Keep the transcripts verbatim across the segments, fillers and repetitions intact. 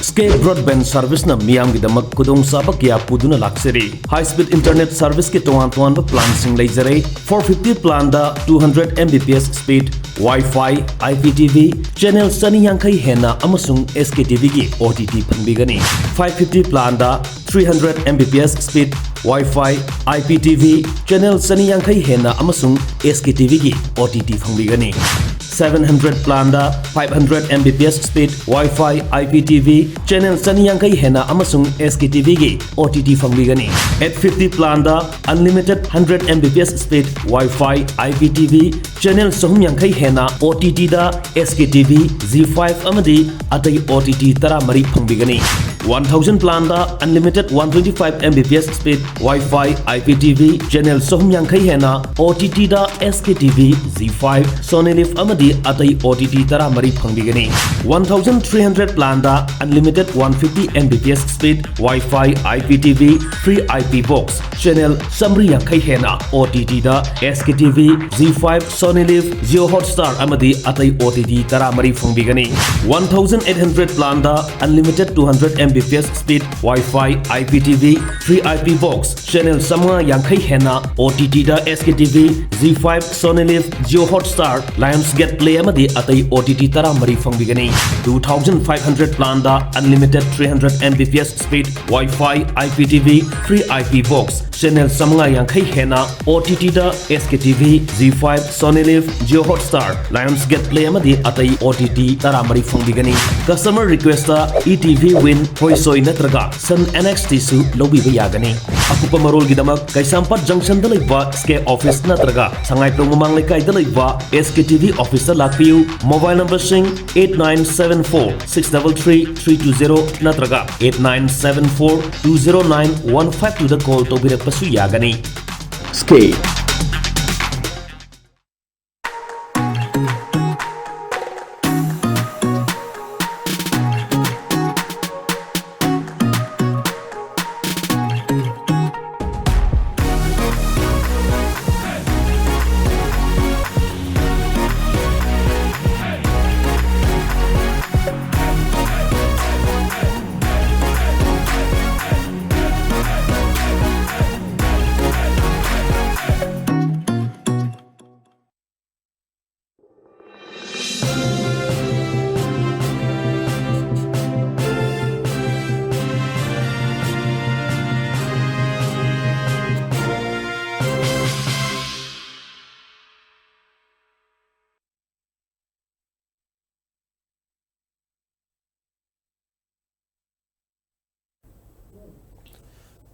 Sky Broadband Service ꯅ ꯃꯤꯌꯥꯝꯒꯤꯗꯃꯛ ꯈꯨꯗꯣꯡꯆꯥꯕ ꯀꯌꯥ ꯄꯨꯗꯨꯅ ꯂꯥꯛꯆꯔꯤ꯫ High speed internet service ꯀꯤ ꯇꯣꯉꯥꯟ ꯇꯣꯉꯥꯟꯕ plan ꯁꯤꯡ ꯂꯩꯖꯔꯦ꯫ Four fifty plan the two hundred M B P S speed Wi-Fi, I P T V, channel ꯆꯅꯤ ꯌꯥꯡꯈꯩ ꯍꯦꯟꯅ ꯑꯃꯁꯨꯡ S K T V ꯒꯤ O T T ꯐꯪꯕꯤꯒꯅꯤ꯫ Five fifty plan the three hundred M B P S speed Wi-Fi, I P T V, channel ꯆꯅꯤ ꯌꯥꯡꯈꯩ ꯍꯦꯟꯅ ꯑꯃꯁꯨꯡ S K T V ꯒꯤ O T T ꯐꯪꯕꯤꯒꯅꯤ꯫ Seven hundred plan the five hundred M B P S speed Wi-Fi, I P T V, channel ꯆꯅꯤ ꯌꯥꯡꯈꯩ ꯍꯦꯟꯅ ꯑꯃꯁꯨꯡ S K T V ꯒꯤ O T T ꯐꯪꯕꯤꯒꯅꯤ꯫ Eight fifty plan the unlimited hundred M B P S speed Wi-Fi, I P T V, channel ꯆꯍꯨꯝ ꯌꯥꯡꯈꯩ ꯍꯦꯟꯅ O T T ꯗ S K T V, Zee five ꯑꯃꯗꯤ ꯑꯇꯩ O T T ꯇꯔꯥꯃꯔꯤ ꯐꯪꯕꯤꯒꯅꯤ꯫ One thousand plan the unlimited one twenty-five M B P S speed Wi-Fi, I P T V, channel ꯆꯍꯨꯝ ꯌꯥꯡꯈꯩ ꯍꯦꯟꯅ O T T ꯗ S K T V, Zee five, Sony Liv ꯑꯃꯗꯤ ꯑꯇꯩ O T T ꯇꯔꯥꯃꯔꯤ ꯐꯪꯕꯤꯒꯅꯤ꯫ One thousand three hundred plan the unlimited one fifty M B P S speed Wi-Fi, I P T V, free I P box, channel ꯆꯥꯃꯔꯤ ꯌꯥꯡꯈꯩ ꯍꯦꯟꯅ O T T ꯗ S K T V, Zee five, Sony Liv, Jio Hotstar ꯑꯃꯗꯤ ꯑꯇꯩ O T T ꯇꯔꯥꯃꯔꯤ ꯐꯪꯕꯤꯒꯅꯤ꯫ One thousand eight hundred plan the unlimited two hundred M B P S speed Wi-Fi, I P T V, free I P box, channel ꯆꯥꯃꯉꯥ ꯌꯥꯡꯈꯩ ꯍꯦꯟꯅ O T T ꯗ S K T V, Zee five, Sony Liv, Jio Hotstar, Lionsgate Play ꯑꯃꯗꯤ ꯑꯇꯩ O T T ꯇꯔꯥꯃꯔꯤ ꯐꯪꯕꯤꯒꯅꯤ꯫ Two thousand five hundred plan the unlimited three hundred M B P S speed Wi-Fi, I P T V, free I P box, channel ꯆꯥꯃꯉꯥ ꯌꯥꯡꯈꯩ ꯍꯦꯟꯅ O T T ꯗ S K T V, Zee five, Sony Liv, Jio Hotstar, Lionsgate Play ꯑꯃꯗꯤ ꯑꯇꯩ O T T ꯇꯔꯥꯃꯔꯤ ꯐꯪꯕꯤꯒꯅꯤ꯫ Customer request ꯇ E T V Win, ꯍꯣꯏꯁꯣꯏ ꯅꯠꯇ꯭ꯔꯒ Sun N X T ꯁꯨ ꯂꯧꯕꯤꯕ ꯌꯥꯒꯅꯤ꯫ ꯑꯀꯨꯞꯄ ꯃꯔꯣꯜꯒꯤꯗꯃꯛ ꯀꯩꯁꯥꯝꯄꯥꯠ junction ꯗ ꯂꯩꯕ Sky office ꯅꯠꯇ꯭ꯔꯒ ꯁꯉꯥꯏꯄ꯭ꯔꯧ ꯃꯃꯥꯡ ꯂꯩꯀꯥꯏꯗ ꯂꯩꯕ S K T V office ꯇ ꯂꯥꯛꯄꯤꯌꯨ꯫ Mobile number ꯁꯤꯡ eight nine seven four six double three three two zero ꯅꯠꯇ꯭ꯔꯒ eight nine seven four two zero nine one five two ꯗ call ꯇꯧꯕꯤꯔꯛꯄꯁꯨ ꯌꯥꯒꯅꯤ꯫ Sky꯫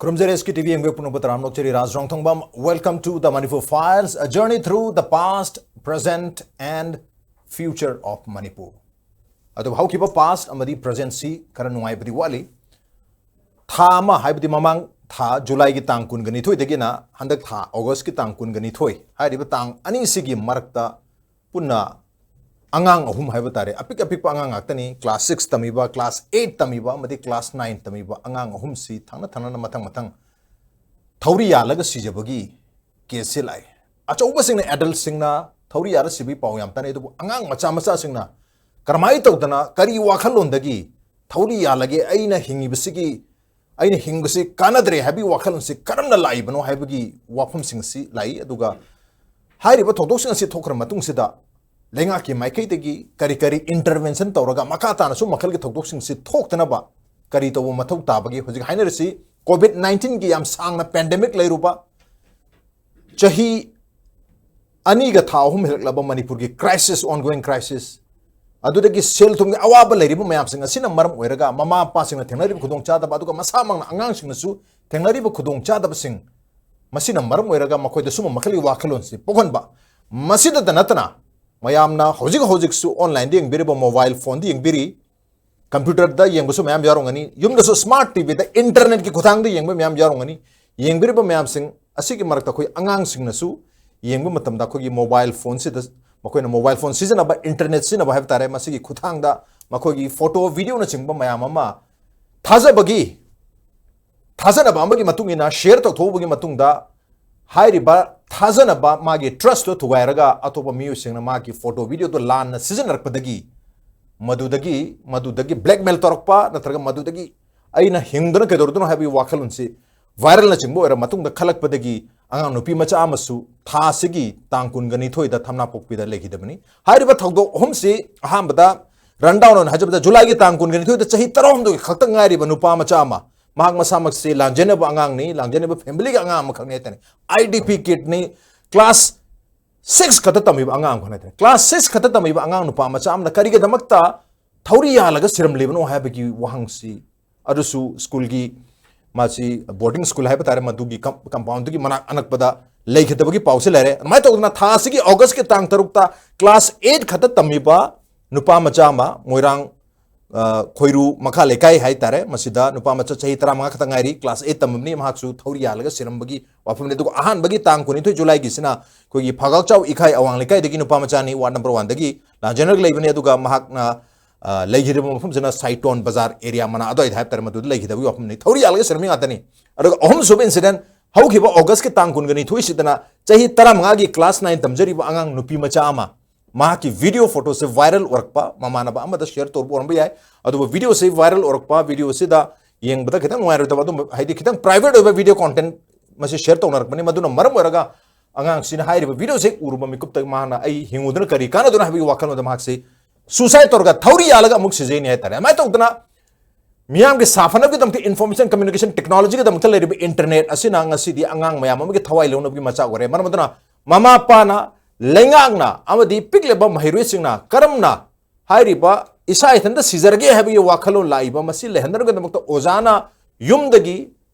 ꯈꯨꯔꯨꯝꯖꯔꯤ ꯑꯦꯁ ꯀꯦ T V ꯌꯦꯡꯕꯤꯕ ꯄꯨꯝꯅꯃꯛꯄꯨ ꯇꯔꯥꯝꯅ ꯑꯣꯛꯆꯔꯤ꯫ ꯔꯥꯖ ꯔꯣꯡꯊꯣꯡꯕꯝ, welcome to the Manipur Files, a journey through the past, present and future of Manipur. ꯑꯗꯨꯕꯨ ꯍꯧꯈꯤꯕ past ꯑꯃꯗꯤ presentꯁꯤ ꯈꯔ ꯅꯨꯡꯉꯥꯏꯕꯗꯤ ꯋꯥꯠꯂꯤ꯫ ꯊꯥ ꯑꯃ, ꯍꯥꯏꯕꯗꯤ ꯃꯃꯥꯡ ꯊꯥ ꯖꯨꯂꯥꯏꯒꯤ ꯇꯥꯡ ꯀꯨꯟꯒ ꯅꯤꯊꯣꯏꯗꯒꯤꯅ ꯍꯟꯗꯛ ꯊꯥ ꯑꯣꯒꯁꯀꯤ ꯇꯥꯡ ꯀꯨꯟꯒ ꯅꯤꯊꯣꯏ ꯍꯥꯏꯔꯤꯕ ꯇꯥꯡ ꯑꯅꯤꯁꯤꯒꯤ ꯃꯔꯛꯇ ꯄꯨꯟꯅ ꯑꯉꯥꯡ ꯑꯍꯨꯝ ꯍꯥꯏꯕ ꯇꯥꯔꯦ, ꯑꯄꯤꯛ ꯑꯄꯤꯛꯄ ꯑꯉꯥꯡ ꯉꯥꯛꯇꯅꯤ, class six ꯇꯝꯃꯤꯕ, class eight ꯇꯝꯃꯤꯕ ꯑꯃꯗꯤ class nine ꯇꯝꯃꯤꯕ ꯑꯉꯥꯡ ꯑꯍꯨꯝꯁꯤ ꯊꯪꯅ ꯊꯪꯅꯅ ꯃꯊꯪ ꯃꯊꯪ ꯊꯧꯔꯤ ꯌꯥꯜꯂꯒ ꯁꯤꯖꯕꯒꯤ caseꯁꯤ ꯂꯥꯛꯑꯦ꯫ ꯑꯆꯧꯕꯁꯤꯡꯅ, adultꯁꯤꯡꯅ ꯊꯧꯔꯤ ꯌꯥꯜꯂ ꯁꯤꯕꯒꯤ ꯄꯥꯎ ꯌꯥꯝ ꯇꯥꯅꯩ, ꯑꯗꯨꯕꯨ ꯑꯉꯥꯡ ꯃꯆꯥ ꯃꯆꯥꯁꯤꯡꯅ ꯀꯔꯝꯍꯥꯏꯅ ꯇꯧꯗꯅ, ꯀꯔꯤ ꯋꯥꯈꯜꯂꯣꯟꯗꯒꯤ ꯊꯧꯔꯤ ꯌꯥꯜꯂꯒꯦ, ꯑꯩꯅ ꯍꯤꯡꯉꯤꯕꯁꯤꯒꯤ, ꯑꯩꯅ ꯍꯤꯡꯕꯁꯤ ꯀꯥꯟꯅꯗ꯭ꯔꯦ ꯍꯥꯏꯕꯒꯤ ꯋꯥꯈꯜꯂꯣꯟꯁꯤ ꯀꯔꯝꯅ ꯂꯥꯛꯏꯕꯅꯣ ꯍꯥꯏꯕꯒꯤ ꯋꯥꯐꯝꯁꯤꯡꯁꯤ ꯂꯥꯛꯏ꯫ ꯑꯗꯨꯒ ꯍꯥꯏꯔꯤꯕ ꯊꯧꯗꯣꯛꯁꯤꯡ ꯑꯁꯤ ꯊꯣꯛꯈ꯭ꯔ ꯃꯇꯨꯡꯁꯤꯗ ꯂꯩꯉꯥꯛꯀꯤ ꯃꯥꯏꯀꯩꯗꯒꯤ ꯀꯔꯤ ꯀꯔꯤ intervention ꯇꯧꯔꯒ ꯃꯈꯥ ꯇꯥꯅꯁꯨ ꯃꯈꯜꯒꯤ ꯊꯧꯗꯣꯛꯁꯤꯡꯁꯤ ꯊꯣꯛꯇꯅꯕ ꯀꯔꯤ ꯇꯧꯕ ꯃꯊꯧ ꯇꯥꯕꯒꯦ? ꯍꯧꯖꯤꯛ ꯍꯥꯏꯅꯔꯤꯁꯤ COVID nineteenꯒꯤ ꯌꯥꯝ ꯁꯥꯡꯅ pandemic ꯂꯩꯔꯨꯕ, ꯆꯍꯤ ꯑꯅꯤꯒ ꯊꯥ ꯑꯍꯨꯝ ꯍꯦꯜꯂꯛꯂꯕ ꯃꯅꯤꯄꯨꯔꯒꯤ crisis, ongoing crisis, ꯑꯗꯨꯗꯒꯤ ꯁꯦꯜ ꯊꯨꯝꯒꯤ ꯑꯋꯥꯕ ꯂꯩꯔꯤꯕ ꯃꯌꯥꯝꯁꯤꯡ ꯑꯁꯤꯅ ꯃꯔꯝ ꯑꯣꯏꯔꯒ ꯃꯃꯥ ꯃꯄꯥꯁꯤꯡꯅ ꯊꯦꯡꯅꯔꯤꯕ ꯈꯨꯗꯣꯡꯆꯥꯗꯕ, ꯑꯗꯨꯒ ꯃꯁꯥꯃꯛꯅ ꯑꯉꯥꯡꯁꯤꯡꯅꯁꯨ ꯊꯦꯡꯅꯔꯤꯕ ꯈꯨꯗꯣꯡꯆꯥꯗꯕꯁꯤꯡ, ꯃꯁꯤꯅ ꯃꯔꯝ ꯑꯣꯏꯔꯒ ꯃꯈꯣꯏꯗ ꯁꯨꯝꯕ ꯃꯈꯜꯒꯤ ꯋꯥꯈꯜꯂꯣꯟꯁꯤ ꯄꯣꯛꯍꯟꯕ꯫ ꯃꯁꯤꯗꯇ ꯅꯠꯇꯅ ꯃꯌꯥꯝꯅ ꯍꯧꯖꯤꯛ ꯍꯧꯖꯤꯛꯁꯨ onlineꯗ ꯌꯦꯡꯕꯤꯔꯤꯕ, mobile phoneꯗ ꯌꯦꯡꯕꯤꯔꯤ, computerꯗ ꯌꯦꯡꯕꯁꯨ ꯃꯌꯥꯝ ꯌꯥꯎꯔꯝꯒꯅꯤ, ꯌꯨꯝꯗꯁꯨ smart TVꯗ internetꯀꯤ ꯈꯨꯠꯊꯥꯡꯗ ꯌꯦꯡꯕ ꯃꯌꯥꯝ ꯌꯥꯎꯔꯝꯒꯅꯤ꯫ ꯌꯦꯡꯕꯤꯔꯤꯕ ꯃꯌꯥꯝꯁꯤꯡ ꯑꯁꯤꯒꯤ ꯃꯔꯛꯇ ꯑꯩꯈꯣꯏ ꯑꯉꯥꯡꯁꯤꯡꯅꯁꯨ ꯌꯦꯡꯕ ꯃꯇꯝꯗ ꯑꯩꯈꯣꯏꯒꯤ mobile phoneꯁꯤꯗ ꯃꯈꯣꯏꯅ mobile phone ꯁꯤꯖꯤꯟꯅꯕ, internet ꯁꯤꯖꯤꯟꯅꯕ ꯍꯥꯏꯕ ꯇꯥꯔꯦ, ꯃꯁꯤꯒꯤ ꯈꯨꯠꯊꯥꯡꯗ ꯃꯈꯣꯏꯒꯤ photo, videoꯅꯆꯤꯡꯕ ꯃꯌꯥꯝ ꯑꯃ ꯊꯥꯖꯕꯒꯤ, ꯊꯥꯖꯅꯕ ꯑꯃꯒꯤ ꯃꯇꯨꯡ ꯏꯟꯅ share ꯇꯧꯊꯣꯛꯎꯕꯒꯤ ꯃꯇꯨꯡꯗ ꯍꯥꯏꯔꯤꯕ ꯊꯥꯖꯅꯕ ꯃꯥꯒꯤ trustꯇꯣ ꯊꯨꯒꯥꯏꯔꯒ ꯑꯇꯣꯞꯄ ꯃꯤꯑꯣꯏꯁꯤꯡꯅ ꯃꯥꯒꯤ photo, videoꯗꯣ ꯂꯥꯟꯅ ꯁꯤꯖꯤꯟꯅꯔꯛꯄꯗꯒꯤ ꯃꯗꯨꯗꯒꯤ, ꯃꯗꯨꯗꯒꯤ blackmail ꯇꯧꯔꯛꯄ ꯅꯠꯇ꯭ꯔꯒ ꯃꯗꯨꯗꯒꯤ ꯑꯩꯅ ꯍꯤꯡꯗꯨꯅ ꯀꯩꯗꯧꯔꯨꯗꯣꯏꯅꯣ ꯍꯥꯏꯕꯒꯤ ꯋꯥꯈꯜꯂꯣꯟꯁꯤ viralꯅꯆꯤꯡꯕ ꯑꯣꯏꯔ ꯃꯇꯨꯡꯗ ꯈꯜꯂꯛꯄꯗꯒꯤ ꯑꯉꯥꯡ ꯅꯨꯄꯤ ꯃꯆꯥ ꯑꯃꯁꯨ ꯊꯥ ꯑꯁꯤꯒꯤ ꯇꯥꯡ ꯀꯨꯟꯒ ꯅꯤꯊꯣꯏꯗ ꯊꯝꯅꯥꯄꯣꯛꯄꯤꯗ ꯂꯩꯈꯤꯗꯕꯅꯤ꯫ ꯍꯥꯏꯔꯤꯕ ꯊꯧꯗꯣꯛ ꯑꯍꯨꯝꯁꯤ ꯑꯍꯥꯟꯕꯗ run down ꯑꯣꯏꯅ ꯍꯥꯏꯖꯕꯗ ꯖꯨꯂꯥꯏꯒꯤ ꯇꯥꯡ ꯀꯨꯟꯒ ꯅꯤꯊꯣꯏꯗ ꯆꯍꯤ ꯇꯔꯥꯍꯨꯝꯗꯣꯏ ꯈꯛꯇ ꯉꯥꯏꯔꯤꯕ ꯅꯨꯄꯥ ꯃꯆꯥ ꯑꯃ, ꯃꯍꯥꯛ ꯃꯁꯥꯃꯛꯁꯤ ꯂꯥꯟꯖꯦꯟꯅꯕ ꯑꯉꯥꯡꯅꯤ, ꯂꯥꯟꯖꯦꯟꯅꯕ familyꯒꯤ ꯑꯉꯥꯡ ꯑꯃꯈꯛꯅꯤ ꯍꯥꯏꯇꯥꯔꯦ꯫ IDP kidꯅꯤ, class six ꯈꯛꯇ ꯇꯝꯃꯤꯕ ꯑꯉꯥꯡ ꯑꯃꯈꯛ ꯍꯥꯏꯇꯥꯔꯦ꯫ Class six ꯈꯛꯇ ꯇꯝꯃꯤꯕ ꯑꯉꯥꯡ ꯅꯨꯄꯥ ꯃꯆꯥ ꯑꯃꯅ ꯀꯔꯤꯒꯤꯗꯃꯛꯇ ꯊꯧꯔꯤ ꯌꯥꯜꯂꯒ ꯁꯤꯔꯝꯂꯤꯕꯅꯣ ꯍꯥꯏꯕꯒꯤ ꯋꯥꯍꯪꯁꯤ, ꯑꯗꯨꯁꯨ ꯁ꯭ꯀꯨꯜꯒꯤ ꯃꯥꯁꯤ ꯕꯣꯔꯗꯤꯡ ꯁ꯭ꯀꯨꯜ ꯍꯥꯏꯕ ꯇꯥꯔꯦ, ꯃꯗꯨꯒꯤ ꯀꯝ-, ꯀꯝꯄꯥꯎꯟꯗꯨꯒꯤ ꯃꯅꯥꯛ ꯑꯅꯛꯄꯗ ꯂꯩꯈꯤꯗꯕꯒꯤ ꯄꯥꯎꯁꯤ ꯂꯩꯔꯦ꯫ ꯑꯗꯨꯃꯥꯏꯅ ꯇꯧꯗꯅ ꯊꯥ ꯑꯁꯤꯒꯤ ꯑꯣꯒꯁꯀꯤ ꯇꯥꯡ ꯇꯔꯨꯛꯇ ꯀ꯭ꯂꯥꯁ ꯑꯩꯠ ꯈꯛꯇ ꯇꯝꯃꯤꯕ ꯅꯨꯄꯥ ꯃꯆꯥ ꯑꯃ ꯃꯣꯏꯔꯥꯡ, ꯑ, ꯈꯣꯏꯔꯨ ꯃꯈꯥ ꯂꯩꯀꯥꯏ ꯍꯥꯏ ꯇꯥꯔꯦ, ꯃꯁꯤꯗ ꯅꯨꯄꯥ ꯃꯆꯥ ꯆꯍꯤ ꯇꯔꯥꯃꯉꯥ ꯈꯛꯇ ꯉꯥꯏꯔꯤ, ꯀ꯭ꯂꯥꯁ ꯑꯩꯠ ꯇꯝꯕꯅꯤ, ꯃꯍꯥꯛꯁꯨ ꯊꯧꯔꯤ ꯌꯥꯜꯂꯒ ꯁꯤꯔꯝꯕꯒꯤ ꯋꯥꯐꯝꯅꯤ꯫ ꯑꯗꯨꯒ ꯑꯍꯥꯟꯕꯒꯤ ꯇꯥꯡ ꯀꯨꯟꯅꯤꯊꯣꯏ ꯖꯨꯂꯥꯏꯒꯤꯁꯤꯅ ꯑꯩꯈꯣꯏꯒꯤ ꯐꯥꯒꯥꯛꯆꯥꯎ ꯏꯈꯥꯏ ꯑꯋꯥꯡ ꯂꯩꯀꯥꯏꯗꯒꯤ ꯅꯨꯄꯥ ꯃꯆꯥꯅꯤ, ꯋꯥꯔꯗ ꯅꯝꯕꯔ ꯋꯥꯟꯗꯒꯤ ꯂꯥꯟꯖꯦꯟꯅꯔꯒ ꯂꯩꯕꯅꯤ꯫ ꯑꯗꯨꯒ ꯃꯍꯥꯛꯅ, ꯑ, ꯂꯩꯈꯤꯗꯕ ꯃꯐꯝꯁꯤꯅ ꯁꯥꯏꯇꯣꯟ ꯕꯖꯥꯔ ꯑꯦꯔꯤꯌꯥ ꯃꯅꯥ ꯑꯗꯨꯋꯥꯏꯗ ꯍꯥꯏꯕ ꯇꯥꯔꯦ, ꯃꯗꯨꯗ ꯂꯩꯈꯤꯗꯕꯒꯤ ꯋꯥꯐꯝꯅꯤ꯫ ꯊꯧꯔꯤ ꯌꯥꯜꯂꯒ ꯁꯤꯔꯝꯃꯤ ꯉꯥꯛꯇꯅꯤ꯫ ꯑꯗꯨꯒ ꯑꯍꯨꯝꯁꯨꯕ ꯏꯟꯁꯤꯗꯦꯟ, ꯍꯧꯈꯤꯕ ꯑꯣꯒꯁꯀꯤ ꯇꯥꯡ ꯀꯨꯟꯒ ꯅꯤꯊꯣꯏꯁꯤꯗꯅ ꯆꯍꯤ ꯇꯔꯥꯃꯉꯥꯒꯤ ꯀ꯭ꯂꯥꯁ ꯅꯥꯏꯟ ꯇꯝꯖꯔꯤꯕ ꯑꯉꯥꯡ ꯅꯨꯄꯤ ꯃꯆꯥ ꯑꯃ, ꯃꯍꯥꯛꯀꯤ ꯚꯤꯗꯤꯑꯣ ꯐꯣꯇꯣꯁꯦ ꯚꯥꯏꯔꯦꯜ ꯑꯣꯏꯔꯛꯄ, ꯃꯃꯥꯟꯅꯕ ꯑꯃꯗ ꯁꯤꯌꯔ ꯇꯧꯔꯨꯕ ꯑꯣꯏꯔꯝꯕ ꯌꯥꯏ꯫ ꯑꯗꯨꯕꯨ ꯚꯤꯗꯤꯑꯣꯁꯤ ꯚꯥꯏꯔꯦꯜ ꯑꯣꯏꯔꯛꯄ, ꯚꯤꯗꯤꯑꯣꯁꯤꯗ ꯌꯦꯡꯕꯗ ꯈꯤꯇꯪ ꯅꯨꯡꯉꯥꯏꯔꯣꯏꯗꯕ, ꯑꯗꯨꯝꯕ, ꯍꯥꯏꯗꯤ ꯈꯤꯇꯪ ꯄ꯭ꯔꯥꯏꯚꯦꯠ ꯑꯣꯏꯕ ꯚꯤꯗꯤꯑꯣ ꯀꯣꯟꯇꯦꯟ ꯃꯁꯤ ꯁꯤꯌꯔ ꯇꯧꯅꯔꯛꯄꯅꯤ꯫ ꯃꯗꯨꯅ ꯃꯔꯝ ꯑꯣꯏꯔꯒ ꯑꯉꯥꯡꯁꯤꯅ ꯍꯥꯏꯔꯤꯕ ꯚꯤꯗꯤꯑꯣꯁꯦ ꯎꯔꯨꯕ ꯃꯤꯀꯨꯞꯇ ꯃꯥꯅ "ꯑꯩ ꯍꯤꯡꯉꯨꯗꯨꯅ ꯀꯔꯤ ꯀꯥꯟꯅꯗꯣꯏꯅꯣ?" ꯍꯥꯏꯕꯒꯤ ꯋꯥꯈꯜꯂꯣꯟꯗ ꯃꯍꯥꯛꯁꯤ ꯁꯨꯁꯥꯏꯗ ꯇꯧꯔꯒ ꯊꯧꯔꯤ ꯌꯥꯜꯂꯒ ꯑꯃꯨꯛ ꯁꯤꯖꯩꯅꯤ ꯍꯥꯏꯇꯥꯔꯦ꯫ ꯑꯗꯨꯃꯥꯏꯅ ꯇꯧꯗꯅ ꯃꯤꯌꯥꯝꯒꯤ ꯁꯥꯐꯅꯕꯒꯤꯗꯃꯛꯇ ꯏꯟꯐꯣꯔꯃꯦꯁꯟ ꯀꯝꯃ꯭ꯌꯨꯅꯤꯀꯦꯁꯟ ꯇꯦꯛꯅꯣꯂꯣꯖꯤꯒꯤꯗꯃꯛꯇ ꯂꯩꯔꯤꯕ ꯏꯟꯇꯔꯅꯦꯠ ꯑꯁꯤꯅ ꯉꯁꯤꯗꯤ ꯑꯉꯥꯡ ꯃꯌꯥꯝ ꯑꯃꯒꯤ ꯊꯋꯥꯏ ꯂꯧꯅꯕꯒꯤ ꯃꯆꯥꯛ ꯑꯣꯏꯔꯦ꯫ ꯃꯔꯝ ꯑꯗꯨꯅ ꯃꯃꯥ ꯃꯄꯥꯅ, ꯂꯩꯉꯥꯛꯅ ꯑꯃꯗꯤ ꯄꯤꯛꯂꯤꯕ ꯃꯍꯩꯔꯣꯏꯁꯤꯡꯅ ꯀꯔꯝꯅ ꯍꯥꯏꯔꯤꯕ ꯏꯁꯥ ꯏꯊꯟꯇ ꯁꯤꯖꯔꯒꯦ ꯍꯥꯏꯕꯒꯤ ꯋꯥꯈꯜꯂꯣꯟ ꯂꯥꯛꯏꯕ ꯃꯁꯤ ꯂꯩꯍꯟꯗꯅꯕꯒꯤꯗꯃꯛꯇ ꯑꯣꯖꯥꯅ ꯌꯨꯝꯗꯒꯤ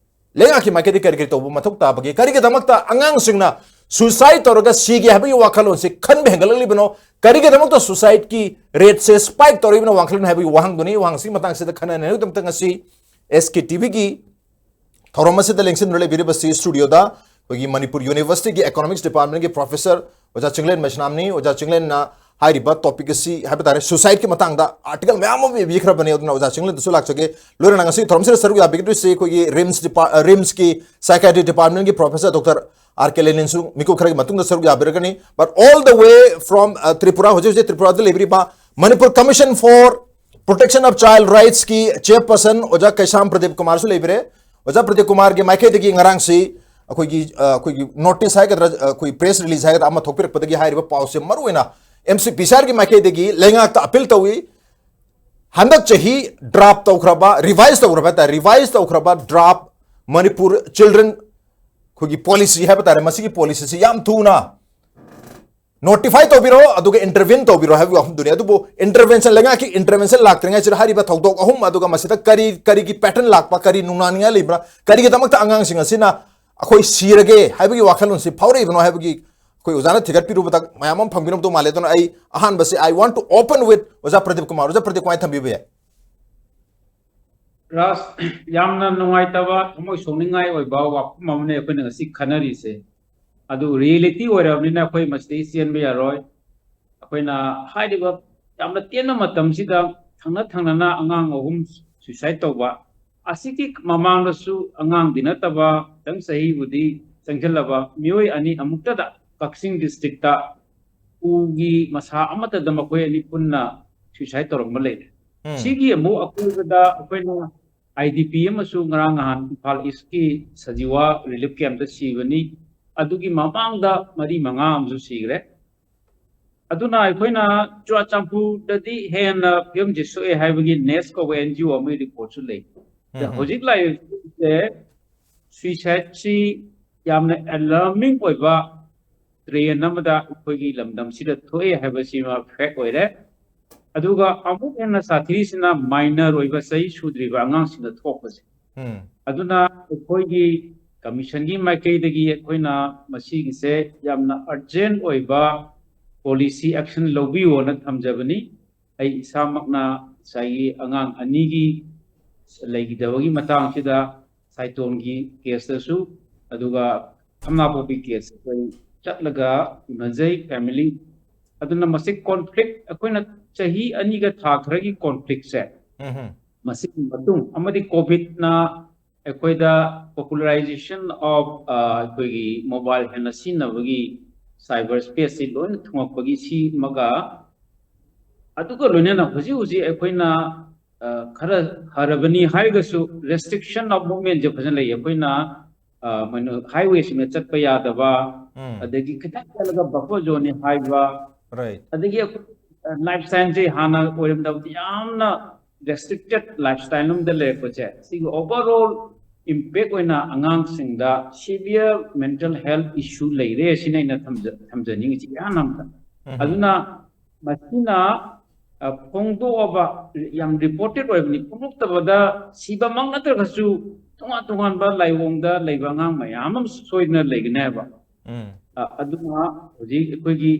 ꯂꯩꯉꯥꯛꯀꯤ ꯃꯥꯏꯀꯩꯗꯒꯤ ꯀꯔꯤ ꯀꯔꯤ ꯇꯧꯕ ꯃꯊꯧ ꯇꯥꯕꯒꯦ? ꯀꯔꯤꯒꯤꯗꯃꯛꯇ ꯑꯉꯥꯡꯁꯤꯡꯅ ꯁꯨꯁꯥꯏꯗ ꯇꯧꯔꯒ ꯁꯤꯒꯦ ꯍꯥꯏꯕꯒꯤ ꯋꯥꯈꯜꯂꯣꯟꯁꯤ ꯈꯟꯕ ꯍꯦꯟꯒꯠꯂꯛꯂꯤꯕꯅꯣ? ꯀꯔꯤꯒꯤꯗꯃꯛꯇ ꯁꯨꯁꯥꯏꯗꯀꯤ ꯔꯦꯠꯁꯦ ꯁ꯭ꯄꯥꯏꯛ ꯇꯧꯔꯛꯏꯕꯅꯣ, ꯋꯥꯡꯈꯠꯂꯤꯕꯅꯣ ꯍꯥꯏꯕꯒꯤ ꯋꯥꯍꯪꯗꯨꯅꯤ꯫ ꯋꯥꯍꯪꯁꯤꯒꯤ ꯃꯇꯥꯡꯁꯤꯗ ꯈꯟꯅ ꯅꯩꯅꯕꯒꯤꯗꯃꯛꯇ ꯉꯁꯤ ꯑꯦꯁ ꯀꯦ ꯇꯤ ꯚꯤꯒꯤ ꯊꯧꯔꯝ ꯑꯁꯤꯗ ꯂꯦꯡꯁꯤꯟꯗꯨꯅ ꯂꯩꯕꯤꯔꯤꯕꯁꯤ ꯁ꯭ꯇꯨꯗꯤꯑꯣꯗ ꯑꯩꯈꯣꯏꯒꯤ ꯃꯅꯤꯄꯨꯔ ꯌꯨꯅꯤꯚꯔꯁꯤꯇꯤꯒꯤ ꯏꯀꯣꯅꯣꯃꯤꯛꯁ ꯗꯤꯄꯥꯔꯠꯃꯦꯟꯒꯤ ꯄ꯭ꯔꯣꯐꯦꯁꯔ ꯑꯣꯖꯥ ꯆꯤꯡꯂꯦꯟ ꯃꯩꯁꯅꯥꯝꯅꯤ꯫ ꯑꯣꯖꯥ ꯆꯤꯡꯂꯦꯟꯅ ꯍꯥꯏꯔꯤꯕ ꯇꯣꯄꯤꯛ ꯑꯁꯤ, ꯍꯥꯏꯕ ꯇꯥꯔꯦ, ꯁꯨꯁꯥꯏꯗꯀꯤ ꯃꯇꯥꯡꯗ ꯑꯥꯔꯇꯤꯀꯜ ꯃꯌꯥꯝ ꯑꯃ ꯏꯕꯤꯈ꯭ꯔꯕꯅꯤ꯫ ꯑꯗꯨꯅ ꯑꯣꯖꯥ ꯆꯤꯡꯂꯦꯟꯗꯁꯨ ꯂꯥꯛꯆꯒꯦ꯫ ꯂꯣꯏꯅꯅ ꯉꯁꯤꯒꯤ ꯊꯧꯔꯝꯁꯤꯗ ꯁꯔꯨꯛ ꯌꯥꯕꯤꯒꯗꯣꯏꯁꯤ ꯑꯩꯈꯣꯏꯒꯤ ꯔꯤꯝꯁ ꯗꯤꯄꯥ-, ꯑ, ꯔꯤꯝꯁꯀꯤ ꯁꯥꯏꯀꯥꯏꯇ꯭ꯔꯤ ꯗꯤꯄꯥꯔꯠꯃꯦꯟꯒꯤ ꯄ꯭ꯔꯣꯐꯦꯁꯔ ꯗꯣꯛꯇꯔ ꯑꯥꯔ ꯀꯦ ꯂꯦꯅꯤꯟꯁꯨ ꯃꯤꯀꯨꯞ ꯈꯔꯒꯤ ꯃꯇꯨꯡꯗ ꯁꯔꯨꯛ ꯌꯥꯕꯤꯔꯒꯅꯤ꯫ But all the way from, uh, Tripura, ꯍꯧꯖꯤꯛ ꯍꯧꯖꯤꯛ ꯇ꯭ꯔꯤꯄꯨꯔꯥꯗ ꯂꯩꯕꯤꯔꯤꯕ Manipur Commission for Protection of Child Rightsꯀꯤ ꯆꯤꯌꯔꯄꯔꯁꯟ ꯑꯣꯖꯥ ꯀꯩꯁꯥꯝ ꯄ꯭ꯔꯗꯤꯞ ꯀꯨꯃꯥꯔꯁꯨ ꯂꯩꯕꯤꯔꯦ꯫ ꯑꯣꯖꯥ ꯄ꯭ꯔꯗꯤꯞ ꯀꯨꯃꯥꯔꯒꯤ ꯃꯥꯏꯀꯩꯗꯒꯤ ꯉꯔꯥꯡꯁꯤ ꯑꯩꯈꯣꯏꯒꯤ, ꯑ, ꯑꯩꯈꯣꯏꯒꯤ ꯅꯣꯇꯤꯁ ꯍꯥꯏꯒꯗ꯭ꯔꯥ, ꯑ, ꯑꯩꯈꯣꯏ ꯄ꯭ꯔꯦꯁ ꯔꯤꯂꯤꯖ ꯍꯥꯏꯒꯗ꯭ꯔꯥ ꯑꯃ ꯊꯣꯛꯄꯤꯔꯛꯄꯗꯒꯤ ꯍꯥꯏꯔꯤꯕ ꯄꯥꯎꯁꯦ ꯃꯔꯨꯑꯣꯏꯅ ꯑꯦꯝ ꯁꯤ ꯄꯤ ꯁꯤ ꯑꯥꯔꯒꯤ ꯃꯥꯏꯀꯩꯗꯒꯤ ꯂꯩꯉꯥꯛꯇ ꯑꯄꯤꯜ ꯇꯧꯏ꯫ ꯍꯟꯗꯛ ꯆꯍꯤ ꯗ꯭ꯔꯥꯐ ꯇꯧꯈ꯭ꯔꯕ, ꯔꯤꯚꯥꯏꯁ ꯇꯧꯈ꯭ꯔꯕ ꯍꯥꯏ ꯇꯥꯔꯦ, ꯔꯤꯚꯥꯏꯁ ꯇꯧꯈ꯭ꯔꯕ ꯗ꯭ꯔꯥꯐ ꯃꯅꯤꯄꯨꯔ ꯆꯤꯜꯗ꯭ꯔꯦꯟ ꯑꯩꯈꯣꯏꯒꯤ ꯄꯣꯂꯤꯁꯤ ꯍꯥꯏꯕ ꯇꯥꯔꯦ, ꯃꯁꯤꯒꯤ ꯄꯣꯂꯤꯁꯤꯁꯤ ꯌꯥꯝ ꯊꯨꯅ ꯅꯣꯇꯤꯐꯥꯏ ꯇꯧꯕꯤꯔꯣ, ꯑꯗꯨꯒ ꯏꯟꯇꯔꯚꯤꯟ ꯇꯧꯕꯤꯔꯣ ꯍꯥꯏꯕꯒꯤ ꯋꯥꯐꯝꯗꯨꯅꯤ꯫ ꯑꯗꯨꯕꯨ ꯏꯟꯇꯔꯚꯦꯟꯁꯟ, ꯂꯩꯉꯥꯛꯀꯤ ꯏꯟꯇꯔꯚꯦꯟꯁꯟ ꯂꯥꯛꯇ꯭ꯔꯤꯉꯩꯁꯤꯗ ꯍꯥꯏꯔꯤꯕ ꯊꯧꯗꯣꯛ ꯑꯍꯨꯝ, ꯑꯗꯨꯒ ꯃꯁꯤꯗ ꯀꯔꯤ, ꯀꯔꯤꯒꯤ ꯄꯦꯇꯔꯟ ꯂꯥꯛꯄ, ꯀꯔꯤ ꯅꯨꯡꯅꯥꯡꯅꯤꯡꯉꯥꯏ ꯂꯩꯕ꯭ꯔꯥ, ꯀꯔꯤꯒꯤꯗꯃꯛꯇ ꯑꯉꯥꯡꯁꯤꯡ ꯑꯁꯤꯅ ꯑꯩꯈꯣꯏ ꯁꯤꯔꯒꯦ ꯍꯥꯏꯕꯒꯤ ꯋꯥꯈꯜꯂꯣꯟꯁꯤ ꯐꯥꯎꯔꯛꯏꯕꯅꯣ ꯍꯥꯏꯕꯒꯤ ꯑꯩꯈꯣꯏ ꯑꯣꯖꯥꯅ ꯊꯤꯒꯠꯄꯤꯔꯨꯕꯗ ꯃꯌꯥꯝ ꯑꯃ ꯐꯪꯕꯤꯔꯝꯗꯧ ꯃꯥꯜꯂꯦ꯫ ꯑꯗꯨꯅ ꯑꯩ ꯑꯍꯥꯟꯕꯁꯤ I want to open with ꯑꯣꯖꯥ ꯄ꯭ꯔꯗꯤꯞ ꯀꯨꯃꯥꯔ꯫ ꯑꯣꯖꯥ ꯄ꯭ꯔꯗꯤꯞ, ꯀꯃꯥꯏꯅ ꯊꯝꯕꯤꯕ ꯌꯥꯏ? ꯔꯥꯖ, ꯌꯥꯝꯅ ꯅꯨꯡꯉꯥꯏꯇꯕ, ꯊꯃꯣꯏ ꯁꯣꯛꯅꯤꯡꯉꯥꯏ ꯑꯣꯏꯕ ꯋꯥꯐꯝ ꯑꯃꯅꯦ ꯑꯩꯈꯣꯏꯅ ꯉꯁꯤ ꯈꯟꯅꯔꯤꯁꯦ꯫ ꯑꯗꯨ ꯔꯤꯌꯦꯂꯤꯇꯤ ꯑꯣꯏꯔꯕꯅꯤꯅ ꯑꯩꯈꯣꯏ ꯃꯁꯤꯗꯩ ꯆꯦꯟꯕ ꯌꯥꯔꯣꯏ꯫ ꯑꯩꯈꯣꯏꯅ ꯍꯥꯏꯔꯤꯕ ꯌꯥꯝꯅ ꯇꯦꯟꯕ ꯃꯇꯝꯁꯤꯗ ꯊꯪꯅ ꯊꯪꯅꯅ ꯑꯉꯥꯡ ꯑꯍꯨꯝ ꯁꯨꯏꯁꯥꯏꯠ ꯇꯧꯕ, ꯑꯁꯤꯒꯤ ꯃꯃꯥꯡꯗꯁꯨ ꯑꯉꯥꯡꯗꯤ ꯅꯠꯇꯕ, ꯈꯤꯇꯪ ꯆꯍꯤꯕꯨꯗꯤ ꯆꯪꯁꯤꯜꯂꯕ ꯃꯤꯑꯣꯏ ꯑꯅꯤ ꯑꯃꯨꯛꯇꯗ ꯀꯛꯆꯤꯡ ꯗꯤꯁꯇ꯭ꯔꯤꯛꯇ ꯎꯒꯤ ꯃꯁꯥ ꯑꯃꯠꯇꯗ ꯃꯈꯣꯏ ꯑꯅꯤ ꯄꯨꯟꯅ ꯁꯨꯏꯁꯥꯏꯠ ꯇꯧꯔꯝꯕ ꯂꯩꯔꯦ꯫ ꯎꯝ꯫ ꯁꯤꯒꯤ ꯑꯃꯨꯛ ꯑꯀꯣꯏꯕꯗ ꯑꯩꯈꯣꯏꯅ ꯑꯥꯏ ꯗꯤ ꯄꯤ ꯑꯃꯁꯨ ꯉꯔꯥꯡ ꯅꯍꯥꯟ ꯏꯝꯐꯥꯜ ꯏꯁꯀꯤ ꯁꯖꯤꯋꯥ ꯔꯤꯂꯤꯐ ꯀꯦꯝꯞꯇ ꯁꯤꯕꯅꯤ꯫ ꯑꯗꯨꯒꯤ ꯃꯃꯥꯡꯗ ꯃꯔꯤ ꯃꯉꯥ ꯑꯃꯁꯨ ꯁꯤꯈ꯭ꯔꯦ꯫ ꯑꯗꯨꯅ ꯑꯩꯈꯣꯏꯅ ꯆꯨꯔꯥꯆꯥꯟꯄꯨꯔꯗꯗꯤ ꯍꯦꯟꯅ ꯐꯤꯕꯝꯁꯦ ꯁꯣꯛꯑꯦ ꯍꯥꯏꯕꯒꯤ ꯅꯦꯁ ꯀꯧꯕ ꯑꯦꯟ ꯖꯤ ꯑꯣ ꯑꯃꯒꯤ ꯔꯤꯄꯣꯔꯠꯁꯨ ꯂꯩ꯫ ꯎꯝ꯫ ꯍꯧꯖꯤꯛ ꯂꯥꯛꯏꯕꯁꯦ ꯁꯨꯏꯁꯥꯏꯠꯁꯤ ꯌꯥꯝꯅ ꯑꯦꯂꯥꯔꯃꯤꯡ ꯑꯣꯏꯕ ꯇ꯭ꯔꯦꯟ ꯑꯃꯗ ꯑꯩꯈꯣꯏꯒꯤ ꯂꯝꯗꯝꯁꯤꯗ ꯊꯣꯛꯑꯦ ꯍꯥꯏꯕꯁꯤꯃ ꯐꯦꯛ ꯑꯣꯏꯔꯦ꯫ ꯑꯗꯨꯒ ꯑꯃꯨꯛ ꯍꯦꯟꯅ ꯁꯥꯊꯤꯔꯤꯁꯤꯅ ꯃꯥꯏꯅꯔ ꯑꯣꯏꯕ, ꯆꯍꯤ ꯁꯨꯗ꯭ꯔꯤꯕ ꯑꯉꯥꯡꯁꯤꯡꯗ ꯊꯣꯛꯄꯁꯦ꯫ ꯎꯝ꯫ ꯑꯗꯨꯅ ꯑꯩꯈꯣꯏꯒꯤ ꯀꯃꯤꯁꯟꯒꯤ ꯃꯥꯏꯀꯩꯗꯒꯤ ꯑꯩꯈꯣꯏꯅ ꯃꯁꯤꯒꯤꯁꯦ ꯌꯥꯝꯅ ꯑꯔꯖꯦꯟ ꯑꯣꯏꯕ ꯄꯣꯂꯤꯁꯤ ꯑꯦꯛꯁꯟ ꯂꯧꯕꯤꯌꯣꯅ ꯊꯝꯖꯕꯅꯤ꯫ ꯑꯩ ꯏꯁꯥꯃꯛꯅ ꯉꯁꯥꯏꯒꯤ ꯑꯉꯥꯡ ꯑꯅꯤꯒꯤ ꯂꯩꯈꯤꯗꯕꯒꯤ ꯃꯇꯥꯡꯁꯤꯗ ꯁꯥꯏꯇꯣꯟꯒꯤ ꯀꯦꯁꯇꯁꯨ, ꯑꯗꯨꯒ ꯈꯝꯅꯥꯄꯣꯛꯄꯤ ꯀꯦꯁ ꯑꯩꯈꯣꯏ ꯆꯠꯂꯒ ꯎꯅꯖꯩ ꯐꯦꯃꯤꯂꯤ꯫ ꯑꯗꯨꯅ ꯃꯁꯤ ꯀꯣꯟꯐ꯭ꯂꯤꯛ, ꯑꯩꯈꯣꯏꯅ ꯆꯍꯤ ꯑꯅꯤꯒ ꯊꯥ ꯈꯔꯒꯤ ꯀꯣꯟꯐ꯭ꯂꯤꯛꯁꯦ, ꯎꯝ꯫ ꯃꯁꯤꯒꯤ ꯃꯇꯨꯡ ꯑꯃꯗꯤ ꯀꯣꯚꯤꯗꯅ ꯑꯩꯈꯣꯏꯗ ꯄꯣꯄꯨꯂꯔꯥꯏꯖꯦꯁꯟ ꯑꯣꯐ ꯑꯩꯈꯣꯏꯒꯤ ꯃꯣꯕꯥꯏꯜ ꯍꯦꯟꯅ ꯁꯤꯖꯤꯟꯅꯕꯒꯤ ꯁꯥꯏꯕꯔ ꯁ꯭ꯄꯦꯁꯁꯤ ꯂꯣꯏꯅ ꯊꯨꯡꯉꯛꯄꯒꯤ ꯁꯤ ꯑꯃꯒ, ꯑꯗꯨꯒ ꯂꯣꯏꯅꯅ ꯍꯧꯖꯤꯛ ꯍꯧꯖꯤꯛ ꯑꯩꯈꯣꯏꯅ ꯑ, ꯈꯔ ꯐꯔꯕꯅꯤ ꯍꯥꯏꯔꯒꯁꯨ restriction of movementꯁꯦ ꯐꯖꯅ ꯂꯩ꯫ ꯑꯩꯈꯣꯏꯅ ꯑ, ꯀꯩꯅꯣ, ꯍꯥꯏꯋꯦꯁꯤꯡꯗ ꯆꯠꯄ ꯌꯥꯗꯕ, ꯎꯝ꯫ ꯑꯗꯒꯤ ꯈꯤꯇꯪ ꯆꯠꯂꯒ ꯕꯐꯔ ꯖꯣꯟꯅꯤ ꯍꯥꯏꯕ, Right. ꯑꯗꯒꯤ ꯂꯥꯏꯐ ꯁ꯭ꯇꯥꯏꯜꯁꯦ ꯍꯥꯟꯅ ꯑꯣꯏꯔꯝꯗꯕꯗꯤ ꯌꯥꯝꯅ ꯔꯦꯁꯇ꯭ꯔꯤꯛꯇꯦꯠ ꯂꯥꯏꯐ ꯁ꯭ꯇꯥꯏꯜ ꯑꯃꯗ ꯂꯩꯔꯛꯄꯁꯦ, ꯁꯤꯒꯤ ꯑꯣꯚꯔꯑꯣꯜ ꯏꯝꯄꯦꯛ ꯑꯣꯏꯅ ꯑꯉꯥꯡꯁꯤꯡꯗ severe mental health issue ꯂꯩꯔꯦ ꯁꯤꯅ ꯑꯩꯅ ꯊꯝꯖ- ꯊꯝꯖꯅꯤꯡꯉꯤꯁꯤ ꯏꯍꯥꯟ ꯍꯥꯟꯕꯗ꯫ ꯎꯝ꯫ ꯑꯗꯨꯅ ꯃꯁꯤꯅ ꯑ, ꯐꯣꯡꯗꯣꯛꯑꯕ, ꯌꯥꯝ ꯔꯤꯄꯣꯔꯇꯦꯠ ꯑꯣꯏꯕꯅꯤ꯫ ꯐꯣꯡꯗꯣꯛꯇꯕꯗ ꯁꯤꯕꯃꯛ ꯅꯠꯇ꯭ꯔꯒꯁꯨ ꯇꯣꯉꯥꯟ ꯇꯣꯉꯥꯟꯕ ꯂꯥꯏꯑꯣꯡꯗ ꯂꯩꯕ ꯑꯉꯥꯡ ꯃꯌꯥꯝ ꯑꯃꯁꯨ ꯁꯣꯏꯗꯅ ꯂꯩꯒꯅꯤ ꯍꯥꯏꯕ꯫ ꯎꯝ꯫ ꯑ, ꯑꯗꯨꯅ ꯍꯧꯖꯤꯛ ꯑꯩꯈꯣꯏꯒꯤ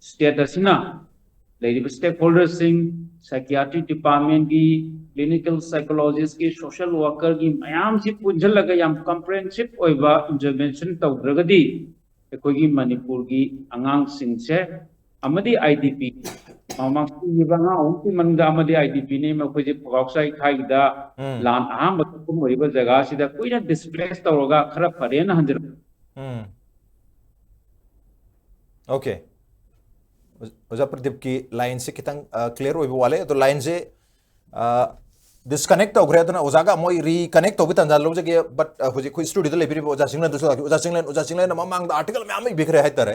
ꯁ꯭ꯇꯦꯠ ꯑꯁꯤꯅ ꯂꯩꯔꯤꯕ ꯁ꯭ꯇꯦꯛ ꯍꯣꯜꯗꯔꯁꯤꯡ, ꯁꯥꯏꯀꯤꯌꯥꯇ꯭ꯔꯤ ꯗꯤꯄꯥꯔꯠꯃꯦꯟꯒꯤ, ꯀ꯭ꯂꯤꯅꯤꯀꯦꯜ ꯁꯥꯏꯀꯣꯂꯣꯖꯤꯁꯀꯤ, ꯁꯣꯁꯤꯌꯦꯜ ꯋꯥꯔꯀꯔꯒꯤ ꯃꯌꯥꯝꯁꯤ ꯄꯨꯟꯁꯤꯜꯂꯒ ꯌꯥꯝ ꯀꯝꯄ꯭ꯔꯦꯍꯦꯟꯁꯤꯞ ꯑꯣꯏꯕ ꯏꯟꯇꯔꯚꯦꯟꯁꯟ ꯇꯧꯗ꯭ꯔꯒꯗꯤ ꯑꯩꯈꯣꯏꯒꯤ ꯃꯅꯤꯄꯨꯔꯒꯤ ꯑꯉꯥꯡꯁꯤꯡꯁꯦ ꯑꯃꯗꯤ ꯑꯥꯏ ꯗꯤ ꯄꯤ ꯃꯃꯥꯡ ꯁꯤꯈꯤꯕ ꯑꯉꯥꯡ ꯑꯍꯨꯝꯒꯤ ꯃꯅꯨꯡꯗ ꯑꯃꯗꯤ ꯑꯥꯏ ꯗꯤ ꯄꯤꯅꯤ꯫ ꯃꯈꯣꯏꯁꯦ ꯄꯣꯏꯔꯥꯎ ꯆꯥꯏꯈꯥꯏꯒꯤꯗ ꯎꯝ꯫ ꯂꯥꯟ ꯑꯍꯥꯟꯕ ꯊꯣꯛꯐꯝ ꯑꯣꯏꯔꯤꯕ ꯖꯒꯥꯁꯤꯗ ꯀꯨꯏꯅ ꯗꯤꯁꯄ꯭ꯂꯦꯁ ꯇꯧꯔꯒ ꯈꯔ ꯐꯔꯦꯅ ꯍꯟꯖꯤꯜꯂꯛꯄ꯫ ꯎꯝ꯫ ꯑꯣꯀꯦ꯫ ꯑꯣꯖꯥ ꯄ꯭ꯔꯗꯤꯞꯀꯤ ꯂꯥꯏꯟꯁꯦ ꯈꯤꯇꯪ ꯀ꯭ꯂꯤꯌꯥꯔ ꯑꯣꯏꯕ ꯋꯥꯠꯂꯦ꯫ ꯑꯗꯣ ꯂꯥꯏꯟꯁꯦ ꯗꯤꯁꯀꯅꯦꯛ ꯇꯧꯈ꯭ꯔꯦ꯫ ꯑꯗꯨꯅ ꯑꯣꯖꯥꯒ ꯑꯃꯨꯛ ꯑꯩ ꯔꯤꯀꯅꯦꯛ ꯇꯧꯕꯒꯤ ꯇꯥꯟꯖꯥ ꯂꯧꯖꯒꯦ꯫ ꯕꯠ ꯍꯧꯖꯤꯛ ꯑꯩꯈꯣꯏ ꯁ꯭ꯇꯨꯗꯤꯑꯣꯗ ꯂꯩꯕꯤꯔꯤꯕ ꯑꯣꯖꯥ ꯆꯤꯡꯂꯦꯟꯗꯁꯨ ꯂꯥꯛꯄꯤꯌꯨ꯫ ꯑꯣꯖꯥ ꯆꯤꯡꯂꯦꯟ, ꯑꯣꯖꯥ ꯆꯤꯡꯂꯦꯟꯅ ꯃꯃꯥꯡꯗ ꯑꯥꯔꯇꯤꯀꯜ ꯃꯌꯥꯝ ꯑꯃ ꯏꯕꯤꯈ꯭ꯔꯦ ꯍꯥꯏꯇꯥꯔꯦ꯫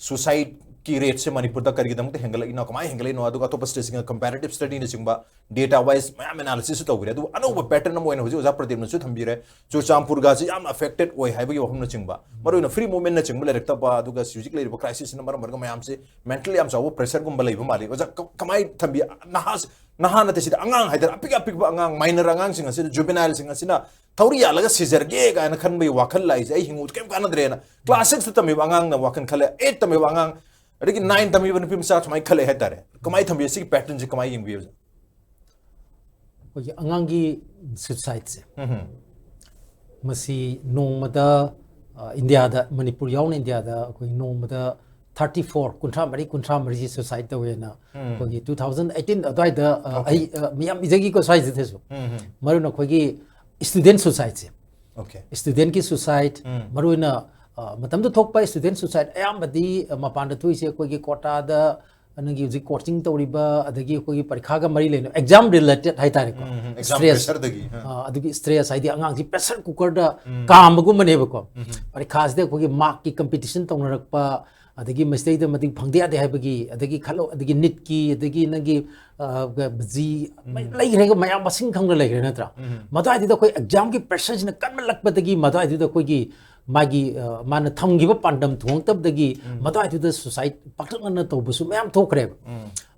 ꯁꯨꯁꯥꯏꯗꯀꯤ ꯔꯦꯠꯁꯦ ꯃꯅꯤꯄꯨꯔꯗ ꯀꯔꯤꯒꯤꯗꯃꯛꯇ ꯍꯦꯟꯒꯠꯂꯛꯏꯅꯣ, ꯀꯃꯥꯏꯅ ꯍꯦꯟꯒꯠꯂꯛꯏꯅꯣ, ꯑꯗꯨꯒ ꯑꯇꯣꯞꯄ ꯁ꯭ꯇꯦꯠꯁꯤꯡꯒ ꯀꯝꯄꯦꯔꯦꯇꯤꯞ ꯁ꯭ꯇꯗꯤꯅꯆꯤꯡꯕ ꯗꯦꯇꯥ ꯋꯥꯏꯁ ꯃꯌꯥꯝ ꯑꯦꯅꯥꯂꯤꯁꯤꯁꯁꯨ ꯇꯧꯈ꯭ꯔꯦ꯫ ꯑꯗꯨꯕꯨ ꯑꯅꯧꯕ ꯄꯦꯇꯔꯟ ꯑꯃ ꯑꯣꯏꯅ ꯍꯧꯖꯤꯛ ꯑꯣꯖꯥ ꯄ꯭ꯔꯗꯤꯞꯅꯁꯨ ꯊꯝꯕꯤꯔꯦ, ꯆꯨꯔꯆꯥꯟꯄꯨꯔꯒꯁꯤ ꯌꯥꯝꯅ ꯑꯦꯐꯦꯛꯇꯦꯠ ꯑꯣꯏ ꯍꯥꯏꯕꯒꯤ ꯋꯥꯐꯝꯅꯆꯤꯡꯕ, ꯃꯔꯨꯑꯣꯏꯅ ꯐ꯭ꯔꯤ ꯃꯨꯚꯃꯦꯟꯠꯅꯆꯤꯡꯕ ꯂꯩꯔꯛꯇꯕ, ꯑꯗꯨꯒ ꯍꯧꯖꯤꯛ ꯂꯩꯔꯤꯕ ꯀ꯭ꯔꯥꯏꯁꯤꯁꯁꯤꯅ ꯃꯔꯝ ꯑꯣꯏꯔꯒ ꯃꯌꯥꯝꯁꯦ ꯃꯦꯟꯇꯦꯜꯂꯤ ꯌꯥꯝ ꯆꯥꯎꯕ ꯄ꯭ꯔꯦꯁꯔꯒꯨꯝꯕ ꯂꯩꯕ ꯃꯥꯜꯂꯤ꯫ ꯑꯣꯖꯥ, ꯀ-, ꯀꯃꯥꯏꯅ ꯊꯝꯕꯤ? ꯅꯍꯥ, ꯅꯍꯥ ꯅꯠꯇꯦ, ꯁꯤꯗ ꯑꯉꯥꯡ ꯍꯥꯏꯇꯥꯔꯦ, ꯑꯄꯤꯛ ꯑꯄꯤꯛꯄ ꯑꯉꯥꯡ, ꯃꯥꯏꯅꯔ ꯑꯉꯥꯡꯁꯤꯡ ꯑꯁꯤꯗ, ꯖꯨꯕꯦꯅꯥꯏꯜꯁꯤꯡ ꯑꯁꯤꯅ ꯊꯧꯔꯤ ꯌꯥꯜꯂꯒ ꯁꯤꯖꯔꯒꯦ ꯀꯥꯏꯅ ꯈꯟꯕꯒꯤ ꯋꯥꯈꯜ ꯂꯥꯛꯏꯁꯦ, ꯑꯩ ꯍꯤꯡꯉꯨ ꯀꯩꯝ ꯀꯥꯟꯅꯗ꯭ꯔꯦꯅ꯫ ꯀ꯭ꯂꯥꯁ ꯁꯤꯛꯁꯇ ꯇꯝꯃꯤꯕ ꯑꯉꯥꯡꯅ ꯋꯥꯈꯜ ꯈꯜꯂꯦ, ꯑꯩꯠ ꯇꯝꯃꯤꯕ ꯑꯉꯥꯡ, ꯑꯗꯒꯤ ꯅꯥꯏꯟ ꯇꯝꯃꯤꯕ ꯅꯨꯄꯤ ꯃꯆꯥ ꯁꯨꯃꯥꯏꯅ ꯈꯜꯂꯦ ꯍꯥꯏꯇꯥꯔꯦ꯫ ꯀꯃꯥꯏꯅ ꯊꯝꯕꯤ? ꯁꯤꯒꯤ ꯄꯦꯇꯔꯟꯁꯦ ꯀꯃꯥꯏꯅ ꯌꯦꯡꯕꯤ, ꯑꯣꯖꯥ? ꯑꯩꯈꯣꯏꯒꯤ ꯑꯉꯥꯡꯒꯤ ꯁꯨꯏꯁꯥꯏꯠꯁꯦ, ꯎꯝ꯫ ꯃꯁꯤ ꯅꯣꯡꯃꯗ, ꯑ, ꯏꯟꯗꯤꯌꯥꯗ, ꯃꯅꯤꯄꯨꯔ ꯌꯥꯎꯅ ꯏꯟꯗꯤꯌꯥꯗ ꯑꯩꯈꯣꯏ ꯅꯣꯡꯃꯗ ꯊꯥꯔꯇꯤ ꯐꯣꯔ, ꯀꯨꯟꯊ꯭ꯔꯥ ꯃꯔꯤ, ꯀꯨꯟꯊ꯭ꯔꯥ ꯃꯔꯤꯁꯤ ꯁꯨꯏꯁꯥꯏꯠ ꯇꯧꯋꯦꯅ ꯎꯝ꯫ ꯑꯩꯈꯣꯏꯒꯤ ꯇꯨ ꯊꯥꯎꯖꯟ ꯑꯩꯠꯇꯤꯟ ꯑꯗꯨꯋꯥꯏꯗ, ꯑ, Okay. ꯑꯩ, ꯑ, ꯃꯌꯥꯝ ꯏꯖꯈꯤꯀꯣ ꯁ꯭ꯋꯥꯏꯁꯤꯗꯁꯨ꯫ ꯎꯝ꯫ ꯃꯔꯨꯑꯣꯏꯅ ꯑꯩꯈꯣꯏꯒꯤ ꯁ꯭ꯇꯨꯗꯦꯟ ꯁꯨꯏꯁꯥꯏꯠꯁꯦ, ꯑꯣꯀꯦ꯫ ꯁ꯭ꯇꯨꯗꯦꯟꯒꯤ ꯁꯨꯏꯁꯥꯏꯠ, ꯎꯝ꯫ ꯃꯔꯨꯑꯣꯏꯅ, ꯑ, ꯃꯇꯝꯗ ꯊꯣꯛꯄ ꯁ꯭ꯇꯨꯗꯦꯟ ꯁꯨꯏꯁꯥꯏꯠ ꯑꯌꯥꯝꯕꯗꯤ, ꯑ, ꯃꯄꯥꯟꯗ ꯊꯣꯛꯏꯁꯦ ꯑꯩꯈꯣꯏꯒꯤ ꯀꯣꯇꯥꯗ, ꯅꯪꯒꯤ ꯍꯧꯖꯤꯛ ꯀꯣꯆꯤꯡ ꯇꯧꯔꯤꯕ, ꯑꯗꯒꯤ ꯑꯩꯈꯣꯏꯒꯤ ꯄꯔꯤꯈꯥꯒ ꯃꯔꯤ ꯂꯩꯅꯕ, ꯑꯦꯛꯖꯥꯝ ꯔꯤꯂꯦꯇꯦꯠ ꯍꯥꯏꯇꯥꯔꯦꯀꯣ꯫ ꯎꯝ, ꯎꯝ, ꯑꯦꯛꯖꯥꯝ ꯁ꯭ꯇ꯭ꯔꯦꯁ, ꯄ꯭ꯔꯦꯁꯔꯗꯒꯤ, ꯑ꯫ ꯑ, ꯑꯗꯨꯒꯤ ꯁ꯭ꯇ꯭ꯔꯦꯁ ꯍꯥꯏꯗꯤ ꯑꯉꯥꯡꯁꯤ ꯄ꯭ꯔꯦꯁꯔ ꯀꯨꯀꯔꯗ ꯎꯝ꯫ ꯀꯥꯝꯕꯒꯨꯝꯕꯅꯦꯕꯀꯣ꯫ ꯎꯝ꯫ ꯄꯔꯤꯈꯥꯁꯤꯗ ꯑꯩꯈꯣꯏꯒꯤ ꯃꯥꯔꯛꯀꯤ ꯀꯝꯄꯤꯇꯤꯁꯟ ꯇꯧꯅꯔꯛꯄ, ꯑꯗꯒꯤ ꯃꯁꯤꯗꯩꯗ ꯃꯇꯤꯛ ꯐꯪꯗ ꯌꯥꯗꯦ ꯍꯥꯏꯕꯒꯤ, ꯑꯗꯒꯤ ꯈꯜꯂꯣ, ꯑꯗꯒꯤ ꯅꯤꯠꯀꯤ, ꯑꯗꯒꯤ ꯅꯪꯒꯤ ꯖꯤ ꯂꯩꯈ꯭ꯔꯦꯒ, ꯃꯌꯥꯝ ꯃꯁꯤꯡ ꯈꯪꯅ ꯂꯩꯈ꯭ꯔꯦ ꯅꯠꯇ꯭ꯔꯥ? ꯃꯗꯨꯋꯥꯏꯗꯨꯗ ꯑꯩꯈꯣꯏ ꯑꯦꯛꯖꯥꯝꯒꯤ ꯄ꯭ꯔꯦꯁꯔꯁꯤꯅ ꯀꯟꯃꯜꯂꯛꯄꯗꯒꯤ ꯃꯗꯨꯋꯥꯏꯗꯨꯗ ꯑꯩꯈꯣꯏꯒꯤ ꯃꯥꯒꯤ ꯃꯥꯅ ꯊꯝꯈꯤꯕ ꯄꯥꯟꯗꯝ ꯊꯨꯡꯉꯛꯇꯕꯗꯒꯤ ꯃꯗꯨꯋꯥꯏꯗꯨꯗ ꯁꯨꯁꯥꯏꯠ ꯄꯥꯛꯇꯛꯅꯅ ꯇꯧꯕꯁꯨ ꯃꯌꯥꯝ ꯊꯣꯛꯈ꯭ꯔꯦꯕ꯫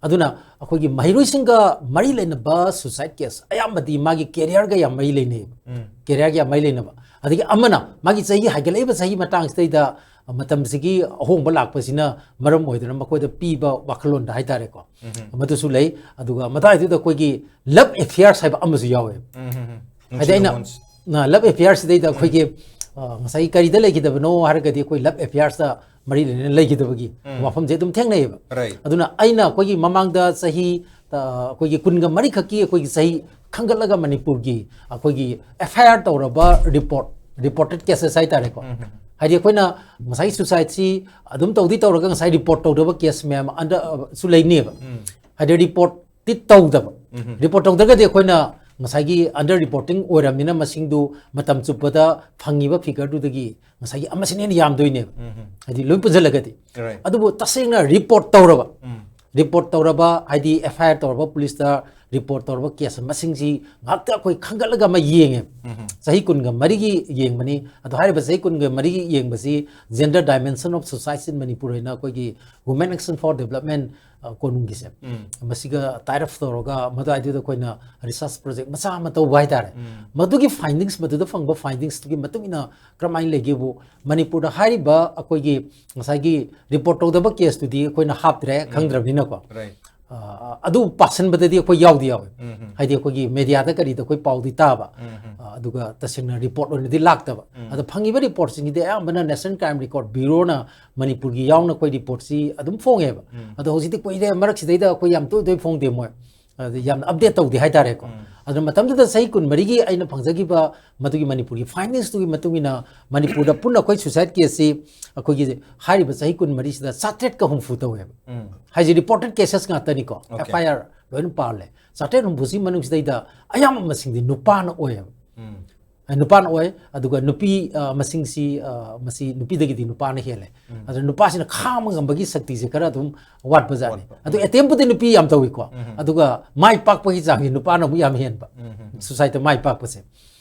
ꯑꯗꯨꯅ ꯑꯩꯈꯣꯏꯒꯤ ꯃꯍꯩꯔꯣꯏꯁꯤꯡꯒ ꯃꯔꯤ ꯂꯩꯅꯕ ꯁꯨꯁꯥꯏꯠ ꯀꯦꯁ ꯑꯌꯥꯝꯕꯗꯤ ꯃꯥꯒꯤ ꯀꯦꯔꯤꯌꯔꯒ ꯌꯥꯝ ꯃꯔꯤ ꯂꯩꯅꯩꯕ꯫ ꯀꯦꯔꯤꯌꯔꯒ ꯌꯥꯝ ꯃꯔꯤ ꯂꯩꯅꯕ꯫ ꯑꯗꯒꯤ ꯑꯃꯅ ꯃꯥꯒꯤ ꯆꯍꯤ ꯍꯥꯏꯒꯠꯂꯛꯏꯕ ꯆꯍꯤ ꯃꯇꯥꯡꯁꯤꯗꯩꯗ ꯃꯇꯝꯁꯤꯒꯤ ꯑꯍꯣꯡꯕ ꯂꯥꯛꯄꯁꯤꯅ ꯃꯔꯝ ꯑꯣꯏꯗꯨꯅ ꯃꯈꯣꯏꯗ ꯄꯤꯕ ꯋꯥꯈꯜꯂꯣꯟꯗ ꯍꯥꯏꯇꯥꯔꯦꯀꯣ꯫ ꯃꯗꯨꯁꯨ ꯂꯩ꯫ ꯑꯗꯨꯒ ꯃꯇꯥꯏꯗꯨꯗ ꯑꯩꯈꯣꯏꯒꯤ ꯂꯞ ꯑꯦꯐꯤꯌꯥꯔꯁ ꯍꯥꯏꯕ ꯑꯃꯁꯨ ꯌꯥꯎꯋꯦꯕ꯫ ꯍꯥꯏꯗꯤ ꯑꯩꯅ ꯂꯞ ꯑꯦꯐꯤꯌꯥꯔꯁꯤꯗꯩꯗ ꯑꯩꯈꯣꯏꯒꯤ ꯉꯁꯥꯏꯒꯤ ꯀꯔꯤꯗ ꯂꯩꯈꯤꯗꯕꯅꯣ ꯍꯥꯏꯔꯒꯗꯤ ꯑꯩꯈꯣꯏ ꯂꯞ ꯑꯦꯐꯤꯌꯥꯔꯁꯇ ꯃꯔꯤ ꯂꯩꯅꯅ ꯂꯩꯈꯤꯗꯕꯒꯤ ꯋꯥꯐꯝꯁꯦ ꯑꯗꯨꯝ ꯊꯦꯡꯅꯩꯌꯦꯕ꯫ ꯑꯗꯨꯅ ꯑꯩꯅ ꯑꯩꯈꯣꯏꯒꯤ ꯃꯃꯥꯡꯗ ꯆꯍꯤ ꯑꯩꯈꯣꯏꯒꯤ ꯀꯨꯟꯒ ꯃꯔꯤꯈꯛꯀꯤ ꯑꯩꯈꯣꯏꯒꯤ ꯆꯍꯤ ꯈꯟꯒꯠꯂꯒ ꯃꯅꯤꯄꯨꯔꯒꯤ ꯑꯩꯈꯣꯏꯒꯤ ꯑꯦꯐ ꯑꯥꯏ ꯑꯥꯔ ꯇꯧꯔꯕ ꯔꯤꯄꯣꯔꯠ, ꯔꯤꯄꯣꯔꯇꯦꯠ ꯀꯦꯁꯦꯁ ꯍꯥꯏꯇꯥꯔꯦꯀꯣ꯫ ꯍꯥꯏꯗꯤ ꯑꯩꯈꯣꯏꯅ ꯉꯁꯥꯏꯒꯤ ꯁꯨꯁꯥꯏꯠꯁꯤ ꯑꯗꯨꯝ ꯇꯧꯗꯤ ꯇꯧꯔꯒ ꯉꯁꯥꯏ ꯔꯤꯄꯣꯔꯠ ꯇꯧꯗꯕ ꯀꯦꯁ ꯃꯌꯥꯝ ꯑꯟꯗꯔ ꯁꯨ ꯂꯩꯅꯦꯕ꯫ ꯍꯥꯏꯗꯤ ꯔꯤꯄꯣꯔꯠꯇꯤ ꯇꯧꯗꯕ꯫ ꯔꯤꯄꯣꯔꯠ ꯇꯧꯗ꯭ꯔꯒꯗꯤ ꯑꯩꯈꯣꯏꯅ ꯉꯁꯥꯏꯒꯤ ꯑꯟꯗꯔ ꯔꯤꯄꯣꯔꯇꯤꯡ ꯑꯣꯏꯔꯕꯅꯤꯅ ꯃꯁꯤꯡꯗꯨ ꯃꯇꯝ ꯆꯨꯞꯄꯗ ꯐꯪꯉꯤꯕ ꯐꯤꯒꯔꯗꯨꯗꯒꯤ ꯉꯁꯥꯏꯒꯤ ꯑꯃꯁꯤꯅ ꯍꯦꯟꯅ ꯌꯥꯝꯗꯣꯏꯅꯦꯕ꯫ ꯍꯥꯏꯗꯤ ꯂꯣꯏ ꯄꯨꯟꯁꯤꯜꯂꯒꯗꯤ꯫ ꯑꯗꯨꯕꯨ ꯇꯁꯦꯡꯅ ꯔꯤꯄꯣꯔꯠ ꯇꯧꯔꯕ, ꯔꯤꯄꯣꯔꯠ ꯇꯧꯔꯕ, ꯍꯥꯏꯗꯤ ꯑꯦꯐ ꯑꯥꯏ ꯑꯥꯔ ꯇꯧꯔꯕ, ꯄꯨꯂꯤꯁꯇ ꯔꯤꯄꯣꯔꯠ ꯇꯧꯔꯕ ꯀꯦꯁ ꯃꯁꯤꯡꯁꯤ ꯉꯥꯛꯇ ꯑꯩꯈꯣꯏ ꯈꯟꯒꯠꯂꯒ ꯑꯃ ꯌꯦꯡꯉꯦ꯫ ꯆꯍꯤ ꯀꯨꯟꯒ ꯃꯔꯤꯒꯤ ꯌꯦꯡꯕꯅꯤ꯫ ꯑꯗꯣ ꯍꯥꯏꯔꯤꯕ ꯆꯍꯤ ꯀꯨꯟꯒ ꯃꯔꯤꯒꯤ ꯌꯦꯡꯕꯁꯤ Gender Dimension of Suicide in Manipur ꯍꯥꯏꯅ ꯑꯩꯈꯣꯏꯒꯤ Women Action for Development, ꯑ, ꯀꯣꯅꯨꯡꯒꯤꯁꯦ, ꯃꯁꯤꯒ ꯇꯥꯏ ꯑꯞ ꯇꯧꯔꯒ ꯃꯗꯨꯋꯥꯏꯗꯨꯗ ꯑꯩꯈꯣꯏꯅ ꯔꯤꯁꯔꯁ ꯄ꯭ꯔꯣꯖꯦꯛ ꯃꯆꯥ ꯑꯃ ꯇꯧꯕ ꯍꯥꯏꯇꯥꯔꯦ꯫ ꯃꯗꯨꯒꯤ ꯐꯥꯏꯟꯗꯤꯡꯁ, ꯃꯗꯨꯗ ꯐꯪꯕ ꯐꯥꯏꯟꯗꯤꯡꯁꯇꯨꯒꯤ ꯃꯇꯨꯡ ꯏꯟꯅ ꯀꯔꯝꯍꯥꯏꯅ ꯂꯩꯒꯦꯕꯨ, ꯃꯅꯤꯄꯨꯔꯗ ꯍꯥꯏꯔꯤꯕ ꯑꯩꯈꯣꯏꯒꯤ ꯉꯁꯥꯏꯒꯤ ꯔꯤꯄꯣꯔꯠ ꯇꯧꯗꯕ ꯀꯦꯁꯇꯨꯗꯤ ꯑꯩꯈꯣꯏꯅ ꯍꯥꯞꯇ꯭ꯔꯦ, ꯈꯪꯗ꯭ꯔꯕꯅꯤꯅꯀꯣ꯫ ꯑ, ꯑꯗꯨ ꯄꯥꯁꯟꯕꯗꯗꯤ ꯑꯩꯈꯣꯏ ꯌꯥꯎꯗꯤ ꯌꯥꯎꯋꯦ꯫ ꯍꯥꯏꯗꯤ ꯑꯩꯈꯣꯏꯒꯤ ꯃꯦꯗꯤꯌꯥꯗ ꯀꯔꯤꯗ ꯑꯩꯈꯣꯏ ꯄꯥꯎꯗꯤ ꯇꯥꯕ, ꯑ, ꯑꯗꯨꯒ ꯇꯁꯦꯡꯅ ꯔꯤꯄꯣꯔꯠ ꯑꯣꯏꯅꯗꯤ ꯂꯥꯛꯇꯕ꯫ ꯑꯗꯣ ꯐꯪꯉꯤꯕ ꯔꯤꯄꯣꯔꯠꯁꯤꯡꯁꯤꯗꯤ ꯑꯌꯥꯝꯕꯅ National Crime Record Bureauꯅ ꯃꯅꯤꯄꯨꯔꯒꯤ ꯌꯥꯎꯅ ꯑꯩꯈꯣꯏ ꯔꯤꯄꯣꯔꯠꯁꯤ ꯑꯗꯨꯝ ꯐꯣꯡꯉꯦꯕ꯫ ꯑꯗꯣ ꯍꯧꯖꯤꯛꯇꯤ ꯀꯨꯏꯔꯦ, ꯃꯔꯛꯁꯤꯗꯩꯗ ꯑꯩꯈꯣꯏ ꯌꯥꯝ ꯇꯣꯏ ꯇꯣꯏ ꯐꯣꯡꯗꯦ ꯃꯣꯏ꯫ ꯑꯗ ꯌꯥꯝꯅ ꯑꯞꯗꯦꯠ ꯇꯧꯗꯦ ꯍꯥꯏꯇꯥꯔꯦꯀꯣ꯫ ꯑꯗꯨꯅ ꯃꯇꯝꯗꯨꯗ ꯆꯍꯤ ꯀꯨꯟꯃꯔꯤꯒꯤ ꯑꯩꯅ ꯐꯪꯖꯈꯤꯕ ꯃꯗꯨꯒꯤ ꯃꯅꯤꯄꯨꯔꯒꯤ ꯐꯥꯏꯟꯗꯤꯡꯁꯇꯨꯒꯤ ꯃꯇꯨꯡ ꯏꯟꯅ ꯃꯅꯤꯄꯨꯔꯗ ꯄꯨꯟꯅ ꯑꯩꯈꯣꯏ ꯁꯨꯁꯥꯏꯠ ꯀꯦꯁꯁꯤ ꯑꯩꯈꯣꯏꯒꯤ ꯍꯥꯏꯔꯤꯕ ꯆꯍꯤ ꯀꯨꯟꯃꯔꯤꯁꯤꯗ ꯆꯥꯇ꯭ꯔꯦꯠꯀ ꯍꯨꯝꯐꯨ ꯇꯧꯋꯦꯕ꯫ ꯍꯥꯏꯁꯦ ꯔꯤꯄꯣꯔꯇꯦꯠ ꯀꯦꯁꯦꯁ ꯉꯥꯛꯇꯅꯤꯀꯣ꯫ ꯑꯦꯐ ꯑꯥꯏ ꯑꯥꯔ ꯂꯣꯏꯅ ꯄꯥꯜꯂꯦ꯫ ꯆꯥꯇ꯭ꯔꯦꯠ ꯍꯨꯝꯐꯨꯁꯤ ꯃꯅꯨꯡꯁꯤꯗꯩꯗ ꯑꯌꯥꯝꯕ ꯃꯁꯤꯡꯗꯤ ꯅꯨꯄꯥꯅ ꯑꯣꯏꯌꯦꯕ꯫ ꯑ, ꯅꯨꯄꯥꯅ ꯑꯣꯏ꯫ ꯑꯗꯨꯒ ꯅꯨꯄꯤ, ꯑ, ꯃꯁꯤꯡꯁꯤ, ꯑ, ꯃꯁꯤ ꯅꯨꯄꯤꯗꯒꯤꯗꯤ ꯅꯨꯄꯥꯅ ꯍꯦꯜꯂꯦ꯫ ꯑꯗꯨꯅ ꯅꯨꯄꯥꯁꯤꯅ ꯈꯥꯡꯕ ꯉꯝꯕꯒꯤ ꯁꯛꯇꯤꯁꯦ ꯈꯔ ꯑꯗꯨꯝ ꯋꯥꯠꯄꯖꯥꯠꯅꯤ꯫ ꯋꯥꯠꯄ꯫ ꯑꯗꯨ ꯑꯦꯇꯦꯝꯄꯨꯗꯤ ꯅꯨꯄꯤ ꯌꯥꯝ ꯇꯧꯏꯀꯣ꯫ ꯑꯗꯨꯒ ꯃꯥꯏ ꯄꯥꯛꯄꯒꯤ ꯆꯥꯡꯁꯤ ꯅꯨꯄꯥꯅ ꯑꯃꯨꯛ ꯌꯥꯝ ꯍꯦꯟꯕ꯫ ꯁꯨꯁꯥꯏꯠꯇ ꯃꯥꯏ ꯄꯥꯛꯄꯁꯦ꯫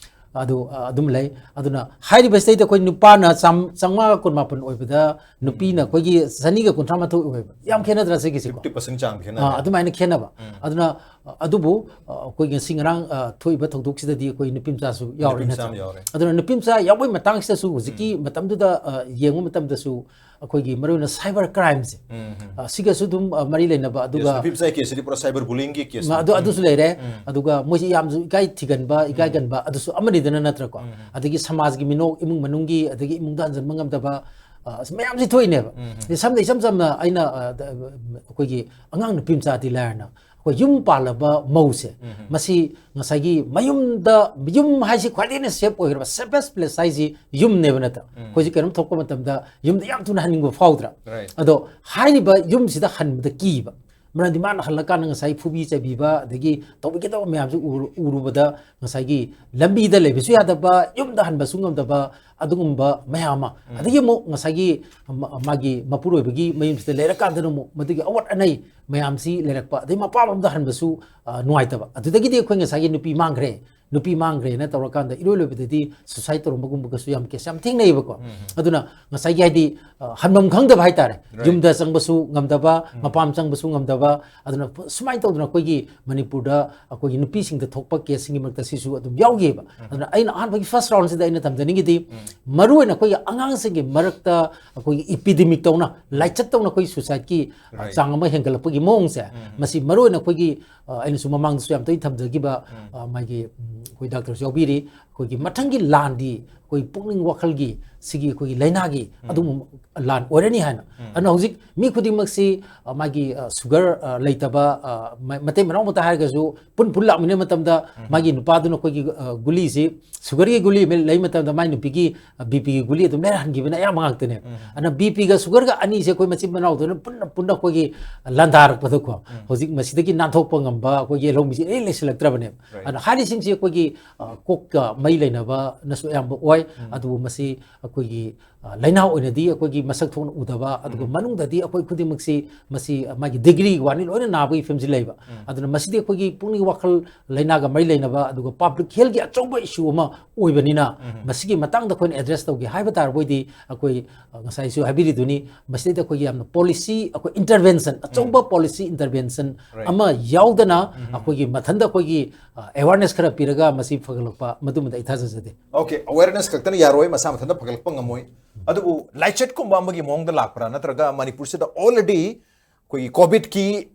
ꯑꯗꯨ, ꯑ, ꯑꯗꯨꯝ ꯂꯩ꯫ ꯑꯗꯨꯅ ꯍꯥꯏꯔꯤꯕꯁꯤꯗꯩꯗ ꯑꯩꯈꯣꯏ ꯅꯨꯄꯥꯅ ꯆꯥꯝ-, ꯆꯥꯝꯃꯉꯥꯒ ꯀꯨꯟꯃꯥꯄꯟ ꯑꯣꯏꯕꯗ ꯅꯨꯄꯤꯅ ꯑꯩꯈꯣꯏꯒꯤ ꯆꯅꯤꯒ ꯀꯨꯟꯊ꯭ꯔꯥ ꯃꯥꯊꯣꯏ ꯑꯣꯏꯕ꯫ ꯌꯥꯝ ꯈꯦꯠꯅꯗ꯭ꯔꯥ ꯁꯤꯒꯤꯁꯤꯀꯣ? Fifty percent ꯆꯥꯡ ꯈꯦꯠꯅꯔꯦ꯫ ꯑꯥ, ꯑꯗꯨꯃꯥꯏꯅ ꯈꯦꯠꯅꯕ꯫ ꯑꯗꯨꯅ, ꯑ, ꯑꯗꯨꯕꯨ, ꯑ, ꯑꯩꯈꯣꯏ ꯉꯁꯤ ꯉꯔꯥꯡ, ꯑ, ꯊꯣꯛꯏꯕ ꯊꯧꯗꯣꯛꯁꯤꯗꯗꯤ ꯑꯩꯈꯣꯏ ꯅꯨꯄꯤ ꯃꯆꯥꯁꯨ ꯌꯥꯎꯔꯦ, ꯅꯨꯄꯤ ꯃꯆꯥ ꯅꯠꯇ꯭ꯔꯥ? ꯑꯃ ꯌꯥꯎꯔꯦ꯫ ꯑꯗꯨꯅ ꯅꯨꯄꯤ ꯃꯆꯥ ꯌꯥꯎꯕꯒꯤ ꯃꯇꯥꯡꯁꯤꯗꯁꯨ ꯍꯧꯖꯤꯛꯀꯤ ꯃꯇꯝꯗꯨꯗ, ꯑ, ꯌꯦꯡꯕ ꯃꯇꯝꯗꯁꯨ ꯑꯩꯈꯣꯏꯒꯤ ꯃꯔꯨꯑꯣꯏꯅ cyber crimeꯁꯦ, ꯎꯝ, ꯎꯝ꯫ ꯑ, ꯁꯤꯒꯁꯨ ꯑꯗꯨꯝ, ꯑ, ꯃꯔꯤ ꯂꯩꯅꯕ, ꯑꯗꯨꯒ Yes, ꯅꯨꯄꯤ ꯃꯆꯥꯒꯤ caseꯁꯤꯗꯤ ꯄꯨꯔꯥ cyber bullyingꯒꯤ case ꯃ-, ꯑꯗꯨ, ꯅꯤ꯫ ꯑꯗꯨꯁꯨ ꯂꯩꯔꯦ꯫ ꯎꯝ꯫ ꯑꯗꯨꯒ ꯃꯣꯏꯁꯤ ꯌꯥꯝꯁꯨ ꯏꯀꯥꯏ ꯊꯤꯒꯟꯕ, ꯎꯝ꯫ ꯏꯀꯥꯏꯒꯟꯕ, ꯑꯗꯨꯁꯨ ꯑꯃꯅꯤꯗꯅ, ꯅꯠꯇ꯭ꯔꯀꯣ? ꯎꯝ꯫ ꯑꯗꯒꯤ ꯁꯃꯥꯖꯒꯤ ꯃꯤꯅꯣꯛ, ꯏꯃꯨꯡ ꯃꯅꯨꯡꯒꯤ, ꯑꯗꯒꯤ ꯏꯃꯨꯡꯗ ꯍꯟꯖꯤꯟꯕ ꯉꯝꯗꯕ, ꯑ, ꯑꯁ, ꯃꯌꯥꯝꯁꯤ ꯊꯣꯛꯏꯅꯦꯕ꯫ ꯎꯝ꯫ ꯑꯗꯩ ꯁꯝꯅ, ꯏꯁꯝ ꯁꯝꯅ ꯑꯩꯅ, ꯑ, ꯗ-, ꯑꯩꯈꯣꯏꯒꯤ ꯑꯉꯥꯡ ꯅꯨꯄꯤ ꯃꯆꯥꯗꯤ ꯂꯥꯏꯔꯅ, ꯑꯩꯈꯣꯏ ꯌꯨꯝ ꯄꯥꯜꯂꯕ ꯃꯧꯁꯦ, ꯎꯝ꯫ ꯃꯁꯤ ꯉꯁꯥꯏꯒꯤ ꯃꯌꯨꯝꯗ, ꯌꯨꯝ ꯍꯥꯏꯁꯤ ꯈ꯭ꯋꯥꯏꯗꯒꯤ ꯍꯦꯟꯅ safe ꯑꯣꯏꯈ꯭ꯔꯕ, safest place ꯍꯥꯏꯁꯤ ꯌꯨꯝꯅꯦꯕ, ꯅꯠꯇ꯭ꯔꯥ? ꯎꯝ꯫ ꯑꯩꯈꯣꯏꯁꯦ ꯀꯩꯅꯣꯝ ꯊꯣꯛꯄ ꯃꯇꯝꯗ ꯌꯨꯝꯗ ꯌꯥꯝ ꯊꯨꯅ ꯍꯟꯅꯤꯡꯕ ꯐꯥꯎꯗ꯭ꯔꯥ? Right꯫ ꯑꯗꯣ ꯍꯥꯏꯔꯤꯕ ꯌꯨꯝꯁꯤꯗ ꯍꯟꯕꯗ ꯀꯤꯕ, ꯃꯔꯝꯗꯤ ꯃꯥꯅ ꯍꯜꯂꯀꯥꯟꯗ ꯉꯁꯥꯏ ꯐꯨꯕꯤ ꯆꯩꯕꯤꯕ, ꯑꯗꯒꯤ ꯇꯧꯕꯤꯒꯗꯕ ꯃꯌꯥꯝꯁꯦ ꯎꯔꯨ-, ꯎꯔꯨꯕꯗ ꯉꯁꯥꯏꯒꯤ ꯂꯝꯕꯤꯗ ꯂꯩꯕꯁꯨ ꯌꯥꯗꯕ, ꯌꯨꯝꯗ ꯍꯟꯕꯁꯨ ꯉꯝꯗꯕ, ꯑꯗꯨꯒꯨꯝꯕ ꯃꯌꯥꯝ ꯑꯃ꯫ ꯎꯝ꯫ ꯑꯗꯒꯤ ꯑꯃꯨꯛ ꯉꯁꯥꯏꯒꯤ ꯃ-, ꯃꯥꯒꯤ ꯃꯄꯨꯔꯣꯏꯕꯒꯤ ꯃꯌꯨꯝꯁꯤꯗ ꯂꯩꯔꯀꯥꯟꯗꯅ ꯑꯃꯨꯛ ꯃꯗꯨꯒꯤ ꯑꯋꯥꯠ ꯑꯅꯩ ꯃꯌꯥꯝꯁꯤ ꯂꯩꯔꯛꯄ, ꯑꯗꯩ ꯃꯄꯥꯝꯂꯣꯝꯗ ꯍꯟꯕꯁꯨ, ꯑ, ꯅꯨꯡꯉꯥꯏꯇꯕ꯫ ꯑꯗꯨꯗꯒꯤꯗꯤ ꯑꯩꯈꯣꯏ ꯉꯁꯥꯏꯒꯤ ꯅꯨꯄꯤ ꯃꯥꯡꯈ꯭ꯔꯦ, ꯅꯨꯄꯤ ꯃꯥꯡꯈ꯭ꯔꯦꯅ ꯇꯧꯔꯀꯥꯟꯗ ꯏꯔꯣꯏ ꯂꯣꯏꯕꯗꯗꯤ suicide ꯇꯧꯔꯝꯕꯒꯨꯝꯕꯒꯁꯨ ꯌꯥꯝ case ꯌꯥꯝ ꯊꯦꯡꯅꯩꯌꯦꯕꯀꯣ꯫ ꯎꯝ꯫ ꯑꯗꯨꯅ ꯉꯁꯥꯏꯒꯤ ꯍꯥꯏꯗꯤ, ꯑ, ꯍꯟꯐꯝ ꯈꯪꯗꯕ ꯍꯥꯏꯇꯥꯔꯦ꯫ Right꯫ ꯌꯨꯝꯗ ꯆꯪꯕꯁꯨ ꯉꯝꯗꯕ, ꯎꯝ꯫ ꯃꯄꯥꯝ ꯆꯪꯕꯁꯨ ꯉꯝꯗꯕ, ꯑꯗꯨꯅ ꯁꯨꯃꯥꯏꯅ ꯇꯧꯗꯅ ꯑꯩꯈꯣꯏꯒꯤ ꯃꯅꯤꯄꯨꯔꯗ ꯑꯩꯈꯣꯏꯒꯤ ꯅꯨꯄꯤꯁꯤꯡꯗ ꯊꯣꯛꯄ caseꯁꯤꯡꯒꯤ ꯃꯔꯛꯇ ꯁꯤꯁꯨ ꯑꯗꯨꯝ ꯌꯥꯎꯈꯤꯑꯕ꯫ ꯎꯝ꯫ ꯑꯗꯨꯅ ꯑꯩꯅ ꯑꯍꯥꯟꯕꯒꯤ first roundꯁꯤꯗ ꯑꯩꯅ ꯊꯝꯖꯅꯤꯡꯉꯤꯗꯤ, ꯎꯝ꯫ ꯃꯔꯨꯑꯣꯏꯅ ꯑꯩꯈꯣꯏꯒꯤ ꯑꯉꯥꯡꯁꯤꯡꯒꯤ ꯃꯔꯛꯇ ꯑꯩꯈꯣꯏꯒꯤ epidemic ꯇꯧꯅ, ꯂꯥꯏꯆꯠ ꯇꯧꯅ ꯑꯩꯈꯣꯏ suicideꯀꯤ, ꯑ, Right꯫ ꯆꯥꯡ ꯑꯃ ꯍꯦꯟꯒꯠꯂꯛꯄꯒꯤ ꯃꯑꯣꯡꯁꯦ, ꯎꯝ꯫ ꯃꯁꯤ ꯃꯔꯨꯑꯣꯏꯅ ꯑꯩꯈꯣꯏꯒꯤ, ꯑ, ꯑꯩꯅꯁꯨ ꯃꯃꯥꯡꯗꯁꯨ ꯌꯥꯝ ꯇꯣꯏꯅ ꯊꯝꯖꯈꯤꯕ, ꯎꯝ꯫ ꯑ, ꯃꯥꯒꯤ, ꯎꯝ, ꯑꯩꯈꯣꯏ doctorꯁꯨ ꯌꯥꯎꯕꯤꯔꯤ, ꯑꯩꯈꯣꯏꯒꯤ ꯃꯊꯪꯒꯤ ꯂꯥꯟꯗꯤ ꯑꯩꯈꯣꯏ ꯄꯨꯛꯅꯤꯡ ꯋꯥꯈꯜꯒꯤ ꯁꯤꯒꯤ ꯑꯩꯈꯣꯏꯒꯤ ꯂꯥꯏꯅꯥꯒꯤ ꯎꯝ꯫ ꯑꯗꯨꯒꯨꯝꯕ ꯂꯥꯟ ꯑꯣꯏꯔꯅꯤ ꯍꯥꯏꯅ꯫ ꯎꯝ꯫ ꯑꯗꯨꯅ ꯍꯧꯖꯤꯛ ꯃꯤ ꯈꯨꯗꯤꯡꯃꯛꯁꯤ, ꯑ, ꯃꯥꯒꯤ, ꯑ, sugar, ꯑ, ꯂꯩꯇꯕ, ꯑ, ꯃ-, ꯃꯇꯩ ꯃꯅꯥꯎꯃꯛꯇ ꯍꯥꯏꯔꯒꯁꯨ ꯄꯨꯟ ꯄꯨꯟ ꯂꯥꯛꯃꯤꯟꯅꯕ ꯃꯇꯝꯗ ꯎꯝ꯫ ꯃꯥꯒꯤ ꯅꯨꯄꯥꯗꯨꯅ ꯑꯩꯈꯣꯏꯒꯤ, ꯑ, ꯒꯨꯂꯤꯁꯤ, sugarꯒꯤ ꯒꯨꯂꯤ ꯑꯃ ꯂꯩ ꯃꯇꯝꯗ ꯃꯥꯏ ꯅꯨꯄꯤꯒꯤ, ꯑ, BPꯒꯤ ꯒꯨꯂꯤ ꯑꯗꯨꯝ ꯂꯩꯔ ꯍꯟꯈꯤꯕꯅ ꯑꯌꯥꯝꯕ ꯉꯥꯛꯇꯅꯦ꯫ ꯎꯝ꯫ ꯑꯗꯨꯅ BPꯒ sugarꯒ ꯑꯅꯤꯁꯦ ꯑꯩꯈꯣꯏ ꯃꯆꯤꯟ ꯃꯅꯥꯎꯗꯨꯅ ꯄꯨꯟꯅ ꯄꯨꯟꯅ ꯑꯩꯈꯣꯏꯒꯤ ꯂꯥꯟꯗꯥꯔꯛꯄꯗꯀꯣ, ꯎꯝ꯫ ꯍꯧꯖꯤꯛ ꯃꯁꯤꯗꯒꯤ ꯅꯥꯟꯊꯣꯛꯄ ꯉꯝꯕ ꯑꯩꯈꯣꯏꯒꯤ ꯌꯦꯜꯍꯧꯃꯤꯁꯤ ꯏꯔꯩ ꯂꯩꯁꯤꯜꯂꯛꯇ꯭ꯔꯕꯅꯦꯕ꯫ Right꯫ ꯑꯗꯨꯅ ꯍꯥꯏꯔꯤꯁꯤꯡꯁꯤ ꯑꯩꯈꯣꯏꯒꯤ, ꯑ, ꯀꯣꯛꯀ ꯃꯔꯤ ꯂꯩꯅꯕꯅꯁꯨ ꯑꯌꯥꯝꯕ ꯑꯣꯏ꯫ ꯑꯗꯨꯕꯨ ꯃꯁꯤ ꯑꯩꯈꯣꯏꯒꯤ, ꯑ, ꯂꯥꯏꯅꯥ ꯑꯣꯏꯅꯗꯤ ꯑꯩꯈꯣꯏꯒꯤ ꯃꯁꯛ ꯊꯣꯛꯅ ꯎꯗꯕ, ꯑꯗꯨꯒ ꯃꯅꯨꯡꯗꯗꯤ ꯑꯩꯈꯣꯏ ꯈꯨꯗꯤꯡꯃꯛꯁꯤ ꯃꯁꯤ ꯃꯥꯒꯤ ꯗꯤꯒ꯭ꯔꯤ ꯋꯥꯅꯤ ꯂꯣꯏꯅ ꯅꯥꯕꯒꯤ ꯐꯤꯕꯝꯁꯤ ꯂꯩꯕ꯫ ꯑꯗꯨꯅ ꯃꯁꯤꯗꯤ ꯑꯩꯈꯣꯏꯒꯤ ꯄꯨꯛꯅꯤꯡ ꯋꯥꯈꯜ ꯂꯥꯏꯅꯥꯒ ꯃꯔꯤ ꯂꯩꯅꯕ, ꯑꯗꯨꯒ ꯄꯕ꯭ꯂꯤꯛ ꯍꯦꯜꯊꯀꯤ ꯑꯆꯧꯕ ꯏꯁꯨ ꯑꯃ ꯑꯣꯏꯕꯅꯤꯅ, ꯃꯁꯤꯒꯤ ꯃꯇꯥꯡꯗ ꯑꯩꯈꯣꯏꯅ ꯑꯦꯗ꯭ꯔꯦꯁ ꯇꯧꯒꯦ ꯍꯥꯏꯕ ꯇꯥꯔꯕꯣꯏꯗꯤ, ꯑꯩꯈꯣꯏ, ꯑ, ꯉꯁꯥꯏꯁꯨ ꯍꯥꯏꯕꯤꯔꯤꯗꯨꯅꯤ, ꯃꯁꯤꯗꯩꯗ ꯑꯩꯈꯣꯏꯒꯤ ꯌꯥꯝꯅ ꯄꯣꯂꯤꯁꯤ, ꯑꯩꯈꯣꯏ ꯏꯟꯇꯔꯚꯦꯟꯁꯟ, ꯑꯆꯧꯕ ꯄꯣꯂꯤꯁꯤ ꯏꯟꯇꯔꯚꯦꯟꯁꯟ ꯑꯃ ꯌꯥꯎꯗꯅ, ꯑꯩꯈꯣꯏꯒꯤ ꯃꯊꯟꯇ ꯑꯩꯈꯣꯏꯒꯤ, ꯑ, ꯑꯦꯋꯥꯔꯅꯦꯁ ꯈꯔ ꯄꯤꯔꯒ ꯃꯁꯤ ꯐꯒꯠꯂꯛꯄ, ꯃꯗꯨꯃꯗꯤ ꯑꯩ ꯊꯥꯖꯖꯗꯦ꯫ ꯑꯣꯀꯦ, ꯑꯋꯦꯔꯅꯦꯁ ꯈꯛꯇꯅ ꯌꯥꯔꯣꯏ, ꯃꯁꯥ ꯃꯊꯟꯇ ꯐꯒꯠꯂꯛꯄ ꯉꯝꯃꯣꯏ꯫ ꯑꯗꯨꯕꯨ ꯂꯥꯏꯆꯠꯀꯨꯝꯕ ꯑꯃꯒꯤ ꯃꯑꯣꯡꯗ ꯂꯥꯛꯄ꯭ꯔꯥ, ꯅꯠꯇ꯭ꯔꯒ ꯃꯅꯤꯄꯨꯔꯁꯤꯗ already ꯑꯩꯈꯣꯏꯒꯤ ꯀꯣꯚꯤꯗꯀꯤ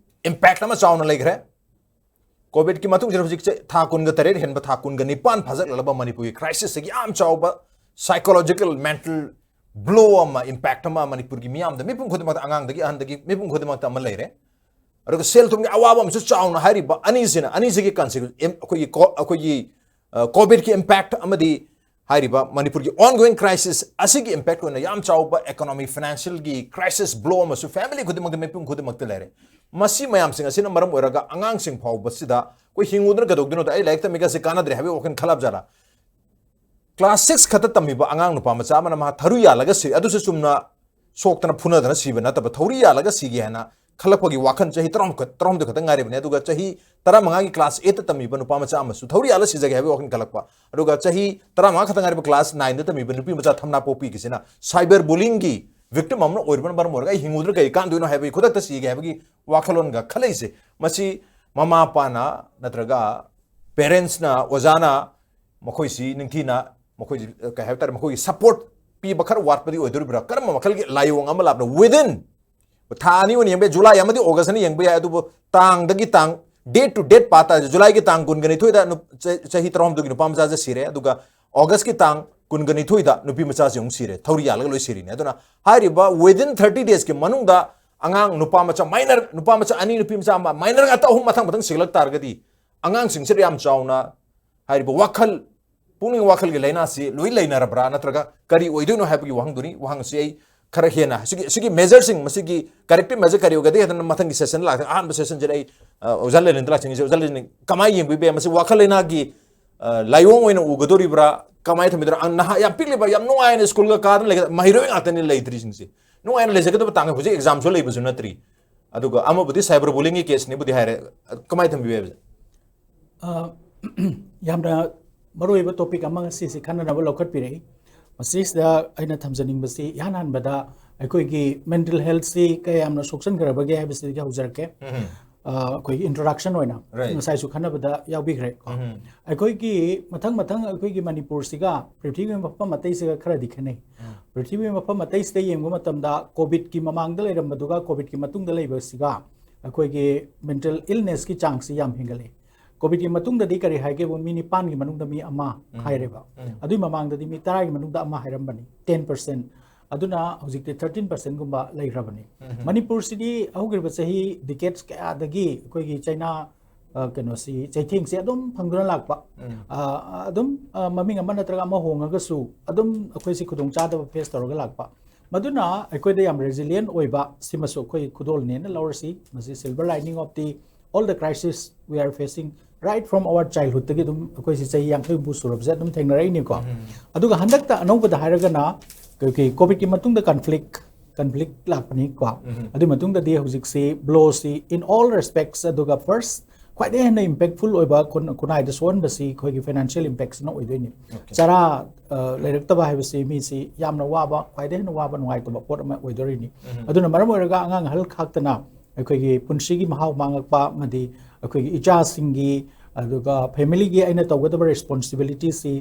ꯏꯝꯄꯦꯛ ꯑꯃ ꯆꯥꯎꯅ ꯂꯩꯈ꯭ꯔꯦ? ꯀꯣꯚꯤꯗꯀꯤ ꯃꯇꯨꯡꯁꯤꯗ ꯍꯧꯖꯤꯛꯁꯦ ꯊꯥ ꯀꯨꯟꯒ ꯇꯔꯦꯠ ꯍꯦꯟꯕ, ꯊꯥ ꯀꯨꯟꯒ ꯅꯤꯄꯥꯟ ꯐꯥꯖꯤꯜꯂꯛꯂꯕ ꯃꯅꯤꯄꯨꯔꯒꯤ ꯀ꯭ꯔꯥꯏꯁꯤꯁꯁꯤꯒꯤ ꯌꯥꯝ ꯆꯥꯎꯕ ꯁꯥꯏꯀꯣꯂꯣꯖꯤꯀꯦꯜ, ꯃꯦꯟꯇꯦꯜ ꯕ꯭ꯂꯣ ꯑꯃ, ꯏꯝꯄꯦꯛ ꯑꯃ ꯃꯅꯤꯄꯨꯔꯒꯤ ꯃꯤꯌꯥꯝꯗ, ꯃꯤꯄꯨꯝ ꯈꯨꯗꯤꯡꯃꯛꯇ, ꯑꯉꯥꯡꯗꯒꯤ ꯑꯍꯟꯗꯒꯤ ꯃꯤꯄꯨꯝ ꯈꯨꯗꯤꯡꯃꯛꯇ ꯑꯃ ꯂꯩꯔꯦ꯫ ꯑꯗꯨꯒ ꯁꯦꯜ ꯊꯨꯝꯒꯤ ꯑꯋꯥꯕ ꯑꯃꯁꯨ ꯆꯥꯎꯅ ꯍꯥꯏꯔꯤꯕ ꯑꯅꯤꯁꯤꯅ, ꯑꯅꯤꯁꯤꯒꯤ ꯀꯟꯁꯤ-, ꯏꯝ-, ꯑꯩꯈꯣꯏꯒꯤ ꯀꯣ-, ꯑꯩꯈꯣꯏꯒꯤ, ꯑ, ꯀꯣꯚꯤꯗꯀꯤ ꯏꯝꯄꯦꯛ ꯑꯃꯗꯤ ꯍꯥꯏꯔꯤꯕ ꯃꯅꯤꯄꯨꯔꯒꯤ ꯑꯣꯟꯒꯣꯋꯤꯡ ꯀ꯭ꯔꯥꯏꯁꯤꯁ ꯑꯁꯤꯒꯤ ꯏꯝꯄꯦꯛ ꯑꯣꯏꯅ ꯌꯥꯝ ꯆꯥꯎꯕ ꯏꯀꯣꯅꯣꯃꯤ, ꯐꯥꯏꯅꯥꯟꯁꯤꯌꯦꯜꯒꯤ ꯀ꯭ꯔꯥꯏꯁꯤꯁ ꯕ꯭ꯂꯣ ꯑꯃꯁꯨ ꯐꯦꯃꯤꯂꯤ ꯈꯨꯗꯤꯡꯃꯛꯇ, ꯃꯤꯄꯨꯝ ꯈꯨꯗꯤꯡꯃꯛꯇ ꯂꯩꯔꯦ꯫ ꯃꯁꯤ ꯃꯌꯥꯝꯁꯤꯡ ꯑꯁꯤꯅ ꯃꯔꯝ ꯑꯣꯏꯔꯒ ꯑꯉꯥꯡꯁꯤꯡ ꯐꯥꯎꯕꯁꯤꯗ ꯑꯩꯈꯣꯏ ꯍꯤꯡꯉꯨꯗꯅ ꯀꯩꯗꯧꯗꯣꯏꯅꯣꯗ, ꯑꯩ ꯂꯥꯏꯔꯤꯛ ꯇꯝꯃꯤꯒꯁꯦ ꯀꯥꯟꯅꯗ꯭ꯔꯦ ꯍꯥꯏꯕꯒꯤ ꯋꯥꯈꯜ ꯈꯜꯂꯕ ꯖꯥꯠꯂꯥ? ꯀ꯭ꯂꯥꯁ ꯁꯤꯛꯁ ꯈꯛꯇ ꯇꯝꯃꯤꯕ ꯑꯉꯥꯡ ꯅꯨꯄꯥ ꯃꯆꯥ ꯑꯃꯅ ꯃꯍꯥꯛ ꯊꯧꯔꯤ ꯌꯥꯜꯂꯒ ꯁꯤ, ꯑꯗꯨꯁꯨ ꯆꯨꯝꯅ ꯁꯣꯛꯇꯅ ꯐꯨꯅꯗꯅ ꯁꯤꯕ ꯅꯠꯇꯕ, ꯊꯧꯔꯤ ꯌꯥꯜꯂꯒ ꯁꯤꯒꯦ ꯍꯥꯏꯅ ꯈꯜꯂꯛꯄꯒꯤ ꯋꯥꯈꯜ ꯆꯍꯤ ꯇꯔꯥꯃꯥꯊꯣꯏ, ꯇꯔꯥꯍꯨꯝꯗꯣꯏ ꯈꯛꯇ ꯉꯥꯏꯔꯤꯕꯅꯤ꯫ ꯑꯗꯨꯒ ꯆꯍꯤ ꯇꯔꯥꯃꯉꯥꯒꯤ ꯀ꯭ꯂꯥꯁ ꯑꯩꯠꯇ ꯇꯝꯃꯤꯕ ꯅꯨꯄꯥ ꯃꯆꯥ ꯑꯃꯁꯨ ꯊꯧꯔꯤ ꯌꯥꯜꯂ ꯁꯤꯖꯒꯦ ꯍꯥꯏꯕꯒꯤ ꯋꯥꯈꯜ ꯈꯜꯂꯛꯄ꯫ ꯑꯗꯨꯒ ꯆꯍꯤ ꯇꯔꯥꯃꯉꯥ ꯈꯛꯇ ꯉꯥꯏꯔꯤꯕ ꯀ꯭ꯂꯥꯁ ꯅꯥꯏꯟꯗ ꯇꯝꯃꯤꯕ ꯅꯨꯄꯤ ꯃꯆꯥ ꯊꯝꯅꯥ ꯄꯣꯛꯄꯤꯒꯤꯁꯤꯅ ꯁꯥꯏꯕꯔ ꯕꯨꯂꯤꯡꯒꯤ ꯚꯤꯛꯇꯤꯝ ꯑꯃꯅ ꯑꯣꯏꯔꯨꯕꯅ ꯃꯔꯝ ꯑꯣꯏꯔꯒ ꯑꯩ ꯍꯤꯡꯉꯨꯗ꯭ꯔꯥ ꯀꯩ ꯀꯥꯟꯗꯣꯏꯅꯣ ꯍꯥꯏꯕꯒꯤ ꯈꯨꯗꯛꯇ ꯁꯤꯒꯦ ꯍꯥꯏꯕꯒꯤ ꯋꯥꯈꯜꯂꯣꯟꯒ ꯈꯜꯂꯛꯏꯁꯦ꯫ ꯃꯁꯤ ꯃꯃꯥ ꯃꯄꯥꯅ ꯅꯠꯇ꯭ꯔꯒ ꯄꯦꯔꯦꯟꯁꯅ, ꯑꯣꯖꯥꯅ ꯃꯈꯣꯏꯁꯤ ꯅꯤꯡꯊꯤꯅ, ꯃꯈꯣꯏꯁꯤ, ꯑ, ꯀꯩ ꯍꯥꯏꯕ ꯇꯥꯔꯦ, ꯃꯈꯣꯏꯒꯤ ꯁꯄꯣꯔꯠ ꯄꯤꯕ ꯈꯔ ꯋꯥꯠꯄꯗꯤ ꯑꯣꯏꯗꯣꯔꯤꯕ꯭ꯔꯥ? ꯀꯔꯝꯕ ꯃꯈꯜꯒꯤ ꯂꯥꯏꯑꯣꯡ ꯑꯃ ꯂꯥꯛꯄꯅ? Within ꯊꯥ ꯑꯅꯤ ꯑꯣꯏꯅ ꯌꯦꯡꯕ ꯌꯥꯏ, ꯖꯨꯂꯥꯏ ꯑꯃꯗꯤ ꯑꯣꯒꯁ ꯑꯅꯤ ꯌꯦꯡꯕ ꯌꯥꯏ, ꯑꯗꯨꯕꯨ ꯇꯥꯡꯗꯒꯤ ꯇꯥꯡ, date to date ꯄꯥ ꯇꯥꯔꯗꯤ, ꯖꯨꯂꯥꯏꯒꯤ ꯇꯥꯡ ꯀꯨꯟꯒ ꯅꯤꯊꯣꯏꯗ ꯅꯨ-, ꯆ-, ꯆꯍꯤ ꯇꯔꯥꯍꯨꯝꯗꯣꯏꯒꯤ ꯅꯨꯄꯥ ꯃꯆꯥꯁꯦ ꯁꯤꯔꯦ, ꯑꯗꯨꯒ ꯑꯣꯒꯁꯀꯤ ꯇꯥꯡ ꯀꯨꯟꯒ ꯅꯤꯊꯣꯏꯗ ꯅꯨꯄꯤ ꯃꯆꯥꯁꯦ ꯑꯃꯨꯛ ꯁꯤꯔꯦ, ꯊꯧꯔꯤ ꯌꯥꯜꯂꯒ ꯂꯣꯏ ꯁꯤꯔꯤꯅꯦ꯫ ꯑꯗꯨꯅ ꯍꯥꯏꯔꯤꯕ within thirty daysꯀꯤ ꯃꯅꯨꯡꯗ ꯑꯉꯥꯡ ꯅꯨꯄꯥ ꯃꯆꯥ ꯃꯥꯏꯅꯔ, ꯅꯨꯄꯥ ꯃꯆꯥ ꯑꯅꯤ, ꯅꯨꯄꯤ ꯃꯆꯥ ꯑꯃ, ꯃꯥꯏꯅꯔ ꯉꯥꯛꯇ ꯑꯍꯨꯝ ꯃꯊꯪ ꯃꯊꯪ ꯁꯤꯒꯠꯂꯛ ꯇꯥꯔꯒꯗꯤ, ꯑꯉꯥꯡꯁꯤꯡꯁꯤꯗ ꯌꯥꯝ ꯆꯥꯎꯅ ꯍꯥꯏꯔꯤꯕ ꯋꯥꯈꯜ, ꯄꯨꯛꯅꯤꯡ ꯋꯥꯈꯜꯒꯤ ꯂꯥꯏꯅꯥꯁꯤ ꯂꯣꯏ ꯂꯩꯅꯔꯕ꯭ꯔꯥ, ꯅꯠꯇ꯭ꯔꯒ ꯀꯔꯤ ꯑꯣꯏꯗꯣꯏꯅꯣ ꯍꯥꯏꯕꯒꯤ ꯋꯥꯍꯪꯗꯨꯅꯤ꯫ ꯋꯥꯍꯪꯁꯤ ꯑꯩ ꯈꯔ ꯍꯦꯟꯅ ꯁꯤꯒꯤ, ꯁꯤꯒꯤ ꯃꯦꯖꯔꯁꯤꯡ, ꯃꯁꯤꯒꯤ ꯀꯔꯦꯛꯇꯤꯞ ꯃꯦꯖꯔ ꯀꯔꯤ ꯑꯣꯏꯒꯗꯒꯦ ꯍꯥꯏꯗꯅ ꯃꯊꯪꯒꯤ ꯁꯦꯁꯟ ꯂꯥꯛꯀꯅꯤ꯫ ꯑꯍꯥꯟꯕ ꯁꯦꯁꯟꯁꯤꯗ ꯑꯩ, ꯑ, ꯑꯣꯖꯥ ꯂꯦꯅꯤꯟꯗ ꯂꯥꯛꯆꯅꯤꯡꯉꯤꯁꯦ꯫ ꯑꯣꯖꯥ ꯂꯦꯅꯤꯟ, ꯀꯃꯥꯏꯅ ꯌꯦꯡꯕꯤꯕ ꯌꯥꯏ? ꯃꯁꯤ ꯋꯥꯈꯜ ꯂꯩꯅꯥꯒꯤ, ꯑ, ꯂꯥꯏꯑꯣꯡ ꯑꯣꯏꯅ ꯎꯒꯗꯣꯔꯤꯕ꯭ꯔꯥ? ꯀꯃꯥꯏꯅ ꯊꯝꯕꯤꯗꯣꯏꯔꯥ? ꯑꯉꯥꯡ ꯅꯍꯥ ꯌꯥꯝ ꯄꯤꯛꯂꯤꯕ, ꯌꯥꯝ ꯅꯨꯡꯉꯥꯏꯅ ꯁ꯭ꯀꯨꯜꯒ ꯀꯥꯗꯅ ꯂꯩꯒ-, ꯃꯍꯩꯔꯣꯏ ꯉꯥꯛꯇꯅꯤ ꯂꯩꯇ꯭ꯔꯤꯁꯤꯡꯁꯦ꯫ ꯅꯨꯡꯉꯥꯏꯅ ꯂꯩꯖꯒꯗꯕ ꯇꯥꯡꯀꯛ, ꯍꯧꯖꯤꯛ ꯑꯦꯛꯖꯥꯝꯁꯨ ꯂꯩꯕꯁꯨ ꯅꯠꯇ꯭ꯔꯤ꯫ ꯑꯗꯨꯒ ꯑꯃꯕꯨꯗꯤ cyber bullyingꯒꯤ caseꯅꯤꯕꯨꯗꯤ ꯍꯥꯏꯔꯦ꯫ ꯀꯃꯥꯏꯅ ꯊꯝꯕꯤꯕ ꯌꯥꯏ? ꯑ, ꯌꯥꯝꯅ ꯃꯔꯨꯑꯣꯏꯕ topic ꯑꯃ ꯉꯁꯤꯁꯤ ꯈꯟꯅꯅꯕ ꯂꯧꯈꯠꯄꯤꯔꯛꯏ꯫ ꯃꯁꯤꯁꯤꯗ ꯑꯩꯅ ꯊꯝꯖꯅꯤꯡꯕꯁꯤ ꯏꯍꯥꯟ ꯍꯥꯟꯕꯗ ꯑꯩꯈꯣꯏꯒꯤ mental healthꯁꯤ ꯀꯌꯥ ꯌꯥꯝꯅ ꯁꯣꯛꯆꯟꯈ꯭ꯔꯕꯒꯦ ꯍꯥꯏꯕꯁꯤꯗꯒꯤ ꯍꯧꯖꯔꯛꯀꯦ꯫ ꯎꯝ꯫ ꯑ, ꯑꯩꯈꯣꯏꯒꯤ introduction ꯑꯣꯏꯅ Right. ꯉꯁꯥꯏꯁꯨ ꯈꯟꯅꯕꯗ ꯌꯥꯎꯕꯤꯈ꯭ꯔꯦ꯫ ꯎꯝ꯫ ꯑꯩꯈꯣꯏꯒꯤ ꯃꯊꯪ ꯃꯊꯪ ꯑꯩꯈꯣꯏꯒꯤ ꯃꯅꯤꯄꯨꯔꯁꯤꯒ ꯄ꯭ꯔꯤꯊꯤꯕꯤꯒꯤ ꯃꯐꯝ ꯑꯇꯩꯁꯤꯒ ꯈꯔꯗꯤ ꯈꯦꯠꯅꯩ꯫ ꯎꯝ꯫ ꯄ꯭ꯔꯤꯊꯤꯕꯤꯒꯤ ꯃꯐꯝ ꯑꯇꯩꯁꯤꯗ ꯌꯦꯡꯕ ꯃꯇꯝꯗ COVIDꯀꯤ ꯃꯃꯥꯡꯗ ꯂꯩꯔꯝꯕꯗꯨꯒ COVIDꯀꯤ ꯃꯇꯨꯡꯗ ꯂꯩꯕꯁꯤꯒ ꯑꯩꯈꯣꯏꯒꯤ mental illnessꯀꯤ ꯆꯥꯡꯁꯤ ꯌꯥꯝ ꯍꯦꯟꯒꯠꯂꯛꯏ꯫ COVIDꯀꯤ ꯃꯇꯨꯡꯗꯗꯤ ꯀꯔꯤ ꯍꯥꯏꯒꯦꯕꯨ, ꯃꯤ ꯅꯤꯄꯥꯟꯒꯤ ꯃꯅꯨꯡꯗ ꯃꯤ ꯑꯃ ꯎꯝ꯫ ꯍꯥꯏꯔꯦꯕ꯫ ꯎꯝ꯫ ꯑꯗꯨꯒꯤ ꯃꯃꯥꯡꯗꯗꯤ ꯃꯤ ꯇꯔꯥꯒꯤ ꯃꯅꯨꯡꯗ ꯑꯃ ꯍꯥꯏꯔꯝꯕꯅꯤ, ten percent꯫ ꯑꯗꯨꯅ ꯍꯧꯖꯤꯛꯇꯤ thirteen percentꯒꯨꯝꯕ ꯂꯩꯈ꯭ꯔꯕꯅꯤ꯫ ꯎꯝ꯫ ꯃꯅꯤꯄꯨꯔꯁꯤꯗꯤ ꯍꯧꯈꯤꯕ ꯆꯍꯤ decades ꯀꯌꯥꯗꯒꯤ ꯑꯩꯈꯣꯏꯒꯤ ꯆꯩꯅꯥ, ꯑ, ꯀꯩꯅꯣꯁꯤ, ꯆꯩꯊꯦꯡꯁꯦ ꯑꯗꯨꯝ ꯐꯪꯗꯨꯅ ꯂꯥꯛꯄ꯫ ꯎꯝ꯫ ꯑ, ꯑꯗꯨꯝ, ꯑ, ꯃꯃꯤꯡ ꯑꯃ ꯅꯠꯇ꯭ꯔꯒ ꯑꯃ ꯍꯣꯡꯉꯒꯁꯨ ꯑꯗꯨꯝ ꯑꯩꯈꯣꯏꯁꯤ ꯈꯨꯗꯣꯡꯆꯥꯗꯕ face ꯇꯧꯔꯒ ꯂꯥꯛꯄ꯫ ꯃꯗꯨꯅ ꯑꯩꯈꯣꯏꯗ ꯌꯥꯝ resilient ꯑꯣꯏꯕ, ꯁꯤꯃꯁꯨ ꯑꯩꯈꯣꯏ ꯈꯨꯗꯣꯜꯅꯦꯅ ꯂꯧꯔꯁꯤ꯫ ꯃꯁꯤ silver lining of the all the crisis we are facing right from our childhoodꯇꯒꯤ ꯑꯗꯨꯝ ꯑꯩꯈꯣꯏꯁꯤ ꯆꯍꯤ ꯌꯥꯡꯈꯩ ꯍꯨꯝꯐꯨ ꯁꯨꯔꯕꯁꯦ ꯑꯗꯨꯝ ꯊꯦꯡꯅꯔꯛꯏꯅꯤꯀꯣ꯫ ꯎꯝ꯫ ꯑꯗꯨꯒ ꯍꯟꯗꯛꯇ ꯑꯅꯧꯕꯗ ꯍꯥꯏꯔꯒꯅ ꯑꯩꯈꯣꯏꯒꯤ COVIDꯀꯤ ꯃꯇꯨꯡꯗ conflict, conflict ꯂꯥꯛꯄꯅꯤꯀꯣ꯫ ꯎꯝ꯫ ꯑꯗꯨꯒꯤ ꯃꯇꯨꯡꯗꯗꯤ ꯍꯧꯖꯤꯛꯁꯤ blowꯁꯤ in all respects, ꯑꯗꯨꯒ first ꯈ꯭ꯋꯥꯏꯗꯒꯤ ꯍꯦꯟꯅ impactful ꯑꯣꯏꯕ ꯈꯨꯟ-, ꯈꯨꯟꯅꯥꯏꯗ ꯁꯣꯛꯍꯟꯕꯁꯤ ꯑꯩꯈꯣꯏꯒꯤ financial impactꯁꯤꯅ ꯑꯣꯏꯗꯣꯏꯅꯤ꯫ Okay. ꯆꯔꯥ, ꯑ, ꯂꯩꯔꯛꯇꯕ ꯍꯥꯏꯕꯁꯤ ꯃꯤꯁꯤ ꯌꯥꯝꯅ ꯋꯥꯕ, ꯈ꯭ꯋꯥꯏꯗꯒꯤ ꯍꯦꯟꯅ ꯋꯥꯕ ꯅꯨꯡꯉꯥꯏꯇꯕ ꯄꯣꯠ ꯑꯃ ꯑꯣꯏꯗꯣꯔꯤꯅꯤ꯫ ꯎꯝ꯫ ꯑꯗꯨꯅ ꯃꯔꯝ ꯑꯣꯏꯔꯒ ꯑꯉꯥꯡ ꯑꯍꯜ ꯈꯥꯛꯇꯅ ꯑꯩꯈꯣꯏꯒꯤ ꯄꯨꯟꯁꯤꯒꯤ ꯃꯍꯥꯎ ꯃꯥꯡꯉꯛꯄ ꯑꯃꯗꯤ ꯑꯩꯈꯣꯏꯒꯤ ꯏꯆꯥꯁꯤꯡꯒꯤ, ꯑꯗꯨꯒ familyꯒꯤ ꯑꯩꯅ ꯇꯧꯒꯗꯕ responsibilityꯁꯤ,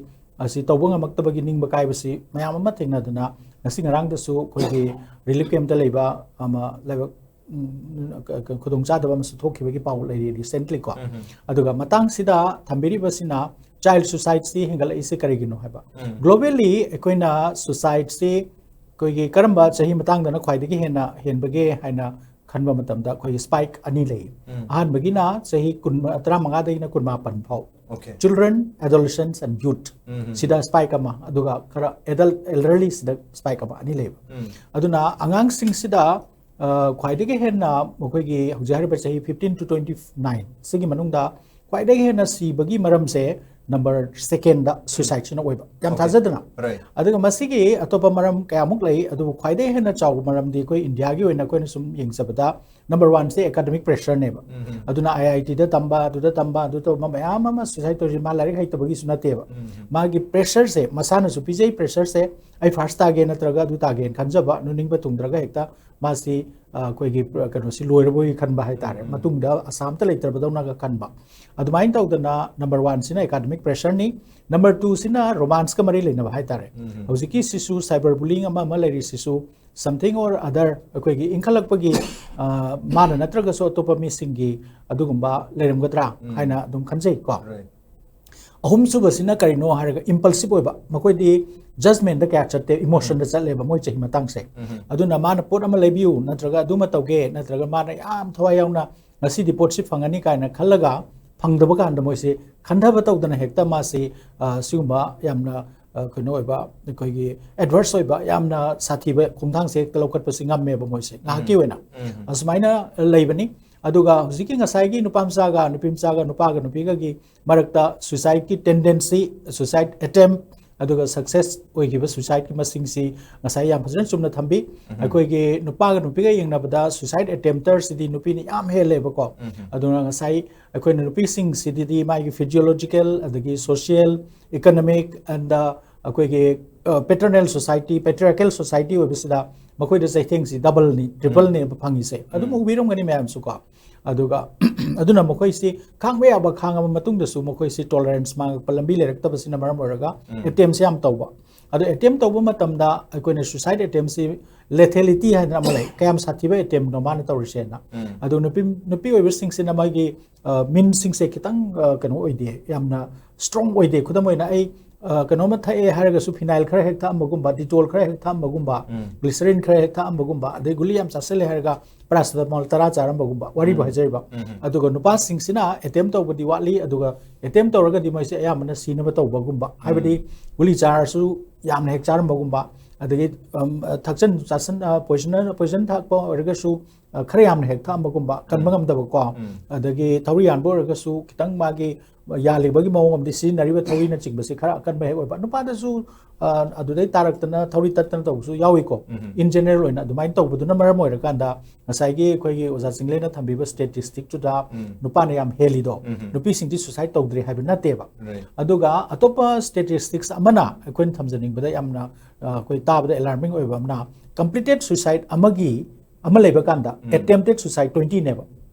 ꯑꯁꯤ ꯇꯧꯕ ꯉꯝꯃꯛꯇꯕꯒꯤ ꯅꯤꯡꯕ ꯀꯥꯏꯕꯁꯤ ꯃꯌꯥꯝ ꯑꯃ ꯊꯦꯡꯅꯗꯨꯅ ꯉꯁꯤ ꯉꯔꯥꯡꯗꯁꯨ ꯑꯩꯈꯣꯏꯒꯤ relief campꯇ ꯂꯩꯕ ꯑꯃ ꯂꯥꯏꯕꯛ, ꯎꯝ, ꯈꯨꯗꯣꯡꯆꯥꯗꯕ ꯑꯃꯁꯨ ꯊꯣꯛꯈꯤꯕꯒꯤ ꯄꯥꯎ ꯂꯩꯔꯤ recentlyꯀꯣ꯫ ꯎꯝ꯫ ꯑꯗꯨꯒ ꯃꯇꯥꯡꯁꯤꯗ ꯊꯝꯕꯤꯔꯤꯕꯁꯤꯅ child suicideꯁꯤ ꯍꯦꯟꯒꯠꯂꯛꯏꯁꯦ ꯀꯔꯤꯒꯤꯅꯣ ꯍꯥꯏꯕ꯫ ꯎꯝ꯫ Globally ꯑꯩꯈꯣꯏꯅ suicideꯁꯤ ꯑꯩꯈꯣꯏꯒꯤ ꯀꯔꯝꯕ ꯆꯍꯤ ꯃꯇꯥꯡꯗꯅ ꯈ꯭ꯋꯥꯏꯗꯒꯤ ꯍꯦꯟꯅ ꯍꯦꯟꯕꯒꯦ ꯍꯥꯏꯅ ꯈꯟꯕ ꯃꯇꯝꯗ ꯑꯩꯈꯣꯏꯒꯤ spike ꯑꯅꯤ ꯂꯩ꯫ ꯎꯝ꯫ ꯑꯍꯥꯟꯕꯒꯤꯅ ꯆꯍꯤ ꯀꯨꯟ, ꯇꯔꯥꯃꯉꯥꯗꯒꯤꯅ ꯀꯨꯟꯃꯥꯄꯟ ꯐꯥꯎ꯫ Okay. Children, adolescents and youth꯫ ꯎꯝ, ꯎꯝ꯫ ꯁꯤꯗ spike ꯑꯃ, ꯑꯗꯨꯒ ꯈꯔ adult, elderly ꯁꯤꯗ spike ꯑꯃ, ꯑꯅꯤ ꯂꯩꯕ꯫ ꯎꯝ꯫ ꯑꯗꯨꯅ ꯑꯉꯥꯡꯁꯤꯡꯁꯤꯗ, ꯑ, ꯈ꯭ꯋꯥꯏꯗꯒꯤ ꯍꯦꯟꯅ ꯃꯈꯣꯏꯒꯤ ꯍꯧꯖꯤꯛ ꯍꯥꯏꯔꯤꯕ ꯆꯍꯤ fifteen to twenty nine ꯁꯤꯒꯤ ꯃꯅꯨꯡꯗ ꯈ꯭ꯋꯥꯏꯗꯒꯤ ꯍꯦꯟꯅ ꯁꯤꯕꯒꯤ ꯃꯔꯝꯁꯦ ꯅꯝꯕꯔ ꯁꯦꯀꯦꯟꯗ ꯁꯨꯏꯁꯥꯏꯠꯁꯤꯅ ꯑꯣꯏꯕ꯫ ꯌꯥꯝ Okay. ꯊꯥꯖꯗꯅ꯫ Right. ꯑꯗꯨꯒ ꯃꯁꯤꯒꯤ ꯑꯇꯣꯞꯄ ꯃꯔꯝ ꯀꯌꯥꯃꯨꯛ ꯂꯩ, ꯑꯗꯨꯕꯨ ꯈ꯭ꯋꯥꯏꯗꯒꯤ ꯍꯦꯟꯅ ꯆꯥꯎꯕ ꯃꯔꯝꯗꯤ ꯑꯩꯈꯣꯏ ꯏꯟꯗꯤꯌꯥꯒꯤ ꯑꯣꯏꯅ ꯑꯩꯈꯣꯏꯅ ꯁꯨꯝ ꯌꯦꯡꯖꯕꯗ, ꯅꯝꯕꯔ ꯋꯥꯟꯁꯦ ꯑꯦꯀꯥꯗꯃꯤꯛ ꯄ꯭ꯔꯦꯁꯔꯅꯦꯕ꯫ ꯑꯗꯨꯅ ꯑꯥꯏ ꯑꯥꯏ ꯇꯤꯗ ꯇꯝꯕ, ꯑꯗꯨꯗ ꯇꯝꯕ, ꯑꯗꯨ ꯇꯧꯕ ꯃꯌꯥꯝ ꯑꯃ ꯁꯨꯏꯁꯥꯏꯠ ꯇꯧꯔꯤꯁꯦ ꯃꯥ ꯂꯥꯏꯔꯤꯛ ꯍꯩꯇꯕꯒꯤꯁꯨ ꯅꯠꯇꯦꯕ꯫ ꯃꯥꯒꯤ ꯄ꯭ꯔꯦꯁꯔꯁꯦ ꯃꯁꯥꯅꯁꯨ ꯄꯤꯖꯩ, ꯄ꯭ꯔꯦꯁꯔꯁꯦ ꯑꯩ ꯐꯥꯔꯁ ꯇꯥꯒꯦ ꯅꯠꯇ꯭ꯔꯒ ꯑꯗꯨ ꯇꯥꯒꯦꯅ ꯈꯟꯖꯕ, ꯑꯗꯨ ꯅꯤꯡꯕ ꯊꯨꯡꯗ꯭ꯔꯒ ꯍꯦꯛꯇ ꯃꯥꯁꯤ, ꯑ, ꯑꯩꯈꯣꯏꯒꯤ ꯄ꯭ꯔ-, ꯀꯩꯅꯣꯁꯤ ꯂꯣꯏꯔꯕꯣꯏ ꯈꯟꯕ ꯍꯥꯏꯇꯥꯔꯦ꯫ ꯃꯇꯨꯡꯗ ꯑꯁꯥ ꯑꯝꯇ ꯂꯩꯇ꯭ꯔꯕꯗꯧꯅꯒ ꯈꯟꯕ꯫ ꯑꯗꯨꯃꯥꯏꯅ ꯇꯧꯗꯅ ꯅꯝꯕꯔ ꯋꯥꯟꯁꯤꯅ ꯑꯦꯀꯥꯗꯃꯤꯛ ꯄ꯭ꯔꯦꯁꯔꯅꯤ꯫ ꯅꯝꯕꯔ ꯇꯨꯁꯤꯅ ꯔꯣꯃꯥꯟꯁꯀ ꯃꯔꯤ ꯂꯩꯅꯕ ꯍꯥꯏꯇꯥꯔꯦ꯫ ꯍꯧꯖꯤꯛꯀꯤ ꯁꯤꯁꯨ ꯁꯥꯏꯕꯔ ꯕꯨꯂꯤꯡ ꯑꯃ ꯑꯃ ꯂꯩꯔꯤꯁꯤꯁꯨ something or other ꯑꯩꯈꯣꯏꯒꯤ ꯏꯟꯈꯠꯂꯛꯄꯒꯤ, ꯑ, ꯃꯥꯅ ꯅꯠꯇ꯭ꯔꯒꯁꯨ ꯑꯇꯣꯞꯄ ꯃꯤꯁꯤꯡꯒꯤ ꯑꯗꯨꯒꯨꯝꯕ ꯂꯩꯔꯝꯒꯗ꯭ꯔꯥ ꯍꯥꯏꯅ ꯑꯗꯨꯝ ꯈꯟꯖꯩ ꯀꯣ꯫ Right. ꯑꯍꯨꯝꯁꯨꯕꯁꯤꯅ ꯀꯔꯤꯅꯣ ꯍꯥꯏꯔꯒ ꯏꯝꯄꯜꯁꯤꯞ ꯑꯣꯏꯕ, ꯃꯈꯣꯏꯗꯤ ꯖꯖꯃꯦꯟꯗ ꯀꯌꯥ ꯆꯠꯇꯦ, ꯏꯃꯣꯁꯟꯗ ꯆꯠꯂꯦꯕ ꯃꯣꯏ ꯆꯍꯤ ꯃꯇꯥꯡꯁꯦ꯫ ꯑꯗꯨꯅ ꯃꯥꯅ ꯄꯣꯠ ꯑꯃ ꯂꯩꯕꯤꯌꯨ ꯅꯠꯇ꯭ꯔꯒ ꯑꯗꯨꯃ ꯇꯧꯒꯦ ꯅꯠꯇ꯭ꯔꯒ ꯃꯥꯅ ꯌꯥꯝ ꯊꯋꯥꯏ ꯌꯥꯎꯅ ꯉꯁꯤꯗꯤ ꯄꯣꯠꯁꯤ ꯐꯪꯒꯅꯤ ꯀꯥꯏꯅ ꯈꯜꯂꯒ ꯐꯪꯗꯕ ꯀꯥꯟꯗ ꯃꯣꯏꯁꯦ ꯈꯟꯊꯕ ꯇꯧꯗꯅ ꯍꯦꯛꯇ ꯃꯥꯁꯤ, ꯑ, ꯁꯤꯒꯨꯝꯕ ꯌꯥꯝꯅ, ꯑ, ꯀꯩꯅꯣ ꯑꯣꯏꯕ, ꯑꯩꯈꯣꯏꯒꯤ ꯑꯦꯗꯚꯔꯁ ꯑꯣꯏꯕ ꯌꯥꯝꯅ ꯁꯥꯊꯤꯕ ꯈꯣꯡꯊꯥꯡꯁꯦ ꯍꯦꯛꯇ ꯂꯧꯈꯠꯄꯁꯤ ꯉꯝꯃꯦꯕ ꯃꯣꯏꯁꯦ ꯉꯥꯏꯍꯥꯛꯀꯤ ꯑꯣꯏꯅ꯫ ꯑꯁꯨꯃꯥꯏꯅ ꯂꯩꯕꯅꯤ꯫ ꯑꯗꯨꯒ ꯍꯧꯖꯤꯛꯀꯤ ꯉꯁꯥꯏꯒꯤ ꯅꯨꯄꯥ ꯃꯆꯥꯒ ꯅꯨꯄꯤ ꯃꯆꯥꯒ ꯅꯨꯄꯥꯒ ꯅꯨꯄꯤꯒꯒꯤ ꯃꯔꯛꯇ ꯁꯨꯏꯁꯥꯏꯠꯀꯤ ꯇꯦꯟꯗꯦꯟꯁꯤ, ꯁꯨꯏꯁꯥꯏꯠ ꯑꯦꯇꯦꯝ, ꯑꯗꯨꯒ ꯁꯛꯁꯦꯁ ꯑꯣꯏꯈꯤꯕ ꯁꯨꯏꯁꯥꯏꯠꯀꯤ ꯃꯁꯤꯡꯁꯤ ꯉꯁꯥꯏ ꯌꯥꯝ ꯐꯖꯅ ꯆꯨꯝꯅ ꯊꯝꯕꯤ꯫ ꯑꯩꯈꯣꯏꯒꯤ ꯅꯨꯄꯥꯒ ꯅꯨꯄꯤꯒ ꯌꯦꯡꯅꯕꯗ ꯁꯨꯏꯁꯥꯏꯠ ꯑꯦꯇꯦꯝꯇꯔꯁꯤꯗꯤ ꯅꯨꯄꯤꯅ ꯌꯥꯝ ꯍꯦꯜꯂꯦꯕꯀꯣ꯫ ꯑꯗꯨꯅ ꯉꯁꯥꯏ ꯑꯩꯈꯣꯏꯅ ꯅꯨꯄꯤꯁꯤꯡꯁꯤꯗꯤ ꯃꯥꯒꯤ ꯐꯤꯖꯤꯌꯣꯂꯣꯖꯤꯀꯦꯜ, ꯑꯗꯒꯤ ꯁꯣꯁꯤꯌꯦꯜ, ꯏꯀꯅꯣꯃꯤꯛ, ꯑꯦꯟꯗ ꯑꯩꯈꯣꯏꯒꯤ ꯄꯦꯇꯔꯅꯦꯜ ꯁꯣꯁꯥꯏꯇꯤ, ꯄꯦꯇ꯭ꯔꯤꯌꯥꯔꯀꯦꯜ ꯁꯣꯁꯥꯏꯇꯤ ꯑꯣꯏꯕꯁꯤꯗ ꯃꯈꯣꯏꯗ ꯆꯩꯊꯦꯡꯁꯤ ꯗꯕꯜꯅꯤ, ꯇ꯭ꯔꯤꯄꯜꯅꯦꯕ ꯐꯪꯉꯤꯁꯦ꯫ ꯑꯗꯨꯝ ꯎꯕꯤꯔꯝꯒꯅꯤ ꯃꯌꯥꯝꯁꯨꯀꯣ꯫ ꯑꯗꯨꯒ ꯑꯗꯨꯅ ꯃꯈꯣꯏꯁꯤ ꯈꯥꯡꯕ ꯌꯥꯕ ꯈꯥꯡꯉꯕ ꯃꯇꯨꯡꯗꯁꯨ ꯃꯈꯣꯏꯁꯤ ꯇꯣꯂꯔꯦꯟꯁ ꯃꯥꯡꯉꯛꯄ ꯂꯝꯕꯤ ꯂꯩꯔꯛꯇꯕꯁꯤꯅ ꯃꯔꯝ ꯑꯣꯏꯔꯒ ꯑꯦꯇꯦꯝꯁꯦ ꯌꯥꯝ ꯇꯧꯕ꯫ ꯑꯗꯣ ꯑꯦꯇꯦꯝ ꯇꯧꯕ ꯃꯇꯝꯗ ꯑꯩꯈꯣꯏꯅ ꯁꯨꯏꯁꯥꯏꯠ ꯑꯦꯇꯦꯝꯁꯤ ꯂꯦꯊꯦꯂꯤꯇꯤ ꯍꯥꯏꯗꯅ ꯑꯃ ꯂꯩ, ꯀꯌꯥꯝ ꯁꯥꯊꯤꯕ ꯑꯦꯇꯦꯝꯅꯣ ꯃꯥꯅ ꯇꯧꯔꯤꯁꯦꯅ꯫ ꯑꯗꯣ ꯅꯨꯄꯤ, ꯅꯨꯄꯤ ꯑꯣꯏꯕꯁꯤꯡꯁꯤꯅ ꯃꯥꯒꯤ, ꯑ, ꯃꯤꯟꯁꯤꯡꯁꯦ ꯈꯤꯇꯪ, ꯑ, ꯀꯩꯅꯣ ꯑꯣꯏꯗꯦ, ꯌꯥꯝꯅ ꯁ꯭ꯇꯔꯣꯡ ꯑꯣꯏꯗꯦ꯫ ꯈꯨꯗꯝ ꯑꯣꯏꯅ ꯑꯩ, ꯑ, ꯀꯩꯅꯣꯝꯃ ꯊꯛꯑꯦ ꯍꯥꯏꯔꯒꯁꯨ ꯐꯤꯅꯥꯏꯜ ꯈꯔ ꯍꯦꯛ ꯊꯛꯑꯝꯕꯒꯨꯝꯕ, ꯗꯤꯇꯣꯜ ꯈꯔ ꯍꯦꯛ ꯊꯛꯑꯝꯕꯒꯨꯝꯕ, ꯒ꯭ꯂꯤꯁꯔꯤꯟ ꯈꯔ ꯍꯦꯛ ꯊꯛꯑꯝꯕꯒꯨꯝꯕ, ꯑꯗꯩ ꯒꯨꯂꯤ ꯌꯥꯝ ꯆꯥꯁꯤꯜꯂꯦ ꯍꯥꯏꯔꯒ ꯄꯦꯔꯥꯁꯤꯇꯥꯃꯣꯜ ꯇꯔꯥ ꯆꯥꯔꯝꯕꯒꯨꯝꯕ ꯋꯥꯔꯤꯕꯨ ꯍꯥꯏꯖꯔꯤꯕ꯫ ꯑꯗꯨꯒ ꯅꯨꯄꯥꯁꯤꯡꯁꯤꯅ ꯑꯦꯇꯦꯝ ꯇꯧꯕꯗꯤ ꯋꯥꯠꯂꯤ, ꯑꯗꯨꯒ ꯑꯦꯇꯦꯝ ꯇꯧꯔꯒꯗꯤ ꯃꯣꯏꯁꯦ ꯑꯌꯥꯝꯕꯅ ꯁꯤꯅꯕ ꯇꯧꯕꯒꯨꯝꯕ, ꯍꯥꯏꯕꯗꯤ ꯒꯨꯂꯤ ꯆꯥꯔꯁꯨ ꯌꯥꯝꯅ ꯍꯦꯛ ꯆꯥꯔꯝꯕꯒꯨꯝꯕ, ꯑꯗꯒꯤ, ꯑꯝ, ꯊꯛꯆꯟ ꯆꯥꯁꯟ, ꯑ, ꯄꯣꯏꯖꯟ, ꯄꯣꯏꯖꯟ ꯊꯛꯄ ꯑꯣꯏꯔꯒꯁꯨ ꯑ, ꯈꯔ ꯌꯥꯝꯅ ꯍꯦꯛ ꯊꯛꯑꯝꯕꯒꯨꯝꯕ, ꯀꯟꯕ ꯎꯝ꯫ ꯉꯝꯗꯕꯀꯣ, ꯎꯝ꯫ ꯑꯗꯒꯤ ꯊꯧꯔꯤ ꯌꯥꯟꯕ ꯑꯣꯏꯔꯒꯁꯨ ꯈꯤꯇꯪ ꯃꯥꯒꯤ ꯌꯥꯜꯂꯤꯕꯒꯤ ꯃꯑꯣꯡ ꯑꯃꯗꯤ ꯁꯤꯖꯤꯟꯅꯔꯤꯕ ꯊꯧꯔꯤꯅꯆꯤꯡꯕꯁꯤ ꯈꯔ ꯑꯀꯟꯕ ꯍꯦꯛ ꯑꯣꯏꯕ꯫ ꯅꯨꯄꯥꯗꯁꯨ, ꯑ, ꯑꯗꯨꯗꯩ ꯇꯥꯔꯛꯇꯅ ꯊꯧꯔꯤ ꯇꯠꯇꯅ ꯇꯧꯕꯁꯨ ꯌꯥꯎꯏꯀꯣ꯫ ꯎꯝ꯫ In general ꯑꯣꯏꯅ ꯑꯗꯨꯃꯥꯏꯅ ꯇꯧꯕꯗꯨꯅ ꯃꯔꯝ ꯑꯣꯏꯔꯀꯥꯟꯗ ꯉꯁꯥꯏꯒꯤ ꯑꯩꯈꯣꯏꯒꯤ ꯑꯣꯖꯥ ꯆꯤꯡꯂꯦꯟꯅ ꯊꯝꯕꯤꯕ statisticꯇꯨꯗ ꯎꯝ꯫ ꯅꯨꯄꯥꯅ ꯌꯥꯝ ꯍꯦꯜꯂꯤꯗꯣ, ꯎꯝ꯫ ꯅꯨꯄꯤꯁꯤꯡꯗꯤ suicide ꯇꯧꯗ꯭ꯔꯦ ꯍꯥꯏꯕ ꯅꯠꯇꯦꯕ꯫ Right꯫ ꯑꯗꯨꯒ ꯑꯇꯣꯞꯄ statistics ꯑꯃꯅ ꯑꯩꯈꯣꯏꯅ ꯊꯝꯖꯅꯤꯡꯕꯗ ꯌꯥꯝꯅ, ꯑ, ꯑꯩꯈꯣꯏ ꯇꯥꯕꯗ alarming ꯑꯣꯏꯕ ꯑꯃꯅ, completed suicide ꯑꯃꯒꯤ, ꯑꯃ ꯂꯩꯕ ꯀꯥꯟꯗ ꯎꯝ꯫ Attempted suicide twentyꯅꯦꯕ꯫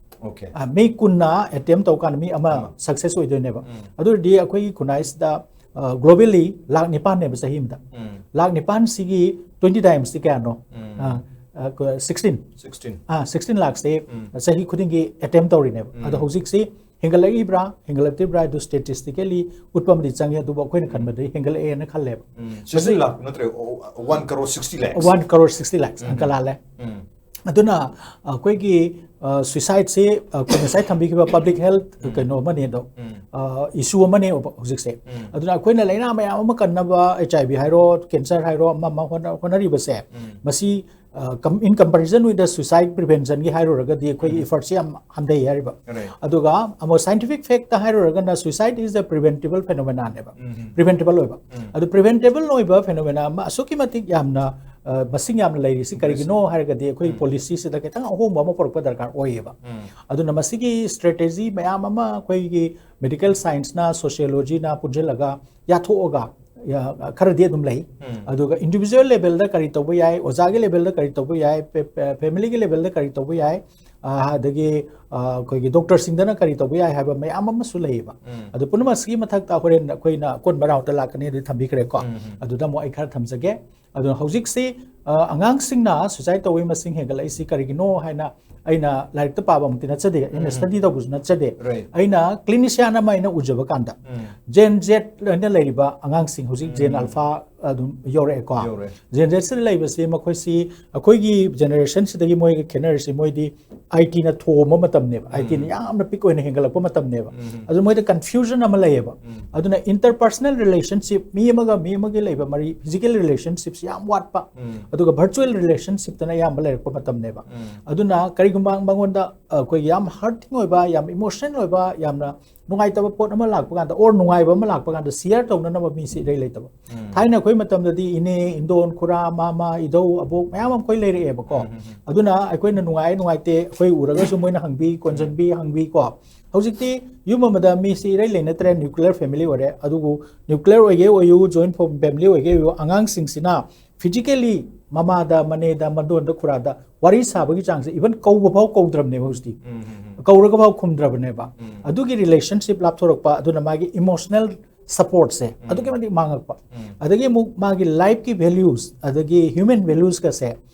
Okay꯫ ꯑ, ꯃꯤ ꯀꯨꯟꯅ attempt ꯇꯧꯀꯥꯟꯗ ꯃꯤ ꯑꯃ ꯑꯃ꯫ Success ꯑꯣꯏꯗꯣꯏꯅꯦꯕ꯫ ꯎꯝ꯫ ꯑꯗꯨ ꯑꯣꯏꯔꯗꯤ ꯑꯩꯈꯣꯏꯒꯤ ꯈꯨꯟꯅꯥꯏꯁꯤꯗ, ꯑ, globally ꯂꯥꯛ ꯅꯤꯄꯥꯟꯅꯦꯕ ꯆꯍꯤ ꯑꯃꯗ꯫ ꯎꯝ꯫ ꯂꯥꯛ ꯅꯤꯄꯥꯟꯁꯤꯒꯤ twenty timesꯇꯤ ꯀꯌꯥꯅꯣ? ꯎꯝ꯫ ꯑ, ꯑ, ꯀ-, sixteen꯫ Sixteen꯫ ꯑ, sixteen ꯂꯥꯛꯁꯦ ꯎꯝ꯫ ꯆꯍꯤ ꯈꯨꯗꯤꯡꯒꯤ attempt ꯇꯧꯔꯤꯅꯦꯕ꯫ ꯎꯝ꯫ ꯑꯗꯣ ꯍꯧꯖꯤꯛꯁꯤ ꯍꯦꯟꯒꯠꯂꯛꯏꯕ꯭ꯔꯥ, ꯍꯦꯟꯒꯠꯂꯛꯇ꯭ꯔꯤꯕ꯭ꯔꯥ ꯍꯥꯏꯗꯨ statistically ꯎꯠꯄ ꯑꯃꯗꯤ ꯆꯪꯉꯦ, ꯑꯗꯨꯕꯨ ꯑꯩꯈꯣꯏꯅ ꯎꯝ꯫ ꯈꯟꯕꯗꯗꯤ ꯍꯦꯟꯒꯠꯂꯛꯑꯦꯅ ꯈꯜꯂꯦꯕ꯫ ꯎꯝ꯫ Sixteen ꯃꯁꯤ lakh ꯅꯠꯇ꯭ꯔꯦ, ꯑꯣ, one crore sixty lakhs꯫ One crore sixty lakhs, ꯎꯝ꯫ ꯑꯪꯀ ꯂꯥꯜꯂꯦ꯫ ꯎꯝ꯫ ꯑꯗꯨꯅ, ꯑ, ꯑꯩꯈꯣꯏꯒꯤ, ꯑ, suicideꯁꯤ, ꯑ, ꯑꯩꯈꯣꯏ ꯉꯁꯥꯏ ꯊꯝꯕꯤꯈꯤꯕ public health ꯎꯝ꯫ ꯀꯩꯅꯣ ꯑꯃꯅꯦ ꯑꯗꯣ, ꯎꯝ꯫ ꯑ, issue ꯑꯃꯅꯦꯕ ꯍꯧꯖꯤꯛꯁꯦ꯫ ꯎꯝ꯫ ꯑꯗꯨꯅ ꯑꯩꯈꯣꯏꯅ ꯂꯥꯏꯅꯥ ꯃꯌꯥꯝ ꯑꯃ ꯀꯟꯅꯕ, HIV ꯍꯥꯏꯔꯣ, cancer ꯍꯥꯏꯔꯣ, ꯑꯃ ꯑꯃ ꯍꯣꯠꯅ-, ꯍꯣꯠꯅꯔꯤꯕꯁꯦ, ꯎꯝ꯫ ꯃꯁꯤ, ꯑ, com-, in comparison with the suicide preventionꯒꯤ ꯍꯥꯏꯔꯨꯔꯒꯗꯤ ꯑꯩꯈꯣꯏꯒꯤ ꯎꯝ꯫ Effortꯁꯤ ꯌꯥꯝ ꯍꯟꯊꯩ ꯍꯥꯏꯔꯤꯕ꯫ Right꯫ ꯑꯗꯨꯒ ꯑꯃꯨꯛ scientific factꯇ ꯍꯥꯏꯔꯨꯔꯒꯅ suicide is a preventable phenomenonꯅꯦꯕ꯫ Um. Preventable ꯑꯣꯏꯕ꯫ ꯎꯝ꯫ ꯑꯗꯨ preventable ꯑꯣꯏꯕ phenomena ꯑꯃ ꯑꯁꯨꯛꯀꯤ ꯃꯇꯤꯛ ꯌꯥꯝꯅ, ꯑ, ꯃꯁꯤꯡ ꯌꯥꯝꯅ ꯂꯩꯔꯤꯁꯤ ꯀꯔꯤꯒꯤꯅꯣ ꯍꯥꯏꯔꯒꯗꯤ ꯑꯩꯈꯣꯏ ꯎꯝ꯫ Policyꯁꯤꯗ ꯈꯤꯇꯪ ꯑꯍꯣꯡꯕ ꯑꯃ ꯄꯨꯔꯛꯄ ꯗꯔꯀꯥꯔ ꯑꯣꯏꯌꯦꯕ꯫ ꯎꯝ꯫ ꯑꯗꯨꯅ ꯃꯁꯤꯒꯤ strategy ꯃꯌꯥꯝ ꯑꯃ ꯑꯩꯈꯣꯏꯒꯤ medical scienceꯅ, sociologyꯅ ꯄꯨꯟꯁꯤꯜꯂꯒ ꯌꯥꯊꯣꯛꯑꯒ, ꯌꯥ-, ꯈꯔꯗꯤ ꯑꯗꯨꯝ ꯂꯩ꯫ ꯎꯝ꯫ ꯑꯗꯨꯒ individual levelꯗ ꯀꯔꯤ ꯇꯧꯕ ꯌꯥꯏ, ꯑꯣꯖꯥꯒꯤ levelꯗ ꯀꯔꯤ ꯇꯧꯕ ꯌꯥꯏ, ꯄꯦ-, ꯄꯦ-, familyꯒꯤ levelꯗ ꯀꯔꯤ ꯇꯧꯕ ꯌꯥꯏ, ꯑ, ꯑꯗꯒꯤ, ꯑ, ꯑꯩꯈꯣꯏꯒꯤ doctorꯁꯤꯡꯗꯅ ꯀꯔꯤ ꯇꯧꯕ ꯌꯥꯏ ꯍꯥꯏꯕ ꯃꯌꯥꯝ ꯑꯃꯁꯨ ꯂꯩꯌꯦꯕ꯫ ꯎꯝ꯫ ꯑꯗꯨ ꯄꯨꯝꯅꯃꯛꯁꯤꯒꯤ ꯃꯊꯛꯇ ꯍꯣꯔꯦꯟ ꯑꯩꯈꯣꯏꯅ ꯑꯀꯣꯟꯕ roundꯇ ꯂꯥꯛꯀꯅꯤ, ꯑꯗꯨ ꯊꯝꯕꯤꯈ꯭ꯔꯦꯀꯣ꯫ ꯎꯝ, ꯎꯝ꯫ ꯑꯗꯨꯗ ꯑꯃꯨꯛ ꯑꯩ ꯈꯔ ꯊꯝꯖꯒꯦ꯫ ꯑꯗꯨꯅ ꯍꯧꯖꯤꯛꯁꯤ, ꯑ, ꯑꯉꯥꯡꯁꯤꯡꯅ suicide ꯇꯧꯕꯒꯤ ꯃꯁꯤꯡ ꯍꯦꯟꯒꯠꯂꯛꯏꯁꯤ ꯀꯔꯤꯒꯤꯅꯣ ꯍꯥꯏꯅ ꯑꯩꯅ ꯂꯥꯏꯔꯤꯛꯇ ꯄꯥꯕꯃꯛꯇꯤ ꯅꯠꯆꯗꯦ, ꯑꯩꯅ ꯎꯝ. ꯁ꯭ꯇꯗꯤ ꯇꯧꯕꯁꯨ ꯅꯠꯆꯗꯦ꯫ Right. ꯑꯩꯅ ꯀ꯭ꯂꯤꯅꯤꯁꯤꯌꯥꯟ ꯑꯃ ꯑꯩꯅ ꯎꯖꯕ ꯀꯥꯟꯗ, ꯎꯝ. ꯖꯦꯟ ꯖꯦꯠ ꯍꯥꯏꯅ ꯂꯩꯔꯤꯕ ꯑꯉꯥꯡꯁꯤꯡ, ꯍꯧꯖꯤꯛ ꯖꯦꯟ ꯎꯝ. ꯑꯜꯐꯥ ꯑꯗꯨꯝ ꯌꯧꯔꯛꯑꯦꯀꯣ꯫ ꯌꯧꯔꯦ. ꯖꯦꯟ ꯖꯦꯠꯁꯤꯗ ꯂꯩꯕꯁꯤ ꯃꯈꯣꯏꯁꯤ ꯑꯩꯈꯣꯏꯒꯤ ꯖꯦꯅꯦꯔꯦꯁꯟꯁꯤꯗꯒꯤ ꯃꯣꯏꯒ ꯈꯦꯠꯅꯔꯤꯁꯤ, ꯃꯣꯏꯗꯤ ꯑꯥꯏ ꯇꯤꯅ ꯊꯣꯝꯕ ꯃꯇꯝꯅꯦꯕ, ꯑꯥꯏ ꯇꯤꯅ ꯎꯝ. ꯌꯥꯝꯅ ꯄꯤꯛ ꯑꯣꯏꯅ ꯍꯦꯟꯒꯠꯂꯛꯄ ꯃꯇꯝꯅꯦꯕ꯫ ꯎꯝ. ꯑꯗꯨ ꯃꯣꯏꯗ ꯀꯟꯐ꯭ꯌꯨꯖꯟ ꯑꯃ ꯂꯩꯌꯦꯕ꯫ ꯎꯝ. ꯑꯗꯨꯅ ꯏꯟꯇꯔꯄꯔꯁꯅꯦꯜ ꯔꯤꯂꯦꯁꯟꯁꯤꯞ, ꯃꯤ ꯑꯃꯒ ꯃꯤ ꯑꯃꯒꯤ ꯂꯩꯕ ꯃꯔꯤ, ꯐꯤꯖꯤꯀꯦꯜ ꯔꯤꯂꯦꯁꯟꯁꯤꯞꯁꯤ ꯌꯥꯝ ꯋꯥꯠꯄ, ꯎꯝ. ꯑꯗꯨꯒ ꯚꯔꯆꯨꯋꯦꯜ ꯔꯤꯂꯦꯁꯟꯁꯤꯞꯇꯅ ꯑꯌꯥꯝꯕ ꯂꯩꯔꯛꯄ ꯃꯇꯝꯅꯦꯕ꯫ ꯎꯝ. ꯑꯗꯨꯅ ꯀꯔꯤꯒꯨꯝꯕ ꯃꯉꯣꯟꯗ ꯑꯩꯈꯣꯏꯒꯤ ꯌꯥꯝ ꯍꯔꯇꯤꯡ ꯑꯣꯏꯕ, ꯌꯥꯝ ꯏꯃꯣꯁꯅꯦꯜ ꯑꯣꯏꯕ, ꯌꯥꯝꯅ ꯅꯨꯡꯉꯥꯏꯇꯕ ꯄꯣꯠ ꯑꯃ ꯂꯥꯛꯄ ꯀꯥꯟꯗ, ꯑꯣꯔ ꯅꯨꯡꯉꯥꯏꯕ ꯑꯃ ꯂꯥꯛꯄ ꯀꯥꯟꯗ ꯁꯤꯌꯔ ꯇꯧꯅꯅꯕ ꯃꯤꯁꯤ ꯏꯔꯩ ꯂꯩꯇꯕ꯫ ꯎꯝ. ꯊꯥꯏꯅ ꯑꯩꯈꯣꯏ ꯃꯇꯝꯗꯗꯤ ꯏꯅꯦ, ꯏꯟꯗꯣꯟ, ꯈꯨꯔꯥ, ꯃꯥꯃ, ꯏꯙꯧ, ꯑꯕꯣꯛ ꯃꯌꯥꯝ ꯑꯃ ꯑꯩꯈꯣꯏ ꯂꯩꯔꯛꯑꯦꯕꯀꯣ꯫ ꯎꯝ, ꯎꯝ, ꯎꯝ. ꯑꯗꯨꯅ ꯑꯩꯈꯣꯏꯅ ꯅꯨꯡꯉꯥꯏ ꯅꯨꯡꯉꯥꯏꯇꯦ ꯑꯩꯈꯣꯏ ꯎꯔꯒꯁꯨ ꯃꯣꯏꯅ ꯍꯪꯕꯤ, ꯀꯣꯟꯁꯤꯟꯕꯤ, ꯍꯪꯕꯤꯀꯣ꯫ ꯍꯧꯖꯤꯛꯇꯤ ꯌꯨꯝ ꯑꯃꯗ ꯃꯤꯁꯤ ꯏꯔꯩ ꯂꯩꯅꯗ꯭ꯔꯦ, ꯅ꯭ꯌꯨꯀ꯭ꯂꯤꯌꯔ ꯐꯦꯃꯤꯂꯤ ꯑꯣꯏꯔꯦ꯫ ꯑꯗꯨꯕꯨ ꯅ꯭ꯌꯨꯀ꯭ꯂꯤꯌꯔ ꯑꯣꯏꯒꯦ ꯑꯣꯏꯌꯨ, ꯖꯣꯏꯟ ꯐꯦꯃꯤꯂꯤ ꯑꯣꯏꯒꯦ ꯑꯣꯏꯌꯨ, ꯑꯉꯥꯡꯁꯤꯡꯁꯤꯅ ꯐꯤꯖꯤꯀꯦꯂꯤ ꯃꯃꯥꯗ, ꯃꯅꯦꯗ, ꯃꯟꯗꯣꯟꯗ, ꯈꯨꯔꯥꯗ ꯋꯥꯔꯤ ꯁꯥꯕꯒꯤ ꯆꯥꯡꯁꯦ ꯏꯚꯟ ꯀꯧꯕ ꯐꯥꯎ ꯀꯧꯗ꯭ꯔꯕꯅꯦꯕ ꯍꯧꯖꯤꯛꯇꯤ꯫ ꯎꯝ, ꯎꯝ, ꯎꯝ. ꯀꯧꯔꯒ ꯐꯥꯎ ꯈꯨꯝꯗ꯭ꯔꯕꯅꯦꯕ꯫ ꯎꯝ. ꯑꯗꯨꯒꯤ ꯔꯤꯂꯦꯁꯟꯁꯤꯞ ꯂꯥꯞꯊꯣꯔꯛꯄ, ꯑꯗꯨꯅ ꯃꯥꯒꯤ ꯏꯃꯣꯁꯅꯦꯜ ꯁꯄꯣꯔꯠꯁꯦ ꯎꯝ. ꯑꯗꯨꯛꯀꯤ ꯃꯇꯤꯛ ꯃꯥꯡꯉꯛꯄ꯫ ꯎꯝ. ꯑꯗꯒꯤ ꯑꯃꯨꯛ ꯃꯥꯒꯤ ꯂꯥꯏꯐꯀꯤ ꯚꯦꯂ꯭ꯌꯨꯁ, ꯑꯗꯒꯤ ꯍ꯭ꯌꯨꯃꯦꯟ ꯚꯦꯂ꯭ꯌꯨꯁꯀꯁꯦ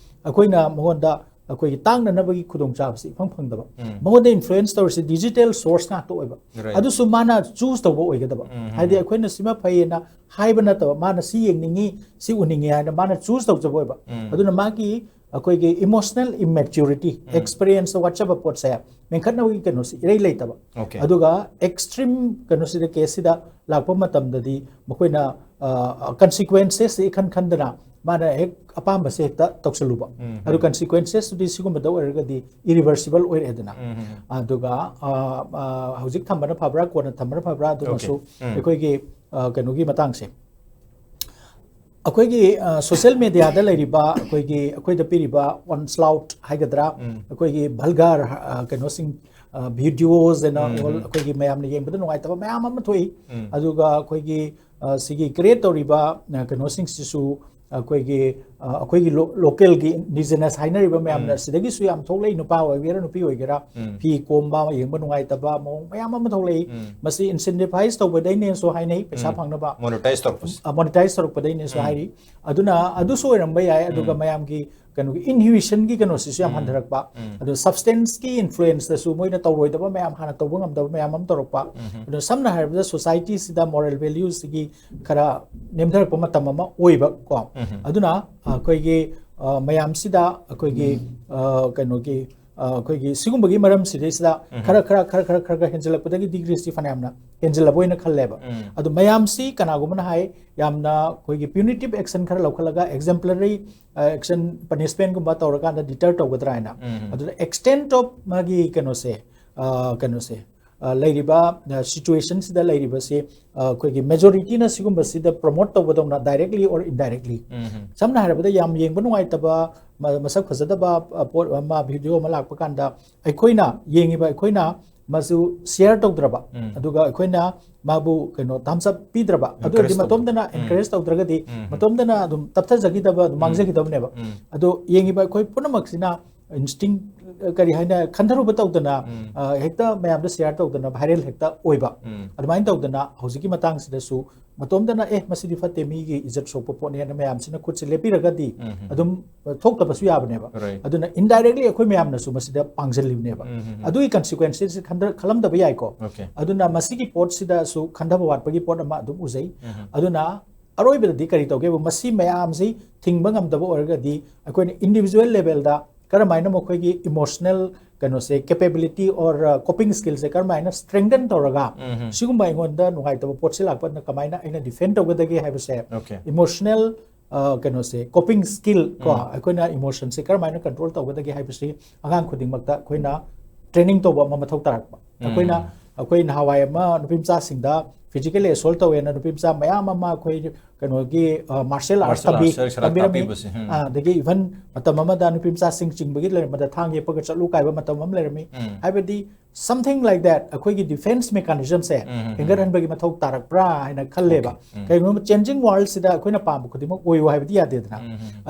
ꯑꯩꯈꯣꯏꯅ ꯃꯉꯣꯟꯗ ꯑꯩꯈꯣꯏꯒꯤ ꯇꯥꯡꯅꯅꯕꯒꯤ ꯈꯨꯗꯣꯡꯆꯥꯕꯁꯤ ꯏꯐꯪ ꯐꯪꯗꯕ꯫ ꯎꯝ. ꯃꯉꯣꯟꯗ ꯏꯟꯐ꯭ꯂꯨꯌꯦꯟꯁ ꯇꯧꯔꯤꯁꯦ ꯗꯤꯖꯤꯇꯦꯜ ꯁꯣꯔꯁ ꯉꯥꯛꯇ ꯑꯣꯏꯕ꯫ Right. ꯑꯗꯨꯁꯨ ꯃꯥꯅ ꯆꯨꯁ ꯇꯧꯕ ꯑꯣꯏꯒꯗꯕ꯫ ꯎꯝ, ꯎꯝ, ꯍꯥꯏꯗꯤ ꯎꯝ. ꯑꯩꯈꯣꯏꯅ ꯁꯤꯃ ꯐꯩꯌꯦꯅ ꯍꯥꯏꯕ ꯅꯠꯇꯕ, ꯃꯥꯅ ꯁꯤ ꯌꯦꯡꯅꯤꯡꯉꯤ, ꯁꯤ ꯎꯅꯤꯡꯉꯤ ꯍꯥꯏꯅ ꯃꯥꯅ ꯆꯨꯁ ꯇꯧꯖꯕ ꯑꯣꯏꯕ꯫ ꯎꯝ. ꯑꯗꯨꯅ ꯃꯥꯒꯤ ꯑꯩꯈꯣꯏꯒꯤ ꯏꯃꯣꯁꯅꯦꯜ ꯏꯃꯦꯆ꯭ꯌꯨꯔꯤꯇꯤ, ꯎꯝ. ꯑꯦꯛꯁꯄꯤꯔꯤꯌꯦꯟꯁꯇ ꯋꯥꯠꯆꯕ ꯄꯣꯠꯁꯦ ꯃꯦꯟꯈꯠꯅꯕꯒꯤ ꯀꯩꯅꯣꯁꯤ ꯏꯔꯩ ꯂꯩꯇꯕ꯫ Okay. ꯑꯗꯨꯒ ꯑꯦꯛꯁꯇ꯭ꯔꯤꯝ ꯀꯩꯅꯣꯁꯤꯗ, ꯀꯦꯁꯁꯤꯗ ꯂꯥꯛꯄ ꯃꯇꯝꯗꯗꯤ ꯃꯈꯣꯏꯅ ꯀꯟꯁꯤꯀ꯭ꯋꯦꯟꯁꯦꯁꯁꯤ ꯏꯈꯟ ꯈꯟꯗꯅ ꯃꯥꯅ ꯍꯦꯛ ꯑꯄꯥꯝꯕꯁꯦ ꯍꯦꯛꯇ ꯇꯧꯁꯜꯂꯨꯕ꯫ ꯎꯝ. ꯑꯗꯨ ꯀꯟꯁꯤꯀ꯭ꯋꯦꯟꯁꯦꯁꯇꯨꯗꯤ ꯁꯤꯒꯨꯝꯕꯗ ꯑꯣꯏꯔꯒꯗꯤ ꯏꯔꯤꯚꯔꯁꯤꯕꯜ ꯑꯣꯏꯔꯛꯑꯦꯗꯅ꯫ ꯎꯝ. ꯑꯗꯨꯒ ꯑ, ꯑ, ꯍꯧꯖꯤꯛ ꯊꯝꯕꯅ ꯐꯕ꯭ꯔꯥ, ꯀꯣꯟꯅ ꯊꯝꯕꯅ ꯐꯕ꯭ꯔꯥ, ꯑꯗꯨꯃꯁꯨ Okay. ꯎꯝ. ꯑꯩꯈꯣꯏꯒꯤ ꯑ, ꯀꯩꯅꯣꯒꯤ ꯃꯇꯥꯡꯁꯦ, ꯑꯩꯈꯣꯏꯒꯤ ꯁꯣꯁꯤꯌꯦꯜ ꯃꯦꯗꯤꯌꯥꯗ ꯂꯩꯔꯤꯕ ꯑꯩꯈꯣꯏꯒꯤ, ꯑꯩꯈꯣꯏꯗ ꯄꯤꯔꯤꯕ ꯑꯣꯟꯁ꯭ꯂꯥꯎꯠ ꯍꯥꯏꯒꯗ꯭ꯔꯥ, ꯎꯝ. ꯑꯩꯈꯣꯏꯒꯤ ꯚꯜꯒꯥꯔ ꯀꯩꯅꯣꯁꯤꯡ, ꯚꯤꯗꯤꯑꯣꯁ ꯑꯦꯟ ꯎꯝ. ꯑꯩꯈꯣꯏꯒꯤ ꯃꯌꯥꯝꯅ ꯌꯦꯡꯕꯗ ꯅꯨꯡꯉꯥꯏꯇꯕ ꯃꯌꯥꯝ ꯑꯃ ꯊꯣꯛꯏ꯫ ꯎꯝ. ꯑꯗꯨꯒ ꯑꯩꯈꯣꯏꯒꯤ ꯑ, ꯁꯤꯒꯤ ꯀ꯭ꯔꯤꯌꯦꯠ ꯇꯧꯔꯤꯕ ꯑ, ꯀꯩꯅꯣꯁꯤꯡꯁꯤꯁꯨ ꯑꯩꯈꯣꯏꯒꯤ ꯑ, ꯑꯩꯈꯣꯏꯒꯤ ꯂꯣꯀꯦꯜꯒꯤ ꯏꯟꯗꯤꯖꯤꯅꯁ ꯍꯥꯏꯅꯔꯤꯕ ꯃꯌꯥꯝꯅ ꯎꯝ. ꯁꯤꯗꯒꯤꯁꯨ ꯌꯥꯝ ꯊꯣꯛꯂꯛꯏ, ꯅꯨꯄꯥ ꯑꯣꯏꯒꯦꯔꯥ ꯅꯨꯄꯤ ꯑꯣꯏꯒꯦꯔꯥ, ꯎꯝ. ꯐꯤ ꯀꯣꯝꯕ, ꯌꯦꯡꯕ ꯅꯨꯡꯉꯥꯏꯇꯕ ꯃꯑꯣꯡ ꯃꯌꯥꯝ ꯑꯃ ꯊꯣꯛꯂꯛꯏ꯫ ꯎꯝ. ꯃꯁꯤ ꯏꯟꯁꯦꯟꯇꯤꯚꯥꯏꯁ ꯇꯧꯕꯗꯩꯅꯦꯁꯨ ꯍꯥꯏꯅꯩ, ꯄꯩꯁꯥ ꯎꯝ. ꯐꯪꯅꯕ ꯃꯣꯅꯣꯇꯥꯏꯁ ꯇꯧꯔꯛꯄꯁꯦ. ꯃꯣꯅꯤꯇꯥꯏꯁ ꯇꯧꯔꯛꯄꯗꯩꯅꯦꯁꯨ ꯎꯝ. ꯍꯥꯏꯔꯤ꯫ ꯑꯗꯨꯅ ꯑꯗꯨꯁꯨ ꯑꯣꯏꯔꯝꯕ ꯌꯥꯏ꯫ ꯑꯗꯨꯒ ꯎꯝ. ꯃꯌꯥꯝꯒꯤ ꯀꯩꯅꯣꯒꯤ ꯏꯟꯍꯤꯕꯤꯁꯟꯒꯤ ꯀꯩꯅꯣꯁꯤꯁꯨ ꯌꯥꯝ ꯎꯝ. ꯍꯟꯊꯔꯛꯄ, ꯎꯝ. ꯑꯗꯨ ꯁꯕꯁꯇꯦꯟꯁꯀꯤ ꯏꯟꯐ꯭ꯂꯨꯌꯦꯟꯁꯇꯁꯨ ꯃꯣꯏꯅ ꯇꯧꯔꯣꯏꯗꯕ ꯃꯌꯥꯝ, ꯍꯥꯟꯅ ꯇꯧꯕ ꯉꯝꯗꯕ ꯃꯌꯥꯝ ꯑꯃ ꯇꯧꯔꯛꯄ꯫ ꯎꯝ. ꯑꯗꯣ ꯁꯝꯅ ꯍꯥꯏꯔꯕꯗ ꯁꯣꯁꯥꯏꯇꯤꯁꯤꯗ ꯃꯣꯔꯦꯜ ꯚꯦꯂ꯭ꯌꯨꯁꯤꯒꯤ ꯈꯔ ꯅꯦꯝꯊꯔꯛꯄ ꯃꯇꯝ ꯑꯃ ꯑꯣꯏꯕ ꯀꯣ꯫ ꯎꯝ. ꯑꯗꯨꯅ ꯑꯩꯈꯣꯏꯒꯤ ꯑ, ꯃꯌꯥꯝꯁꯤꯗ ꯑꯩꯈꯣꯏꯒꯤ ꯑ, ꯀꯩꯅꯣꯒꯤ ꯑ, ꯑꯩꯈꯣꯏꯒꯤ ꯁꯤꯒꯨꯝꯕꯒꯤ ꯃꯔꯝꯁꯤꯗꯩꯁꯤꯗ ꯎꯝ. ꯈꯔ ꯈꯔ ꯈꯔ ꯈꯔ ꯈꯔ ꯈꯔ ꯍꯦꯟꯖꯜꯂꯛꯄꯗꯒꯤ ꯗꯤꯒ꯭ꯔꯤꯁꯤ ꯐꯅꯌꯥꯝꯅ ꯍꯦꯟꯖꯜꯂꯕ ꯑꯣꯏꯅ ꯈꯜꯂꯦꯕ꯫ ꯎꯝ. ꯑꯗꯣ ꯃꯌꯥꯝꯁꯤ ꯀꯅꯥꯒꯨꯝꯕꯅ ꯍꯥꯏ, ꯌꯥꯝꯅ ꯑꯩꯈꯣꯏꯒꯤ ꯄ꯭ꯌꯨꯅꯤꯇꯤꯞ ꯑꯦꯛꯁꯟ ꯈꯔ ꯂꯧꯈꯠꯂꯒ ꯑꯦꯛꯖꯦꯝꯄ꯭ꯂꯔꯤ ꯑꯦꯛꯁꯟ, ꯄꯅꯤꯁꯃꯦꯟꯒꯨꯝꯕ ꯇꯧꯔꯀꯥꯟꯗ ꯗꯤꯇꯔ ꯇꯧꯒꯗ꯭ꯔꯥ ꯍꯥꯏꯅ꯫ ꯎꯝ. ꯑꯗꯨꯗ ꯑꯦꯛꯁꯇꯦꯟꯠ ꯑꯣꯐ ꯃꯥꯒꯤ ꯀꯩꯅꯣꯁꯦ, ꯑ, ꯀꯩꯅꯣꯁꯦ, ꯑ, ꯂꯩꯔꯤꯕ ꯁꯤꯆꯨꯋꯦꯁꯟꯁꯤꯗ ꯂꯩꯔꯤꯕꯁꯤ, ꯑ, ꯑꯩꯈꯣꯏꯒꯤ ꯃꯦꯖꯣꯔꯤꯇꯤꯅ ꯁꯤꯒꯨꯝꯕꯁꯤꯗ ꯄ꯭ꯔꯣꯃꯣꯠ ꯇꯧꯕꯗꯧꯅ, ꯗꯥꯏꯔꯦꯛꯂꯤ ꯑꯣꯔ ꯏꯟꯗꯥꯏꯔꯦꯛꯂꯤ꯫ ꯎꯝ. ꯁꯝꯅ ꯍꯥꯏꯔꯕꯗ ꯌꯥꯝ ꯌꯦꯡꯕ ꯅꯨꯡꯉꯥꯏꯇꯕ, ꯃ-, ꯃꯁꯛ ꯐꯖꯗꯕ, ꯑ, ꯄꯣꯠ ꯑꯃ, ꯚꯤꯗꯤꯑꯣ ꯑꯃ ꯂꯥꯛꯄ ꯀꯥꯟꯗ ꯑꯩꯈꯣꯏꯅ ꯌꯦꯡꯉꯤꯕ, ꯑꯩꯈꯣꯏꯅ ꯃꯁꯨ ꯁꯤꯌꯔ ꯇꯧꯗ꯭ꯔꯕ, ꯎꯝ. ꯑꯗꯨꯒ ꯑꯩꯈꯣꯏꯅ ꯃꯥꯕꯨ ꯀꯩꯅꯣ ꯊꯝꯁ ꯑꯞ ꯄꯤꯗ꯭ꯔꯕ, ꯑꯗꯨ ꯑꯣꯏꯔꯗꯤ Encourage ꯃꯇꯣꯝꯗꯅ ꯇꯧꯗ꯭ꯔꯕ. ꯎꯝ. ꯑꯦꯟꯀꯔꯦꯖ ꯇꯧꯗ꯭ꯔꯒꯗꯤ ꯎꯝ. ꯃꯇꯣꯝꯗꯅ ꯑꯗꯨꯝ ꯇꯞꯊꯖꯈꯤꯗꯕ, ꯑꯗꯨꯝ ꯎꯝ. ꯃꯥꯡꯖꯈꯤꯗꯕꯅꯦꯕ꯫ ꯎꯝ. ꯑꯗꯣ ꯌꯦꯡꯉꯤꯕ ꯑꯩꯈꯣꯏ ꯄꯨꯝꯅꯃꯛꯁꯤꯅ ꯏꯟꯁꯇꯤꯡ, ꯀꯔꯤ ꯍꯥꯏꯅ, ꯈꯟꯊꯔꯨꯕ ꯇꯧꯗꯅ, ꯎꯝ. ꯑ, ꯍꯦꯛꯇ ꯃꯌꯥꯝꯗ ꯁꯤꯌꯔ ꯇꯧꯗꯅ ꯚꯥꯏꯔꯦꯜ ꯍꯦꯛꯇ ꯑꯣꯏꯕ꯫ ꯎꯝ. ꯑꯗꯨꯃꯥꯏꯅ ꯇꯧꯗꯅ ꯍꯧꯖꯤꯛꯀꯤ ꯃꯇꯥꯡꯁꯤꯗꯁꯨ ꯃꯇꯣꯝꯗꯅ, "ꯑꯦ, ꯃꯁꯤꯗꯤ ꯐꯠꯇꯦ, ꯃꯤꯒꯤ ꯏꯖꯠ ꯁꯣꯛꯄ ꯄꯣꯠꯅꯦꯅ" ꯃꯌꯥꯝꯁꯤꯅ ꯈꯨꯠꯁꯦ ꯂꯦꯞꯄꯤꯔꯒꯗꯤ ꯎꯝ. ꯑꯗꯨꯝ ꯊꯣꯛꯇꯕꯁꯨ ꯌꯥꯕꯅꯦꯕ꯫ Right. ꯑꯗꯨꯅ ꯏꯟꯗꯥꯏꯔꯦꯛꯂꯤ ꯑꯩꯈꯣꯏ ꯃꯌꯥꯝꯅꯁꯨ ꯃꯁꯤꯗ ꯄꯥꯡꯁꯤꯜꯂꯤꯕꯅꯦꯕ꯫ ꯎꯝ. ꯑꯗꯨꯒꯤ ꯀꯟꯁꯤꯀ꯭ꯋꯦꯟꯁꯦꯁ ꯈꯟꯊ-, ꯈꯜꯂꯝꯗꯕ ꯌꯥꯏꯀꯣ꯫ Okay. ꯑꯗꯨꯅ ꯃꯁꯤꯒꯤ ꯄꯣꯠꯁꯤꯗꯁꯨ ꯈꯟꯊꯕ ꯋꯥꯠꯄꯒꯤ ꯄꯣꯠ ꯑꯃ ꯑꯗꯨꯝ ꯎꯖꯩ꯫ ꯎꯝ. ꯑꯗꯨꯅ ꯑꯔꯣꯏꯕꯗꯗꯤ ꯀꯔꯤ ꯇꯧꯒꯦꯕꯨ, ꯃꯁꯤ ꯃꯌꯥꯝꯁꯤ ꯊꯤꯡꯕ ꯉꯝꯗꯕ ꯑꯣꯏꯔꯒꯗꯤ ꯑꯩꯈꯣꯏꯅ ꯏꯟꯗꯤꯕꯤꯖꯨꯋꯦꯜ ꯂꯦꯚꯦꯜꯗ ꯀꯔꯝꯍꯥꯏꯅ ꯃꯈꯣꯏꯒꯤ ꯏꯃꯣꯁꯅꯦꯜ ꯀꯩꯅꯣꯁꯦ, ꯀꯦꯄꯦꯕꯤꯂꯤꯇꯤ ꯑꯣꯔ ꯀꯣꯄꯤꯡ ꯁ꯭ꯀꯤꯜꯁꯦ ꯀꯔꯝꯍꯥꯏꯅ ꯁ꯭ꯇꯔꯦꯡꯊꯟ ꯇꯧꯔꯒ ꯎꯝ. ꯁꯤꯒꯨꯝꯕ ꯑꯩꯉꯣꯟꯗ ꯅꯨꯡꯉꯥꯏꯇꯕ ꯄꯣꯠꯁꯤ ꯂꯥꯛꯄꯗ ꯀꯃꯥꯏꯅ ꯑꯩꯅ ꯗꯤꯐꯦꯟ ꯇꯧꯒꯗꯒꯦ ꯍꯥꯏꯕꯁꯦ Okay. ꯏꯃꯣꯁꯅꯦꯜ, ꯑ, ꯀꯩꯅꯣꯁꯦ, ꯀꯣꯄꯤꯡ ꯁ꯭ꯀꯤꯜ ꯀꯣ, ꯎꯝ. ꯑꯩꯈꯣꯏꯅ ꯏꯃꯣꯁꯟꯁꯦ ꯀꯔꯝꯍꯥꯏꯅ ꯀꯟꯇ꯭ꯔꯣꯜ ꯇꯧꯒꯗꯒꯦ ꯍꯥꯏꯕꯁꯤ ꯑꯉꯥꯡ ꯈꯨꯗꯤꯡꯃꯛꯇ ꯑꯩꯈꯣꯏꯅ ꯇ꯭ꯔꯦꯅꯤꯡ ꯇꯧꯕ ꯑꯃ ꯃꯊꯧ ꯇꯥꯔꯛꯄ꯫ ꯎꯝ. ꯑꯩꯈꯣꯏꯅ ꯑꯩꯈꯣꯏ ꯅꯍꯥꯟꯋꯥꯏ ꯑꯃ ꯅꯨꯄꯤ ꯃꯆꯥꯁꯤꯡꯗ physically assault ꯇꯧꯋꯦꯅ ꯅꯨꯄꯤ ꯃꯆꯥ ꯃꯌꯥꯝ ꯑꯃ ꯑꯩꯈꯣꯏ ꯀꯩꯅꯣꯒꯤ martial arts Martial ꯇꯝꯕꯤ arts ꯁꯔꯀꯥꯔ ꯇꯝꯕꯤꯔꯝꯃꯤ ꯇꯥꯛꯄꯤꯕꯁꯦ, ꯎꯝ. ꯑꯗꯒꯤ even ꯃꯇꯝ ꯑꯃꯗ ꯅꯨꯄꯤ ꯃꯆꯥꯁꯤꯡ ꯆꯤꯡꯕꯒꯤ ꯂꯩꯔꯝꯕꯗ ꯊꯥꯡ ꯌꯦꯞꯄꯒ ꯆꯠꯂꯨ ꯀꯥꯏꯕ ꯃꯇꯝ ꯑꯃ ꯂꯩꯔꯝꯃꯤ꯫ ꯍꯥꯏꯕꯗꯤ something like that, ꯑꯩꯈꯣꯏꯒꯤ defence mechanism ꯁꯦ ꯍꯦꯟꯒꯠꯍꯟꯕꯒꯤ ꯃꯊꯧ ꯇꯥꯔꯛꯄ꯭ꯔꯥ ꯍꯥꯏꯅ ꯈꯜꯂꯦꯕ꯫ ꯀꯩꯒꯨꯝꯕ changing world ꯁꯤꯗ ꯑꯩꯈꯣꯏꯅ ꯄꯥꯝꯕ ꯈꯨꯗꯤꯡꯃꯛ ꯑꯣꯏꯌꯨ ꯍꯥꯏꯕꯗꯤ ꯌꯥꯗꯦꯗꯅ꯫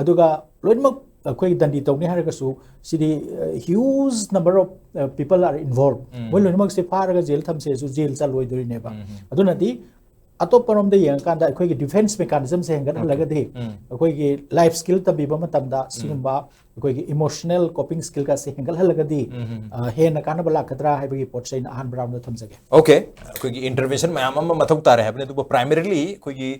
ꯑꯗꯨꯒ ꯂꯣꯏꯅꯃꯛ ꯑꯩꯈꯣꯏ ꯗꯟꯗꯤ ꯇꯧꯅꯤ ꯍꯥꯏꯔꯒꯁꯨ ꯁꯤꯗꯤ huge number of people are involved꯫ ꯃꯣꯏ ꯂꯣꯏꯅꯃꯛꯁꯦ ꯐꯥꯔꯒ ꯖꯦꯜ ꯊꯝꯁꯦꯁꯨ ꯖꯦꯜ ꯆꯠꯂꯣꯏꯗꯣꯔꯤꯅꯦꯕ꯫ ꯑꯗꯨꯅꯗꯤ ꯑꯇꯣꯞꯄꯔꯣꯝꯗ ꯌꯦꯡꯉꯀꯥꯟꯗ ꯑꯩꯈꯣꯏꯒꯤ defence mechanism ꯁꯦ ꯍꯦꯟꯒꯠꯍꯜꯂꯒꯗꯤ ꯑꯩꯈꯣꯏꯒꯤ life skill ꯇꯝꯕꯤꯕ ꯃꯇꯝꯗ ꯁꯤꯒꯨꯝꯕ ꯑꯩꯈꯣꯏꯒꯤ emotional coping skill ꯒꯁꯦ ꯍꯦꯟꯒꯠꯍꯜꯂꯒꯗꯤ ꯑ, ꯍꯦꯟꯅ ꯀꯥꯟꯅꯕ ꯂꯥꯛꯀꯗ꯭ꯔꯥ ꯍꯥꯏꯕꯒꯤ ꯄꯣꯠꯁꯦ ꯑꯩꯅ ꯑꯍꯥꯟꯕ round ꯗ ꯊꯝꯖꯒꯦ꯫ Okay, ꯑꯩꯈꯣꯏꯒꯤ intervention ꯃꯌꯥꯝ ꯑꯃ ꯃꯊꯧ ꯇꯥꯔꯦ ꯍꯥꯏꯕꯅꯤ, ꯑꯗꯨꯕꯨ primarily ꯑꯩꯈꯣꯏꯒꯤ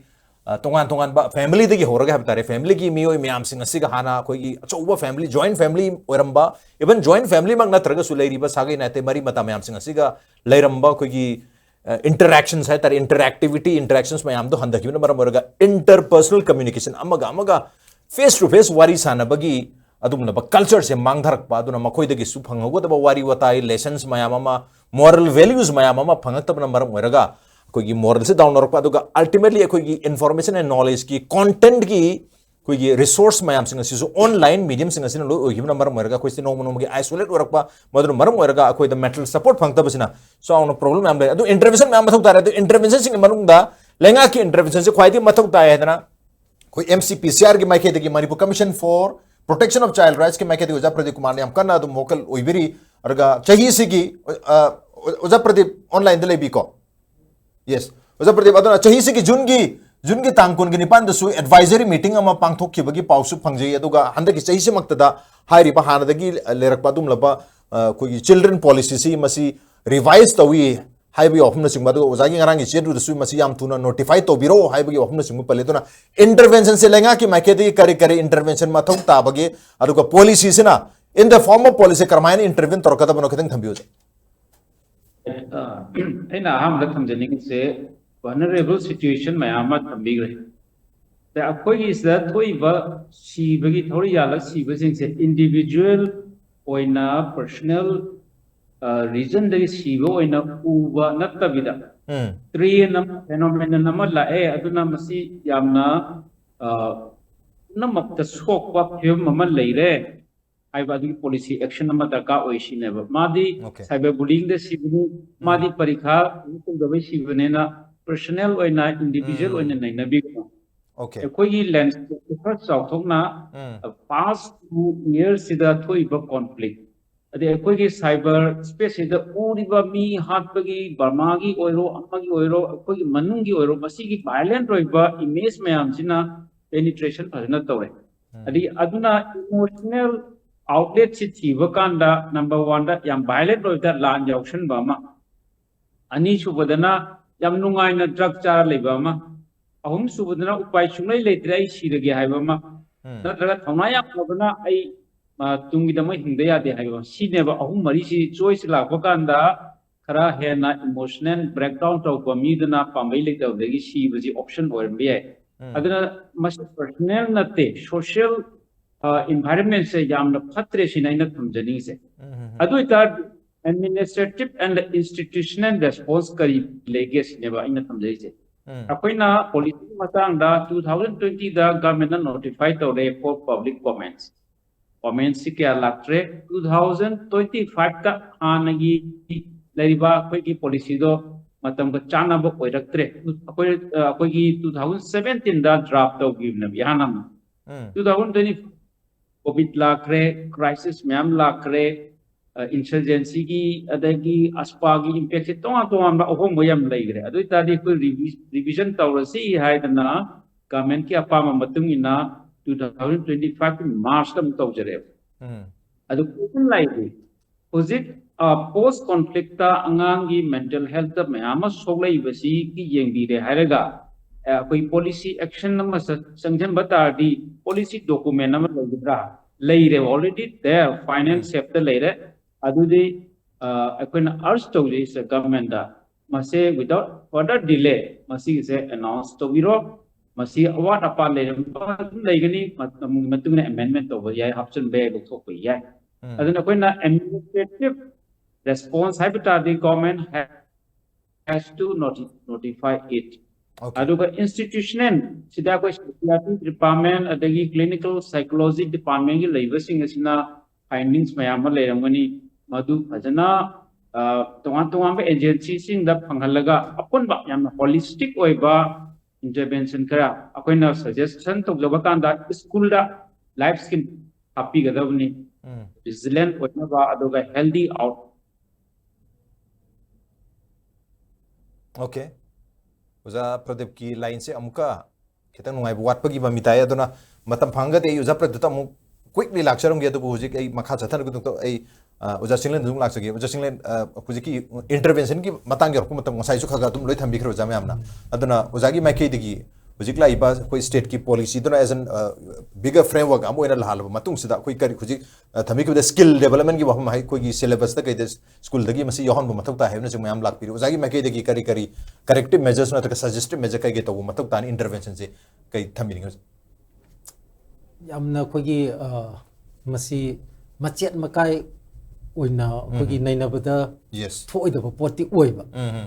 ꯑ, ꯇꯣꯉꯥꯟ ꯇꯣꯉꯥꯟꯕ family ꯗꯒꯤ ꯍꯧꯔꯒ ꯍꯥꯏꯕ ꯇꯥꯔꯦ, family ꯒꯤ ꯃꯤꯑꯣꯏ ꯃꯌꯥꯝꯁꯤꯡ ꯑꯁꯤꯒ ꯍꯥꯟꯅ ꯑꯩꯈꯣꯏꯒꯤ ꯑꯆꯧꯕ family, joint family ꯑꯣꯏꯔꯝꯕ, even joint family ꯃꯛ ꯅꯠꯇ꯭ꯔꯒꯁꯨ ꯂꯩꯔꯤꯕ ꯁꯥꯒꯩ ꯅꯥꯇꯩ ꯃꯔꯤ ꯃꯇꯥ ꯃꯌꯥꯝꯁꯤꯡ ꯑꯁꯤꯒ ꯂꯩꯔꯝꯕ ꯑꯩꯈꯣꯏꯒꯤ interactions ꯍꯥꯏ ꯇꯥꯔꯦ, interactivity, interactions ꯃꯌꯥꯝꯗꯣ ꯍꯟꯊꯈꯤꯕꯅ ꯃꯔꯝ ꯑꯣꯏꯔꯒ interpersonal communication, ꯑꯃꯒ ꯑꯃꯒ face to face ꯋꯥꯔꯤ ꯁꯥꯟꯅꯕꯒꯤ ꯑꯗꯨꯒꯨꯝꯂꯕ culture ꯁꯦ ꯃꯥꯡꯊꯔꯛꯄ, ꯑꯗꯨꯅ ꯃꯈꯣꯏꯗꯒꯤꯁꯨ ꯐꯪꯍꯧꯒꯗꯕ ꯋꯥꯔꯤ ꯋꯥꯇꯥꯏ, lessons ꯃꯌꯥꯝ ꯑꯃ, moral values ꯃꯌꯥꯝ ꯑꯃ ꯐꯪꯉꯛꯇꯕꯅ ꯃꯔꯝ ꯑꯣꯏꯔꯒ ꯑꯩꯈꯣꯏꯒꯤ moral ꯁꯦ down ꯑꯣꯏꯔꯛꯄ, ꯑꯗꯨꯒ ultimately ꯑꯩꯈꯣꯏꯒꯤ information and knowledge ꯀꯤ content ꯀꯤ ꯑꯩꯈꯣꯏꯒꯤ resource ꯃꯌꯥꯝꯁꯤꯡ ꯑꯁꯤꯁꯨ online medium ꯁꯤꯡ ꯑꯁꯤꯅ ꯂꯣꯏ ꯑꯣꯏꯈꯤꯕꯅ ꯃꯔꯝ ꯑꯣꯏꯔꯒ ꯑꯩꯈꯣꯏꯁꯦ ꯅꯣꯡꯃ ꯅꯣꯡꯃꯒꯤ isolate ꯑꯣꯏꯔꯛꯄ, ꯃꯗꯨꯅ ꯃꯔꯝ ꯑꯣꯏꯔꯒ ꯑꯩꯈꯣꯏꯗ mental support ꯐꯪꯉꯛꯇꯕꯁꯤꯅ ꯆꯥꯎꯅ problem ꯃꯌꯥꯝ ꯂꯩ꯫ ꯑꯗꯨ intervention ꯃꯌꯥꯝ ꯃꯊꯧ ꯇꯥꯔꯦ꯫ ꯑꯗꯨ intervention ꯁꯤꯡꯒꯤ ꯃꯅꯨꯡꯗ ꯂꯩꯉꯥꯛꯀꯤ intervention ꯁꯦ ꯈ꯭ꯋꯥꯏꯗꯒꯤ ꯃꯊꯧ ꯇꯥꯏ ꯍꯥꯏꯗꯅ ꯑꯩꯈꯣꯏ M C P C R ꯒꯤ ꯃꯥꯏꯀꯩꯗꯒꯤ, Manipur Commission for Protection of Child Rights ꯀꯤ ꯃꯥꯏꯀꯩꯗꯒꯤ ꯑꯣꯖꯥ ꯄ꯭ꯔꯗꯤꯞ ꯀꯨꯃꯥꯔꯅ ꯌꯥꯝ ꯀꯟꯅ ꯑꯗꯨꯝ vocal ꯑꯣꯏꯕꯤꯔꯤ꯫ ꯑꯗꯨꯒ ꯆꯍꯤꯁꯤꯒꯤ, ꯑ, ꯑꯣꯖꯥ ꯄ꯭ꯔꯗꯤꯞ online ꯗ ꯂꯩꯕꯤꯀꯣ? Yes, ꯑꯣꯖꯥ ꯄ꯭ꯔꯗꯤꯞ, ꯑꯗꯨꯅ ꯆꯍꯤꯁꯤꯒꯤ June ꯒꯤ, June ꯒꯤ ꯇꯥꯡ ꯀꯨꯟꯒ ꯅꯤꯄꯥꯟꯗꯁꯨ advisory meeting ꯑꯃ ꯄꯥꯡꯊꯣꯛꯈꯤꯕꯒꯤ ꯄꯥꯎꯁꯨ ꯐꯪꯖꯩ꯫ ꯑꯗꯨꯒ ꯍꯟꯗꯛꯀꯤ ꯆꯍꯤꯁꯤꯃꯛꯇꯗ ꯍꯥꯏꯔꯤꯕ ꯍꯥꯟꯅꯗꯒꯤ ꯂꯩꯔꯛꯄ ꯑꯗꯨꯒꯨꯝꯂꯕ, ꯑ, ꯑꯩꯈꯣꯏꯒꯤ children policy ꯁꯤ ꯃꯁꯤ revise ꯇꯧꯏ ꯍꯥꯏꯕꯒꯤ ꯋꯥꯐꯝꯅꯆꯤꯡꯕ, ꯑꯗꯨꯒ ꯑꯣꯖꯥꯒꯤ ꯉꯔꯥꯡꯒꯤ ꯆꯦꯗꯨꯗꯁꯨ ꯃꯁꯤ ꯌꯥꯝ ꯊꯨꯅ notify ꯇꯧꯕꯤꯔꯛꯑꯣ ꯍꯥꯏꯕꯒꯤ ꯋꯥꯐꯝꯅꯆꯤꯡꯕ ꯄꯜꯂꯤ꯫ ꯑꯗꯨꯅ intervention ꯁꯦ ꯂꯩꯉꯥꯛꯀꯤ ꯃꯥꯏꯀꯩꯗꯒꯤ ꯀꯔꯤ ꯀꯔꯤ intervention ꯃꯊꯧ ꯇꯥꯕꯒꯦ, ꯑꯗꯨꯒ policy ꯁꯤꯅ in the form of policy ꯀꯔꯝꯍꯥꯏꯅ intervene ꯇꯧꯔꯛꯀꯗꯕꯅꯣ ꯈꯤꯇꯪ ꯊꯝꯕꯤꯌꯨ꯫ ꯑ, ꯑꯩꯅ ꯑꯍꯥꯟꯕꯗ ꯊꯝꯖꯅꯤꯡꯉꯤꯁꯦ vulnerable situation ꯃꯌꯥꯝ ꯑꯃ ꯊꯝꯕꯤꯈ꯭ꯔꯦ꯫ ꯑꯗ ꯑꯩꯈꯣꯏꯒꯤ ꯁꯤꯗ ꯊꯣꯛꯏꯕ ꯁꯤꯕꯒꯤ ꯊꯧꯔꯤ ꯌꯥꯜꯂ ꯁꯤꯕꯁꯤꯡꯁꯦ individual ꯑꯣꯏꯅ personal ꯔꯤꯖꯟꯗꯒꯤ ꯁꯤꯕ ꯑꯣꯏꯅ ꯎꯕ ꯅꯠꯇꯕꯤꯗ, ꯎꯝ ꯇ꯭ꯔꯦꯟ ꯑꯃ, ꯐꯦꯅꯣꯃꯦꯅꯟ ꯑꯃ ꯂꯥꯛꯑꯦ, ꯑꯗꯨꯅ ꯃꯁꯤ ꯌꯥꯝꯅ ꯑ, ꯄꯨꯝꯅꯃꯛꯇ ꯁꯣꯛꯄ ꯐꯤꯕꯝ ꯑꯃ ꯂꯩꯔꯦ ꯍꯥꯏꯕ ꯑꯗꯨꯒꯤ ꯄꯣꯂꯤꯁꯤ ꯑꯦꯛꯁꯟ ꯑꯃ ꯗꯔꯀꯥꯔ ꯑꯣꯏ ꯁꯤꯅꯦꯕ꯫ ꯃꯥꯗꯤ Okay. ꯁꯥꯏꯕꯔ ꯕꯨꯂꯤꯡꯗ ꯁꯤꯕꯅꯤ, ꯃꯥꯗꯤ ꯄꯔꯤꯈꯥ ꯇꯧꯗꯕꯩ ꯁꯤꯕꯅꯤꯅ ꯄꯔꯁꯣꯅꯦꯜ ꯑꯣꯏꯅ, ꯏꯟꯗꯤꯕꯤꯖꯨꯋꯦꯜ ꯎꯝ ꯑꯣꯏꯅ ꯅꯩꯅꯕꯤꯒꯅꯨ꯫ Okay. ꯑꯩꯈꯣꯏꯒꯤ ꯂꯦꯟꯁ꯭ꯀꯦꯞꯁꯦ ꯈꯔ ꯆꯥꯎꯊꯣꯛꯅ ꯎꯝ ꯄꯥꯁ ꯇꯨ ꯏꯌꯔꯁꯤꯗ ꯊꯣꯛꯏꯕ ꯀꯣꯟꯐ꯭ꯂꯤꯛ, ꯑꯗꯩ ꯑꯩꯈꯣꯏꯒꯤ ꯁꯥꯏꯕꯔ ꯁ꯭ꯄꯦꯁꯁꯤꯗ ꯎꯔꯤꯕ ꯃꯤ ꯍꯥꯠꯄꯒꯤ, ꯕꯔꯃꯥꯒꯤ ꯑꯣꯏꯔꯣ, ꯑꯃꯒꯤ ꯑꯣꯏꯔꯣ, ꯑꯩꯈꯣꯏꯒꯤ ꯃꯅꯨꯡꯒꯤ ꯑꯣꯏꯔꯣ, ꯃꯁꯤꯒꯤ ꯚꯥꯏꯂꯦꯟꯠ ꯑꯣꯏꯕ ꯏꯃꯦꯖ ꯃꯌꯥꯝꯁꯤꯅ ꯄꯦꯅꯤꯇ꯭ꯔꯦꯁꯟ ꯐꯖꯅ ꯇꯧꯔꯦ꯫ ꯎꯝ ꯑꯗꯒꯤ ꯑꯗꯨꯅ ꯏꯃꯣꯁꯅꯦꯜ ꯑꯥꯎꯠꯂꯦꯠꯁꯤ ꯊꯤꯕ ꯀꯥꯟꯗ ꯅꯝꯕꯔ ꯋꯥꯟꯗ ꯌꯥꯝ ꯚꯥꯏꯂꯦꯟꯠ ꯑꯣꯏꯕꯗ ꯂꯥꯟ ꯌꯥꯎꯁꯟꯕ ꯑꯃ, ꯑꯅꯤꯁꯨꯕꯗꯅ ꯌꯥꯝ ꯅꯨꯡꯉꯥꯏꯅ ꯗ꯭ꯔꯒ ꯆꯥꯔ ꯂꯩꯕ ꯑꯃ, ꯑꯍꯨꯝꯁꯨꯕꯗꯅ ꯎꯄꯥꯏ ꯁꯨꯡꯂꯩ ꯂꯩꯇ꯭ꯔꯦ, ꯑꯩ ꯁꯤꯔꯒꯦ ꯍꯥꯏꯕ ꯑꯃ, ꯎꯝ ꯅꯠꯇ꯭ꯔꯒ ꯊꯧꯅꯥ ꯌꯥꯝ ꯐꯕꯅ ꯑꯩ, ꯑ, ꯇꯨꯡꯒꯤꯗꯃꯛ ꯍꯤꯡꯗ ꯌꯥꯗꯦ ꯍꯥꯏꯕ ꯑꯃ꯫ ꯁꯤꯅꯦꯕ ꯑꯍꯨꯝ ꯃꯔꯤꯁꯤ ꯆꯣꯏꯁ ꯂꯥꯛꯄ ꯀꯥꯟꯗ ꯈꯔ ꯍꯦꯟꯅ ꯏꯃꯣꯁꯅꯦꯜ ꯕ꯭ꯔꯦꯛꯗꯥꯎꯟ ꯇꯧꯕ ꯃꯤꯗꯨꯅ ꯄꯥꯝꯕꯩ ꯂꯩꯇꯕꯗꯒꯤ ꯁꯤꯕꯁꯤ ꯑꯣꯞꯁꯟ ꯑꯣꯏꯔꯝꯕ ꯌꯥꯏ꯫ ꯎꯝ ꯑꯗꯨꯅ ꯃꯁꯤ ꯄꯔꯁꯣꯅꯦꯜ ꯅꯠꯇꯦ, ꯁꯣꯁꯤꯌꯦꯜ ꯏꯟꯚꯥꯏꯔꯟꯃꯦꯟꯁꯦ ꯌꯥꯝꯅ ꯐꯠꯇ꯭ꯔꯦ ꯁꯤꯅ ꯑꯩꯅ ꯊꯝꯖꯅꯤꯡꯉꯤꯁꯦ꯫ ꯎꯝ ꯑꯗꯨ ꯑꯣꯏꯇꯥꯔꯗꯤ administrative and institutional response ꯀꯔꯤ ꯂꯩꯒꯦ ꯁꯤꯅꯦꯕ ꯑꯩꯅ ꯊꯝꯖꯔꯤꯁꯦ꯫ ꯎꯝ ꯑꯩꯈꯣꯏꯅ ꯄꯣꯂꯤꯁꯤ ꯃꯇꯥꯡꯗ ꯇꯨ ꯊꯥꯎꯖꯟ ꯇ꯭ꯋꯦꯟꯇꯤꯗ ꯒꯚꯔꯟꯃꯦꯟꯠꯅ ꯅꯣꯇꯤꯐꯥꯏ ꯇꯧꯔꯦ for public comments꯫ ꯀꯣꯃꯦꯟꯠꯁꯤ ꯀꯌꯥ ꯂꯥꯛꯇ꯭ꯔꯦ꯫ ꯇꯨ ꯊꯥꯎꯖꯟ ꯇ꯭ꯋꯦꯟꯇꯤ ꯐꯥꯏꯚꯇ ꯍꯥꯟꯅꯒꯤ ꯂꯩꯔꯤꯕ ꯑꯩꯈꯣꯏꯒꯤ ꯄꯣꯂꯤꯁꯤꯗꯣ ꯃꯇꯝꯒ ꯆꯥꯟꯅꯕ ꯑꯣꯏꯔꯛꯇ꯭ꯔꯦ꯫ ꯑꯩꯈꯣꯏ, ꯑꯩꯈꯣꯏꯒꯤ ꯇꯨ ꯊꯥꯎꯖꯟ ꯁꯕꯦꯟꯇꯤꯟꯗ ꯗ꯭ꯔꯥꯐ ꯇꯧꯈꯤꯕꯅꯦꯕ ꯏꯍꯥꯟ ꯍꯥꯟꯅ꯫ ꯎꯝ ꯇꯨ ꯊꯥꯎꯖꯟ ꯇ꯭ꯋꯦꯟꯇꯤ ꯀꯣꯚꯤꯗ ꯂꯥꯛꯈ꯭ꯔꯦ, ꯀ꯭ꯔꯥꯏꯁꯤꯁ ꯃꯌꯥꯝ ꯂꯥꯛꯈ꯭ꯔꯦ, ꯏꯟꯁꯔꯖꯦꯟꯁꯤꯒꯤ ꯑꯗꯒꯤ ꯑꯁꯄꯥꯒꯤ ꯏꯝꯄꯦꯛꯁꯦ ꯇꯣꯉꯥꯟ ꯇꯣꯉꯥꯟꯕ ꯑꯍꯣꯡꯕ ꯌꯥꯝ ꯂꯩꯈ꯭ꯔꯦ꯫ ꯑꯗꯨ ꯑꯣꯏꯇꯥꯔꯗꯤ ꯑꯩꯈꯣꯏ ꯔꯤꯚꯤꯖꯟ ꯇꯧꯔꯁꯤ ꯍꯥꯏꯗꯅ ꯒꯚꯔꯟꯃꯦꯟꯠꯀꯤ ꯑꯄꯥꯝꯕ ꯃꯇꯨꯡ ꯏꯟꯅ ꯇꯨ ꯊꯥꯎꯖꯟ ꯇ꯭ꯋꯦꯟꯇꯤ ꯐꯥꯏꯚꯀꯤ ꯃꯥꯔꯆꯇ ꯑꯃꯨꯛ ꯇꯧꯖꯔꯛꯑꯦꯕ꯫ ꯎꯝ ꯑꯗꯨ ꯀꯣꯏꯁꯟ ꯂꯥꯛꯏꯗꯤ ꯍꯧꯖꯤꯛ ꯄꯣꯁ ꯀꯣꯟꯐ꯭ꯂꯤꯛꯇ ꯑꯉꯥꯡꯒꯤ ꯃꯦꯟꯇꯦꯜ ꯍꯦꯜꯠꯇ ꯃꯌꯥꯝ ꯑꯃ ꯁꯣꯛꯂꯛꯏꯕꯁꯤꯒꯤ ꯌꯦꯡꯕꯤꯔꯦ ꯍꯥꯏꯔꯒ, ꯑ, ꯑꯩꯈꯣꯏ ꯄꯣꯂꯤꯁꯤ ꯑꯦꯛꯁꯟ ꯑꯃ ꯆ-, ꯆꯪꯁꯤꯟꯕ ꯇꯥꯔꯗꯤ ꯄꯣꯂꯤꯁꯤ ꯗꯣꯀꯨꯃꯦꯟ ꯑꯃ ꯂꯩꯒꯗ꯭ꯔꯥ? ꯂꯩꯔꯦ, already there, ꯐꯥꯏꯅꯥꯟꯁ ꯁꯦꯞꯇ ꯂꯩꯔꯦ꯫ ꯑꯗꯨꯗꯤ, ꯑ, ꯑꯩꯈꯣꯏꯅ ꯑꯔꯖ ꯇꯧꯖꯔꯤꯁꯦ ꯒꯚꯔꯟꯃꯦꯟꯠꯇ ꯃꯁꯦ without further delay ꯃꯁꯤꯒꯤꯁꯦ ꯑꯦꯅꯥꯎꯟꯁ ꯇꯧꯕꯤꯔꯣ꯫ ꯃꯁꯤ ꯑꯋꯥꯠ ꯑꯄꯥ ꯂꯩꯔꯝꯕ ꯑꯗꯨꯝ ꯂꯩꯒꯅꯤ, ꯃꯇꯝꯒꯤ ꯃꯇꯨꯡ ꯏꯟꯅ ꯑꯦꯃꯦꯟꯗꯃꯦꯟꯠ ꯇꯧꯕ ꯌꯥꯏ, ꯍꯥꯞꯆꯤꯟꯕ ꯌꯥꯏ, ꯂꯧꯊꯣꯛꯄ ꯌꯥꯏ꯫ ꯎꯝ ꯑꯗꯨꯅ ꯑꯩꯈꯣꯏꯅ ꯑꯦꯗꯃꯤꯅꯤꯁꯇ꯭ꯔꯦꯇꯤꯚ response ꯍꯥꯏꯕ ꯇꯥꯔꯗꯤ government has to noti- notify it. Okay. ꯑꯗꯨꯒ institutional ꯁꯤꯗ ꯑꯩꯈꯣꯏ psychiatry department ꯑꯗꯒꯤ clinical psychology department ꯀꯤ ꯂꯩꯕꯁꯤꯡ ꯑꯁꯤꯅ findings ꯃꯌꯥꯝ ꯑꯃ ꯂꯩꯔꯝꯒꯅꯤ꯫ ꯃꯗꯨ ꯐꯖꯅ ꯑ, ꯇꯣꯉꯥꯟ ꯇꯣꯉꯥꯟꯕ agency ꯁꯤꯡꯗ ꯐꯪꯍꯜꯂꯒ ꯑꯄꯨꯟꯕ ꯌꯥꯝꯅ holistic ꯑꯣꯏꯕ intervention ꯈꯔ ꯑꯩꯈꯣꯏꯅ suggestion ꯇꯧꯖꯕ ꯀꯥꯟꯗ school ꯗ life skill ꯍꯥꯞꯄꯤꯒꯗꯕꯅꯤ꯫ ꯎꯝ. Resilient ꯑꯣꯏꯅꯕ ꯑꯗꯨꯒ healthy out Okay. ꯑꯣꯖꯥ ꯄ꯭ꯔꯗꯤꯞꯀꯤ line ꯁꯦ ꯑꯃꯨꯛꯀ ꯈꯤꯇꯪ ꯅꯨꯡꯉꯥꯏꯕ ꯋꯥꯠꯄꯒꯤ ꯃꯃꯤ ꯇꯥꯏ꯫ ꯑꯗꯨꯅ ꯃꯇꯝ ꯐꯪꯉꯒꯗꯤ ꯑꯩ ꯑꯣꯖꯥ ꯄ꯭ꯔꯗꯤꯞꯇ ꯑꯃꯨꯛ quickly ꯂꯥꯛꯆꯔꯝꯒꯦ, ꯑꯗꯨꯕꯨ ꯍꯧꯖꯤꯛ ꯑꯩ ꯃꯈꯥ ꯆꯠꯊꯅꯕꯒꯤꯗꯃꯛꯇ ꯑꯩ ꯑ, ꯑꯣꯖꯥ ꯆꯤꯡꯂꯦꯟꯗ ꯑꯗꯨꯝ ꯂꯥꯛꯆꯒꯦ꯫ ꯑꯣꯖꯥ ꯆꯤꯡꯂꯦꯟ, ꯑ, ꯍꯧꯖꯤꯛꯀꯤ intervention ꯒꯤ ꯃꯇꯥꯡ ꯌꯧꯔꯛꯄ ꯃꯇꯝ ꯉꯁꯥꯏꯁꯨ ꯈꯔ ꯈꯔ ꯑꯗꯨꯝ ꯂꯣꯏ ꯊꯝꯕꯤꯈ꯭ꯔꯦ ꯑꯣꯖꯥ ꯃꯌꯥꯝꯅ꯫ ꯑꯗꯨꯅ ꯑꯣꯖꯥꯒꯤ ꯃꯥꯏꯀꯩꯗꯒꯤ ꯍꯧꯖꯤꯛ ꯂꯥꯛꯏꯕ ꯑꯩꯈꯣꯏ state ꯀꯤ policy ꯗꯨꯅ as an, ꯑ, bigger framework ꯑꯃ ꯑꯣꯏꯅ ꯂꯥꯛꯍꯜꯂꯕ ꯃꯇꯨꯡꯁꯤꯗ ꯑꯩꯈꯣꯏ ꯀꯔꯤ ꯍꯧꯖꯤꯛ, ꯑ, ꯊꯝꯕꯤꯈꯤꯕꯗ skill development ꯀꯤ ꯋꯥꯐꯝ ꯍꯥꯏ, ꯑꯩꯈꯣꯏꯒꯤ syllabus ꯇ ꯀꯩꯗ school ꯗꯒꯤ ꯃꯁꯤ ꯌꯥꯎꯍꯟꯕ ꯃꯊꯧ ꯇꯥꯏ ꯍꯥꯏꯕꯅꯆꯤꯡꯕ ꯃꯌꯥꯝ ꯂꯥꯛꯄꯤꯔꯤ꯫ ꯑꯣꯖꯥꯒꯤ ꯃꯥꯏꯀꯩꯗꯒꯤ ꯀꯔꯤ ꯀꯔꯤ corrective measures ꯅꯠꯇ꯭ꯔꯒ suggestive measure ꯀꯩ ꯀꯩ ꯇꯧꯕ ꯃꯊꯧ ꯇꯥꯅꯤ intervention ꯁꯦ ꯀꯩ ꯊꯝꯕꯤꯅꯤꯡꯉꯤ? ꯌꯥꯝꯅ ꯑꯩꯈꯣꯏꯒꯤ ꯑ, ꯃꯁꯤ ꯃꯆꯦꯠ ꯃꯀꯥꯏ ꯑꯣꯏꯅ ꯑꯩꯈꯣꯏꯒꯤ ꯅꯩꯅꯕꯗ Yes. ꯊꯣꯛꯑꯣꯏꯗꯕ ꯄꯣꯠꯇꯤ ꯑꯣꯏꯕ꯫ ꯎꯝ.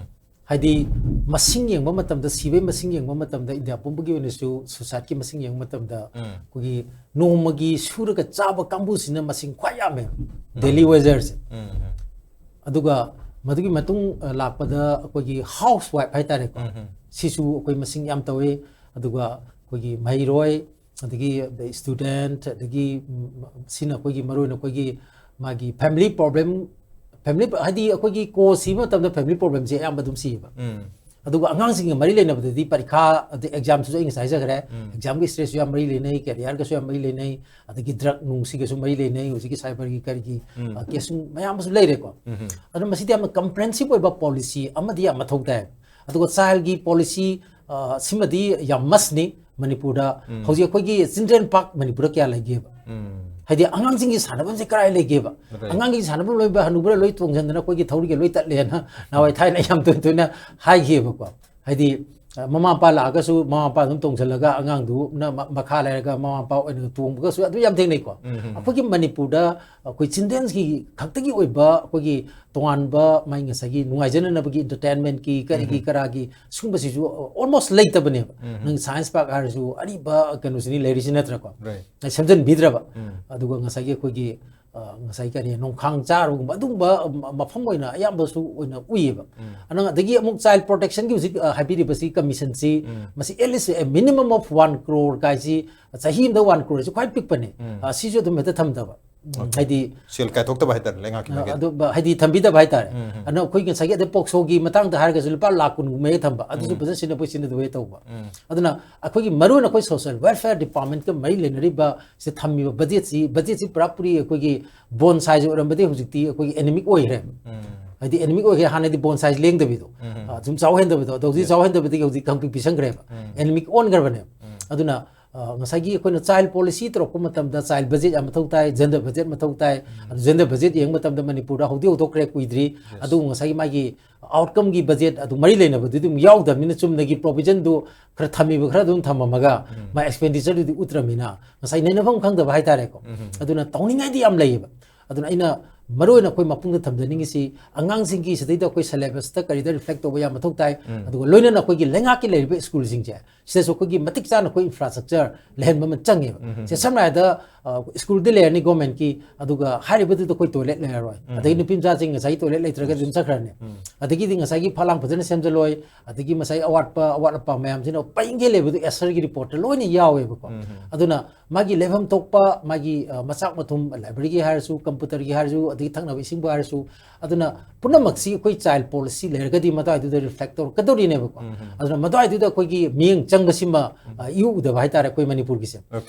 ꯍꯥꯏꯗꯤ ꯃꯁꯤꯡ ꯌꯦꯡꯕ ꯃꯇꯝꯗ, ꯁꯤꯕꯒꯤ ꯃꯁꯤꯡ ꯌꯦꯡꯕ ꯃꯇꯝꯗ, ꯏꯟꯗꯤꯌꯥ ꯄꯨꯝꯕꯒꯤ ꯑꯣꯏꯅꯁꯨ suicide ꯀꯤ ꯃꯁꯤꯡ ꯌꯦꯡꯕ ꯃꯇꯝꯗ ꯎꯝ. ꯑꯩꯈꯣꯏꯒꯤ ꯅꯣꯡꯃꯒꯤ ꯁꯨꯔꯒ ꯆꯥꯕ ꯀꯥꯡꯕꯨꯁꯤꯅ ꯃꯁꯤꯡ ꯈ꯭ꯋꯥꯏ ꯌꯥꯝꯃꯦ, daily wager ꯁꯦ꯫ ꯎꯝ. ꯑꯗꯨꯒ ꯃꯗꯨꯒꯤ ꯃꯇꯨꯡ ꯑ, ꯂꯥꯛꯄꯗ ꯑꯩꯈꯣꯏꯒꯤ housewife ꯍꯥꯏꯇꯥꯔꯦꯀꯣ, ꯎꯝ. ꯁꯤꯁꯨ ꯑꯩꯈꯣꯏ ꯃꯁꯤꯡ ꯌꯥꯝ ꯇꯧꯋꯤ꯫ ꯑꯗꯨꯒ ꯑꯩꯈꯣꯏꯒꯤ ꯃꯍꯩꯔꯣꯏ, ꯑꯗꯒꯤ student, ꯑꯗꯒꯤ ꯎꯝ, ꯁꯤꯅ ꯑꯩꯈꯣꯏꯒꯤ ꯃꯔꯨꯑꯣꯏꯅ ꯑꯩꯈꯣꯏꯒꯤ ꯃꯥꯒꯤ family problem, family ꯍꯥꯏꯗꯤ ꯑꯩꯈꯣꯏꯒꯤ cause ꯁꯤꯕ ꯃꯇꯝꯗ family problem ꯁꯦ ꯑꯌꯥꯝꯕ ꯑꯗꯨꯝ ꯁꯤꯌꯦꯕ꯫ ꯎꯝ. ꯑꯗꯨꯒ ꯑꯉꯥꯡꯁꯤꯡꯒ ꯃꯔꯤ ꯂꯩꯅꯕꯗꯗꯤ ꯄꯔꯤꯈꯥ ꯑꯗꯩ exam ꯁꯤꯁꯨ ꯑꯩ ꯉꯁꯥꯏ ꯍꯥꯏꯖꯈ꯭ꯔꯦ, exam ꯒꯤ stress ꯁꯨ ꯌꯥꯝ ꯃꯔꯤ ꯂꯩꯅꯩ, career ꯒꯁꯨ ꯌꯥꯝ ꯃꯔꯤ ꯂꯩꯅꯩ, ꯑꯗꯒꯤ drug ꯅꯨꯡꯁꯤꯒꯁꯨ ꯃꯔꯤ ꯂꯩꯅꯩ, ꯍꯧꯖꯤꯛꯀꯤ cyber ꯒꯤ ꯀꯔꯤꯒꯤ ꯎꯝ. ꯑ, case ꯁꯨ ꯃꯌꯥꯝ ꯑꯃꯁꯨ ꯂꯩꯔꯦꯀꯣ꯫ ꯎꯝ. ꯑꯗꯨꯅ ꯃꯁꯤꯗꯤ ꯌꯥꯝꯅ comprehensive ꯑꯣꯏꯕ policy ꯑꯃꯗꯤ ꯌꯥꯝ ꯃꯊꯧ ꯇꯥꯏ꯫ ꯑꯗꯨꯒ child ꯒꯤ policy ꯑ, ꯁꯤꯃꯗꯤ ꯌꯥꯝ must ꯅꯤ ꯃꯅꯤꯄꯨꯔꯗ꯫ ꯎꯝ. ꯍꯧꯖꯤꯛ ꯑꯩꯈꯣꯏꯒꯤ children park ꯃꯅꯤꯄꯨꯔꯗ ꯀꯌꯥ ꯂꯩꯒꯦꯕ? ꯎꯝ. ꯍꯥꯏꯗꯤ ꯑꯉꯥꯡꯁꯤꯡꯒꯤ ꯁꯥꯟꯅꯐꯝꯁꯦ ꯀꯔꯥꯏ ꯂꯩꯒꯦꯕ? Right. ꯑꯉꯥꯡꯒꯤ ꯁꯥꯟꯅꯐꯝ ꯂꯣꯏꯕ ꯍꯅꯨꯕꯔ ꯂꯣꯏ ꯇꯣꯡꯁꯤꯟꯗꯅ ꯑꯩꯈꯣꯏꯒꯤ ꯊꯧꯔꯤꯒ ꯂꯣꯏ ꯇꯠꯂꯦꯅ ꯅꯍꯥꯟꯋꯥꯏ ꯊꯥꯏꯅ ꯌꯥꯝ ꯇꯣꯏ ꯇꯣꯏꯅ ꯍꯥꯏꯈꯤꯑꯕꯀꯣ꯫ ꯍꯥꯏꯗꯤ ꯑ, ꯃꯃꯥ ꯃꯄꯥ ꯂꯥꯛꯑꯒꯁꯨ ꯃꯃꯥ ꯃꯄꯥ ꯑꯗꯨꯝ ꯇꯣꯡꯁꯤꯜꯂꯒ ꯑꯉꯥꯡꯗꯨꯅ ꯃ-, ꯃꯈꯥ ꯂꯩꯔꯒ ꯃꯃꯥ ꯃꯄꯥ ꯑꯣꯏꯅ ꯇꯣꯡꯕꯒꯁꯨ ꯑꯗꯨ ꯌꯥꯝ ꯊꯦꯡꯅꯩꯀꯣ꯫ ꯑꯩꯈꯣꯏꯒꯤ ꯃꯅꯤꯄꯨꯔꯗ ꯑꯩꯈꯣꯏ ꯆꯤꯜꯗ꯭ꯔꯦꯟꯁꯀꯤ ꯈꯛꯇꯒꯤ ꯑꯣꯏꯕ ꯑꯩꯈꯣꯏꯒꯤ ꯇꯣꯉꯥꯟꯕ ꯃꯥꯒꯤ ꯉꯁꯥꯏꯒꯤ ꯅꯨꯡꯉꯥꯏꯖꯅꯅꯕꯒꯤ entertainmentꯀꯤ ꯀꯔꯤꯒꯤ ꯀꯔꯥꯒꯤ ꯁꯤꯒꯨꯝꯕꯁꯤꯁꯨ almost ꯂꯩꯇꯕꯅꯦꯕ꯫ ꯅꯪ science park ꯍꯥꯏꯔꯁꯨ ꯑꯔꯤꯕ ꯀꯩꯅꯣꯁꯤꯅꯤ ꯂꯩꯔꯤꯁꯤ ꯅꯠꯇ꯭ꯔꯥꯀꯣ? ꯁꯦꯝꯖꯤꯟꯕꯤꯗ꯭ꯔꯕ꯫ ꯑꯗꯨꯒ ꯉꯁꯥꯏꯒꯤ ꯑꯩꯈꯣꯏꯒꯤ, ꯑ, ꯉꯁꯥꯏ ꯀꯔꯤ, ꯅꯣꯡꯈꯥꯡ ꯆꯥꯔꯒꯨꯝꯕ ꯑꯗꯨꯒꯨꯝꯕ ꯃꯐꯝ ꯑꯣꯏꯅ ꯑꯌꯥꯝꯕꯁꯨ ꯑꯣꯏꯅ ꯎꯏꯌꯦꯕ꯫ ꯑꯗꯨꯅ ꯑꯗꯒꯤ ꯑꯃꯨꯛ child protectionꯒꯤ ꯍꯧꯖꯤꯛ, ꯑ, ꯍꯥꯏꯕꯤꯔꯤꯕꯁꯤ commissionꯁꯤ, ꯃꯁꯤ at least a minimum of one crore ꯀꯥꯏꯁꯤ ꯆꯍꯤ ꯑꯃꯗ one croreꯁꯤ ꯈ꯭ꯋꯥꯏ ꯄꯤꯛꯄꯅꯦ꯫ ꯑ, ꯁꯤꯁꯨ ꯑꯗꯨꯝ ꯍꯦꯛꯇ ꯊꯝꯗꯕ꯫ ꯎꯝ, ꯍꯥꯏꯗꯤ, ꯁꯦꯜ ꯀꯥꯏꯊꯣꯛꯇꯕ ꯍꯥꯏꯇꯥꯔꯦ, ꯂꯩꯉꯥꯛꯀꯤ ꯑ, ꯃꯥꯏꯀꯩꯗ꯫ ꯑꯗꯨ ꯕ-, ꯍꯥꯏꯗꯤ ꯊꯝꯕꯤꯗꯕ ꯍꯥꯏꯇꯥꯔꯦ꯫ ꯑꯗꯨꯅ ꯑꯩꯈꯣꯏ ꯉꯁꯥꯏꯒꯤ ꯑꯗꯩ POCSOꯒꯤ ꯃꯇꯥꯡꯗ ꯍꯥꯏꯔꯒꯁꯨ ꯂꯨꯄꯥ ꯂꯥꯈ ꯀꯨꯟꯒꯨꯝꯕ ꯍꯦꯛ ꯊꯝꯕ, ꯑꯗꯨꯁꯨ ꯐꯖꯅ ꯁꯤꯖꯤꯟꯅꯕ ꯁꯤꯖꯤꯟꯅꯗꯕ ꯍꯦꯛ ꯇꯧꯕ꯫ ꯑꯗꯨꯅ ꯑꯩꯈꯣꯏꯒꯤ ꯃꯔꯨꯑꯣꯏꯅ ꯑꯩꯈꯣꯏ social welfare departmentꯀ ꯃꯔꯤ ꯂꯩꯅꯔꯤꯕ ꯁꯤꯗ ꯊꯝꯃꯤꯕ budgetꯁꯤ, budgetꯁꯤ ꯄꯨꯔꯥ ꯄꯨꯔꯤ ꯑꯩꯈꯣꯏꯒꯤ bonsaiꯁꯦ ꯑꯣꯏꯔꯝꯕꯗꯤ ꯍꯧꯖꯤꯛꯇꯤ ꯑꯩꯈꯣꯏꯒꯤ anemic ꯑꯣꯏꯈ꯭ꯔꯦ꯫ ꯍꯥꯏꯗꯤ anemic ꯑꯣꯏꯈ꯭ꯔꯦ, ꯍꯥꯟꯅꯗꯤ bonsaiꯁꯦ ꯂꯦꯡꯗꯕꯤꯗꯣ꯫ ꯑ, ꯁꯨꯝ ꯆꯥꯎꯍꯦꯟꯗꯕꯗꯣ, ꯑꯗꯣ ꯍꯧꯖꯤꯛ ꯆꯥꯎꯍꯦꯟꯗꯕꯗꯒꯤ ꯍꯧꯖꯤꯛ ꯈꯪꯄꯤ ꯄꯤꯁꯟꯈ꯭ꯔꯦꯕ꯫ Anemic ꯑꯣꯟꯈ꯭ꯔꯕꯅꯦꯕ꯫ ꯑꯗꯨꯅ, ꯑ, ꯉꯁꯥꯏꯒꯤ ꯑꯩꯈꯣꯏꯅ child policy ꯇꯧꯔꯛꯄ ꯃꯇꯝꯗ child budget ꯌꯥꯝ ꯃꯊꯧ ꯇꯥꯏ, gender budget ꯃꯊꯧ ꯇꯥꯏ꯫ ꯑꯗꯨ gender budget ꯌꯦꯡꯕ ꯃꯇꯝꯗ ꯃꯅꯤꯄꯨꯔꯗ ꯍꯧꯗꯤ ꯍꯧꯗꯣꯛꯈ꯭ꯔꯦ, ꯀꯨꯏꯗ꯭ꯔꯤ꯫ ꯑꯗꯨꯕꯨ ꯉꯁꯥꯏꯒꯤ ꯃꯥꯒꯤ outcomeꯒꯤ budget ꯑꯗꯨ ꯃꯔꯤ ꯂꯩꯅꯕꯗꯨꯗꯤ ꯑꯗꯨꯝ ꯌꯥꯎꯗꯕꯅꯤꯅ ꯆꯨꯝꯅꯒꯤ provisionꯗꯨ ꯈꯔ ꯊꯝꯃꯤꯕ ꯈꯔ ꯑꯗꯨꯝ ꯊꯝꯃꯝꯃꯒ ꯃꯥ expenditure ꯗꯨꯗꯤ ꯎꯠꯇ꯭ꯔꯕꯅꯤꯅ ꯉꯁꯥꯏ ꯅꯩꯅꯐꯝ ꯈꯪꯗꯕ ꯍꯥꯏꯇꯥꯔꯦꯀꯣ꯫ ꯑꯗꯨꯅ ꯇꯧꯅꯤꯡꯉꯥꯏꯗꯤ ꯌꯥꯝ ꯂꯩꯌꯦꯕ꯫ ꯑꯗꯨꯅ ꯑꯩꯅ ꯃꯔꯨꯑꯣꯏꯅ ꯑꯩꯈꯣꯏ ꯃꯄꯨꯡꯗ ꯊꯝꯖꯅꯤꯡꯉꯤꯁꯤ ꯑꯉꯥꯡꯁꯤꯡꯒꯤ ꯁꯤꯗꯩꯗ ꯑꯩꯈꯣꯏ syllabusꯇ ꯀꯔꯤꯗ reflect ꯇꯧꯕ ꯌꯥꯝ ꯃꯊꯧ ꯇꯥꯏ꯫ ꯑꯗꯨꯒ ꯂꯣꯏꯅꯅ ꯑꯩꯈꯣꯏꯒꯤ ꯂꯩꯉꯥꯛꯀꯤ ꯂꯩꯔꯤꯕ schoolꯁꯤꯡꯁꯦ ꯁꯤꯗꯁꯨ ꯑꯩꯈꯣꯏꯒꯤ ꯃꯇꯤꯛ ꯆꯥꯅ ꯑꯩꯈꯣꯏ infrastructure ꯂꯩꯍꯟꯕ ꯑꯃ ꯆꯪꯉꯦꯕ꯫ ꯁꯦ ꯁꯝꯅ ꯍꯥꯏꯔꯕꯗ, ꯑ, schoolꯗꯤ ꯂꯩꯔꯅꯤ governmentꯀꯤ, ꯑꯗꯨꯒ ꯍꯥꯏꯔꯤꯕꯗꯨꯗ ꯑꯩꯈꯣꯏ toilet ꯂꯩꯔꯔꯣꯏ꯫ ꯑꯗꯒꯤ ꯅꯨꯄꯤ ꯃꯆꯥꯁꯤꯡ ꯉꯁꯥꯏꯒꯤ toilet ꯂꯩꯇ꯭ꯔꯒꯗꯤ ꯑꯗꯨꯝ ꯆꯠꯈ꯭ꯔꯅꯤ꯫ ꯑꯗꯒꯤꯗꯤ ꯉꯁꯥꯏꯒꯤ ꯐꯂꯥꯡ ꯐꯖꯅ ꯁꯦꯝꯖꯜꯂꯣꯏ, ꯑꯗꯒꯤ ꯉꯁꯥꯏ ꯑꯋꯥꯠꯄ, ꯑꯋꯥꯠ ꯑꯄꯥ ꯃꯌꯥꯝꯁꯤꯅ ꯄꯔꯤꯡꯈꯩ ꯂꯩꯕꯗꯨ ꯑꯦꯁꯔꯒꯤ reportꯇ ꯂꯣꯏꯅ ꯌꯥꯎꯋꯦꯕꯀꯣ꯫ ꯑꯗꯨꯅ ꯃꯥꯒꯤ ꯂꯩꯐꯝ ꯊꯣꯛꯄ ꯃꯥꯒꯤ, ꯑ, ꯃꯆꯥꯛ ꯃꯊꯨꯝ, libraryꯒꯤ ꯍꯥꯏꯔꯁꯨ, computerꯒꯤ ꯍꯥꯏꯔꯁꯨ, ꯑꯗꯒꯤ ꯊꯛꯅꯕ ꯏꯁꯤꯡꯕꯨ ꯍꯥꯏꯔꯁꯨ, ꯑꯗꯨꯅ ꯄꯨꯝꯅꯃꯛꯁꯤ ꯑꯩꯈꯣꯏ child policy ꯂꯩꯔꯒꯗꯤ ꯃꯗꯨꯋꯥꯏꯗꯨꯗ reflect ꯇꯧꯔꯛꯀꯗꯧꯔꯤꯅꯦꯕꯀꯣ꯫ ꯑꯗꯨꯅ ꯃꯗꯨꯋꯥꯏꯗꯨꯗ ꯑꯩꯈꯣꯏꯒꯤ ꯃꯤꯠꯌꯦꯡ ꯆꯪꯕꯁꯤꯃ, ꯑ, ꯏꯎ ꯎꯗꯕ ꯍꯥꯏꯇꯥꯔꯦ ꯑꯩꯈꯣꯏ ꯃꯅꯤꯄꯨꯔꯒꯤꯁꯦ꯫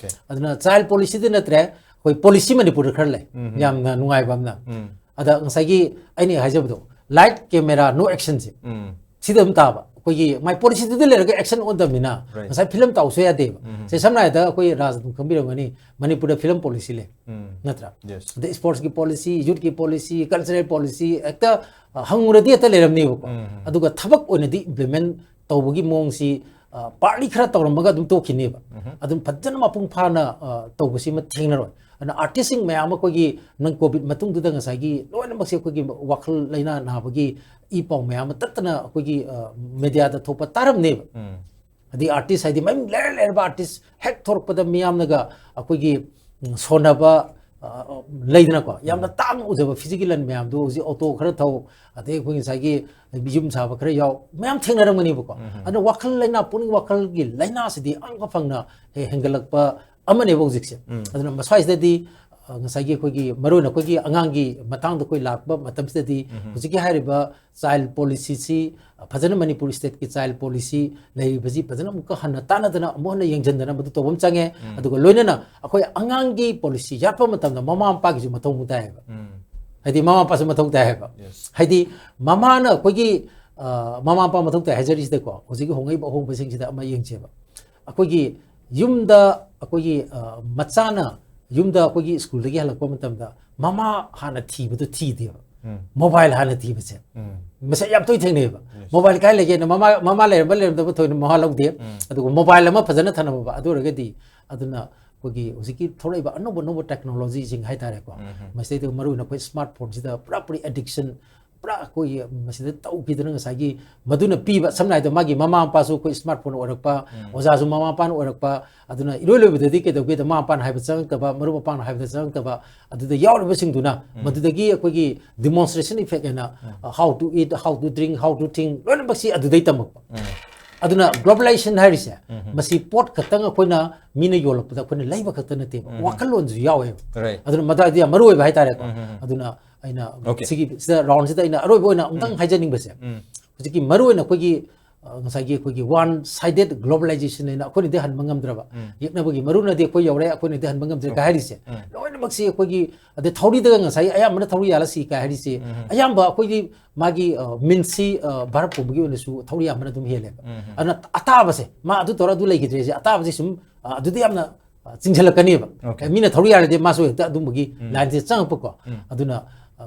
ꯑꯗꯨꯅ child policyꯗ ꯅꯠꯇ꯭ꯔꯦ, ꯑꯩꯈꯣꯏ policy ꯃꯅꯤꯄꯨꯔꯗ ꯈꯔ ꯂꯩ꯫ ꯌꯥꯝꯅ ꯅꯨꯡꯉꯥꯏꯕ ꯑꯃꯅ꯫ ꯑꯗ ꯉꯁꯥꯏꯒꯤ ꯑꯩꯅ ꯍꯥꯏꯖꯕꯗꯣ, light, camera, no actionꯁꯦ꯫ ꯁꯤꯗ ꯑꯗꯨꯝ ꯇꯥꯕ꯫ ꯑꯩꯈꯣꯏꯒꯤ ꯃꯥꯏ policyꯗꯨꯗ ꯂꯩꯔꯒ action ꯑꯣꯟꯗꯕꯅꯤꯅ ꯉꯁꯥꯏ film ꯇꯧꯁꯨ ꯌꯥꯗꯦꯕ꯫ ꯁꯦ ꯁꯝꯅ ꯍꯥꯏꯔꯕꯗ ꯑꯩꯈꯣꯏ ꯔꯥꯖ ꯑꯗꯨꯝ ꯈꯪꯕꯤꯔꯝꯒꯅꯤ, ꯃꯅꯤꯄꯨꯔꯗ film policy ꯂꯩ꯫ ꯅꯠꯇ꯭ꯔꯥ? ꯑꯗꯩ sportsꯀꯤ policy, youthꯀꯤ policy, cultural policy, ꯍꯦꯛꯇ, ꯑ, ꯍꯪꯉꯨꯔꯗꯤ ꯍꯦꯛꯇ ꯂꯩꯔꯝꯅꯦꯕꯀꯣ꯫ ꯑꯗꯨꯒ ꯊꯕꯛ ꯑꯣꯏꯅꯗꯤ implement ꯇꯧꯕꯒꯤ ꯃꯑꯣꯡꯁꯤ ꯄꯥꯔꯠꯂꯤ ꯈꯔ ꯇꯧꯔꯝꯃꯒ ꯑꯗꯨꯝ ꯇꯣꯛꯈꯤꯅꯦꯕ꯫ ꯑꯗꯨꯝ ꯐꯖꯅ ꯃꯄꯨꯡ ꯐꯥꯅ ꯇꯧꯕꯁꯤꯃ ꯊꯦꯡꯅꯔꯣꯏ꯫ ꯑꯗꯨꯅ ꯑꯥꯔꯇꯤꯁꯁꯤꯡ ꯃꯌꯥꯝ ꯑꯩꯈꯣꯏꯒꯤ ꯅꯟ ꯀꯣꯚꯤꯗ ꯃꯇꯨꯡꯗꯨꯗ ꯉꯁꯥꯏꯒꯤ ꯂꯣꯏꯅꯃꯛꯁꯦ ꯑꯩꯈꯣꯏꯒꯤ ꯋꯥꯈꯜ ꯂꯩꯅꯥ ꯅꯥꯕꯒꯤ ꯏ ꯄꯥꯎ ꯃꯌꯥꯝ ꯑꯃ ꯇꯠꯇꯅ ꯑꯩꯈꯣꯏꯒꯤ ꯃꯦꯗꯤꯌꯥꯗ ꯊꯣꯛꯄ ꯇꯥꯔꯝꯅꯦꯕ꯫ ꯍꯥꯏꯗꯤ ꯑꯥꯔꯇꯤꯁ ꯍꯥꯏꯗꯤ ꯃꯌꯥꯝ ꯂꯩꯔ ꯂꯩꯔꯕ ꯑꯥꯔꯇꯤꯁ ꯍꯦꯛ ꯊꯣꯔꯛꯄꯗ ꯃꯤꯌꯥꯝꯅꯒ ꯑꯩꯈꯣꯏꯒꯤ ꯁꯣꯟꯅꯕ ꯂꯩꯗꯅꯀꯣ, ꯌꯥꯝꯅ ꯇꯥꯡꯅ ꯎꯖꯕ ꯐꯤꯖꯤꯀꯦꯜ ꯂꯟ ꯃꯌꯥꯝꯗꯣ ꯍꯧꯖꯤꯛ ꯑꯣꯇꯣ ꯈꯔ ꯊꯧ, ꯑꯗꯩ ꯑꯩꯈꯣꯏ ꯉꯁꯥꯏꯒꯤ ꯌꯨꯝ ꯁꯥꯕ ꯈꯔ ꯌꯥꯎ, ꯃꯌꯥꯝ ꯊꯦꯡꯅꯔꯝꯒꯅꯤꯕꯀꯣ꯫ ꯑꯗꯨꯅ ꯋꯥꯈꯜ ꯂꯩꯅꯥ, ꯄꯨꯛꯅꯤꯡ ꯋꯥꯈꯜꯒꯤ ꯂꯩꯅꯥꯁꯤꯗꯤ ꯑꯉꯛꯄ ꯐꯪꯅ ꯍꯦꯟꯒꯠꯂꯛꯄ ꯑꯃꯅꯦꯕ ꯍꯧꯖꯤꯛꯁꯦ꯫ ꯑꯗꯨꯅ ꯃꯁ꯭ꯋꯥꯏꯁꯤꯗꯗꯤ ꯉꯁꯥꯏꯒꯤ ꯑꯩꯈꯣꯏꯒꯤ ꯃꯔꯨꯑꯣꯏꯅ ꯑꯩꯈꯣꯏꯒꯤ ꯑꯉꯥꯡꯒꯤ ꯃꯇꯥꯡꯗ ꯑꯩꯈꯣꯏ ꯂꯥꯛꯄ ꯃꯇꯝꯁꯤꯗꯗꯤ ꯍꯧꯖꯤꯛꯀꯤ ꯍꯥꯏꯔꯤꯕ ꯆꯥꯏꯜ ꯄꯣꯂꯤꯁꯤꯁꯤ ꯐꯖꯅ ꯃꯅꯤꯄꯨꯔ ꯁ꯭ꯇꯦꯠꯀꯤ ꯆꯥꯏꯜ ꯄꯣꯂꯤꯁꯤ ꯂꯩꯔꯤꯕꯁꯤ ꯐꯖꯅ ꯑꯃꯨꯛꯀ ꯍꯟꯅ ꯇꯥꯟꯅꯗꯅ ꯑꯃꯨꯛ ꯍꯟꯅ ꯌꯦꯡꯁꯤꯟꯗꯅ ꯃꯗꯨ ꯇꯧꯕ ꯑꯃ ꯆꯪꯉꯦ꯫ ꯑꯗꯨꯒ ꯂꯣꯏꯅꯅ ꯑꯩꯈꯣꯏ ꯑꯉꯥꯡꯒꯤ ꯄꯣꯂꯤꯁꯤ ꯌꯥꯠꯄ ꯃꯇꯝꯗ ꯃꯃꯥ ꯃꯄꯥꯒꯤꯁꯨ ꯃꯊꯧ ꯑꯃꯨꯛ ꯇꯥꯏꯌꯦꯕ꯫ ꯍꯥꯏꯗꯤ ꯃꯃꯥ ꯃꯄꯥꯁꯨ ꯃꯊꯧ ꯇꯥꯏ ꯍꯥꯏꯕ꯫ ꯍꯥꯏꯗꯤ ꯃꯃꯥꯅ ꯑꯩꯈꯣꯏꯒꯤ ꯃꯃꯥ ꯃꯄꯥ ꯃꯊꯧ ꯇꯥꯏ ꯍꯥꯏꯖꯔꯤꯁꯤꯗꯀꯣ, ꯍꯧꯖꯤꯛꯀꯤ ꯍꯣꯡꯉꯛꯏꯕ ꯑꯍꯣꯡꯕꯁꯤꯡꯁꯤꯗ ꯑꯃ ꯌꯦꯡꯁꯦꯕ꯫ ꯑꯩꯈꯣꯏꯒꯤ ꯌꯨꯝꯗ ꯑꯩꯈꯣꯏꯒꯤ ꯃꯆꯥꯅ ꯌꯨꯝꯗ ꯑꯩꯈꯣꯏꯒꯤ ꯁ꯭ꯀꯨꯜꯗꯒꯤ ꯍꯜꯂꯛꯄ ꯃꯇꯝꯗ ꯃꯃꯥ ꯍꯥꯟꯅ ꯊꯤꯕꯗꯨ ꯊꯤꯗꯦꯕ꯫ ꯃꯣꯕꯥꯏꯜ ꯍꯥꯟꯅ ꯊꯤꯕꯁꯦ ꯃꯁꯤ ꯌꯥꯝ ꯇꯣꯏ ꯊꯦꯡꯅꯩꯑꯕ꯫ ꯃꯣꯕꯥꯏꯜ ꯀꯥꯏ ꯂꯩꯒꯦꯅ ꯃꯃꯥ ꯃꯃꯥ ꯂꯩꯔꯝꯕ ꯂꯩꯔꯝꯗꯕ ꯊꯣꯏꯅ ꯃꯋꯥ ꯂꯧꯗꯦ꯫ ꯑꯗꯨꯒ ꯃꯣꯕꯥꯏꯜ ꯑꯃ ꯐꯖꯅ ꯊꯅꯝꯃꯕ, ꯑꯗꯨ ꯑꯣꯏꯔꯒꯗꯤ ꯑꯗꯨꯅ ꯑꯩꯈꯣꯏꯒꯤ ꯍꯧꯖꯤꯛꯀꯤ ꯊꯣꯛꯂꯛꯏꯕ ꯑꯅꯧꯕ ꯑꯅꯧꯕ ꯇꯦꯛꯅꯣꯂꯣꯖꯤꯁꯤꯡ ꯍꯥꯏꯇꯥꯔꯦꯀꯣ, ꯃꯁꯤꯗꯩꯗ ꯃꯔꯨꯑꯣꯏꯅ ꯑꯩꯈꯣꯏ ꯁ꯭ꯃꯥꯔꯠ ꯐꯣꯟꯁꯤꯗ ꯄꯨꯔꯥ ꯄꯨꯔꯤ ꯑꯦꯗꯤꯛꯁꯟ ꯄꯨꯔꯥ ꯑꯩꯈꯣꯏꯒꯤ ꯃꯁꯤꯗ ꯇꯧꯈꯤꯗꯅ ꯉꯁꯥꯏꯒꯤ ꯃꯗꯨꯅ ꯄꯤꯕ, ꯁꯝꯅ ꯍꯥꯏꯔꯕꯗ ꯃꯥꯒꯤ ꯃꯃꯥ ꯃꯄꯥꯁꯨ ꯑꯩꯈꯣꯏ ꯁ꯭ꯃꯥꯔꯠ ꯐꯣꯟ ꯑꯣꯏꯔꯛꯄ, ꯑꯣꯖꯥꯁꯨ ꯃꯃꯥ ꯃꯄꯥꯅ ꯑꯣꯏꯔꯛꯄ, ꯑꯗꯨꯅ ꯏꯔꯣꯏ ꯂꯣꯏꯕꯗꯗꯤ ꯀꯩꯗꯧꯒꯦꯗ ꯃꯃꯥ ꯃꯄꯥꯅ ꯍꯥꯏꯕ ꯆꯪꯉꯛꯇꯕ, ꯃꯔꯨꯞ ꯃꯄꯥꯡꯅ ꯍꯥꯏꯕꯗ ꯆꯪꯉꯛꯇꯕ, ꯑꯗꯨꯗ ꯌꯥꯎꯔꯤꯕꯁꯤꯡꯗꯨꯅ ꯃꯗꯨꯗꯒꯤ ꯑꯩꯈꯣꯏꯒꯤ ꯗꯤꯃꯣꯟꯁꯇ꯭ꯔꯦꯁꯟ ꯏꯐꯦꯛ ꯍꯥꯏꯅ, how to eat, how to drink, how to think, ꯂꯣꯏꯅꯃꯛꯁꯤ ꯑꯗꯨꯗꯩ ꯇꯝꯃꯛꯄ꯫ ꯑꯗꯨꯅ ꯒ꯭ꯂꯣꯕꯦꯂꯥꯏꯖꯦꯁꯟ ꯍꯥꯏꯔꯤꯁꯦ ꯃꯁꯤ ꯄꯣꯠ ꯈꯛꯇꯪ ꯑꯩꯈꯣꯏꯅ ꯃꯤꯅ ꯌꯣꯜꯂꯛꯄꯗ ꯑꯩꯈꯣꯏꯅ ꯂꯩꯕ ꯈꯛꯇ ꯅꯠꯇꯦꯕ, ꯋꯥꯈꯜꯂꯣꯟꯁꯨ ꯌꯥꯎꯋꯦꯕ꯫ Right. ꯑꯗꯨꯅ ꯃꯗꯨꯗꯤ ꯌꯥꯝ ꯃꯔꯨ ꯑꯣꯏꯕ ꯍꯥꯏꯇꯥꯔꯦꯀꯣ꯫ ꯑꯗꯨꯅ ꯑꯩꯅ Okay. ꯁꯤꯒꯤ ꯁꯤꯗ ꯔꯥꯎꯟꯁꯤꯗ ꯑꯩꯅ ꯑꯔꯣꯏꯕ ꯑꯣꯏꯅ ꯑꯃꯨꯛꯇꯪ ꯍꯥꯏꯖꯅꯤꯡꯕꯁꯦ, ꯍꯧꯖꯤꯛꯀꯤ ꯃꯔꯨ ꯑꯣꯏꯅ ꯑꯩꯈꯣꯏꯒꯤ ꯑ, ꯉꯁꯥꯏꯒꯤ ꯑꯩꯈꯣꯏꯒꯤ ꯋꯥꯟ ꯁꯥꯏꯗꯦꯠ ꯒ꯭ꯂꯣꯕꯦꯂꯥꯏꯖꯦꯁꯟ ꯍꯥꯏꯅ ꯑꯩꯈꯣꯏꯅꯗꯤ ꯍꯟꯕ ꯉꯝꯗ꯭ꯔꯕ, ꯌꯦꯛꯅꯕꯒꯤ ꯃꯔꯨꯅꯗꯤ ꯑꯩꯈꯣꯏ ꯌꯧꯔꯦ, ꯑꯩꯈꯣꯏꯅꯗꯤ ꯍꯟꯕ ꯉꯝꯗ꯭ꯔꯦ ꯀꯥꯏ ꯍꯥꯏꯔꯤꯁꯦ, ꯂꯣꯏꯅꯃꯛꯁꯤ ꯑꯩꯈꯣꯏꯒꯤ ꯑꯗꯩ ꯊꯧꯔꯤꯗꯒ ꯉꯁꯥꯏ ꯑꯌꯥꯝꯕꯅ ꯊꯧꯔꯤ ꯌꯥꯜꯂ ꯁꯤ ꯀꯥꯏ ꯍꯥꯏꯔꯤꯁꯦ, ꯑꯌꯥꯝꯕ ꯑꯩꯈꯣꯏꯒꯤ ꯃꯥꯒꯤ ꯑ, ꯃꯤꯟꯁꯤ ꯑ, ꯚꯥꯔꯠ ꯄꯨꯝꯕꯒꯤ ꯑꯣꯏꯅꯁꯨ ꯊꯧꯔꯤ ꯌꯥꯝꯕꯅ ꯑꯗꯨꯝ ꯍꯦꯜꯂꯦꯕ꯫ ꯑꯗꯨꯅ ꯑꯇꯥꯕꯁꯦ ꯃꯥ ꯑꯗꯨ ꯇꯧꯔ ꯑꯗꯨ ꯂꯩꯈꯤꯗ꯭ꯔꯦꯁꯦ, ꯑꯇꯥꯕꯁꯦ ꯁꯨꯝ ꯑ, ꯑꯗꯨꯗꯤ ꯌꯥꯝꯅ ꯑ, ꯆꯤꯡꯁꯤꯜꯂꯛꯀꯅꯦꯕ꯫ Okay. ꯃꯤꯅ ꯊꯧꯔꯤ ꯌꯥꯜꯂꯗꯤ ꯃꯥꯁꯨ ꯍꯦꯛꯇ ꯑꯗꯨꯝꯕꯒꯤ ꯂꯥꯏꯟꯁꯦ ꯆꯪꯉꯛꯄꯀꯣ꯫ ꯑꯗꯨꯅ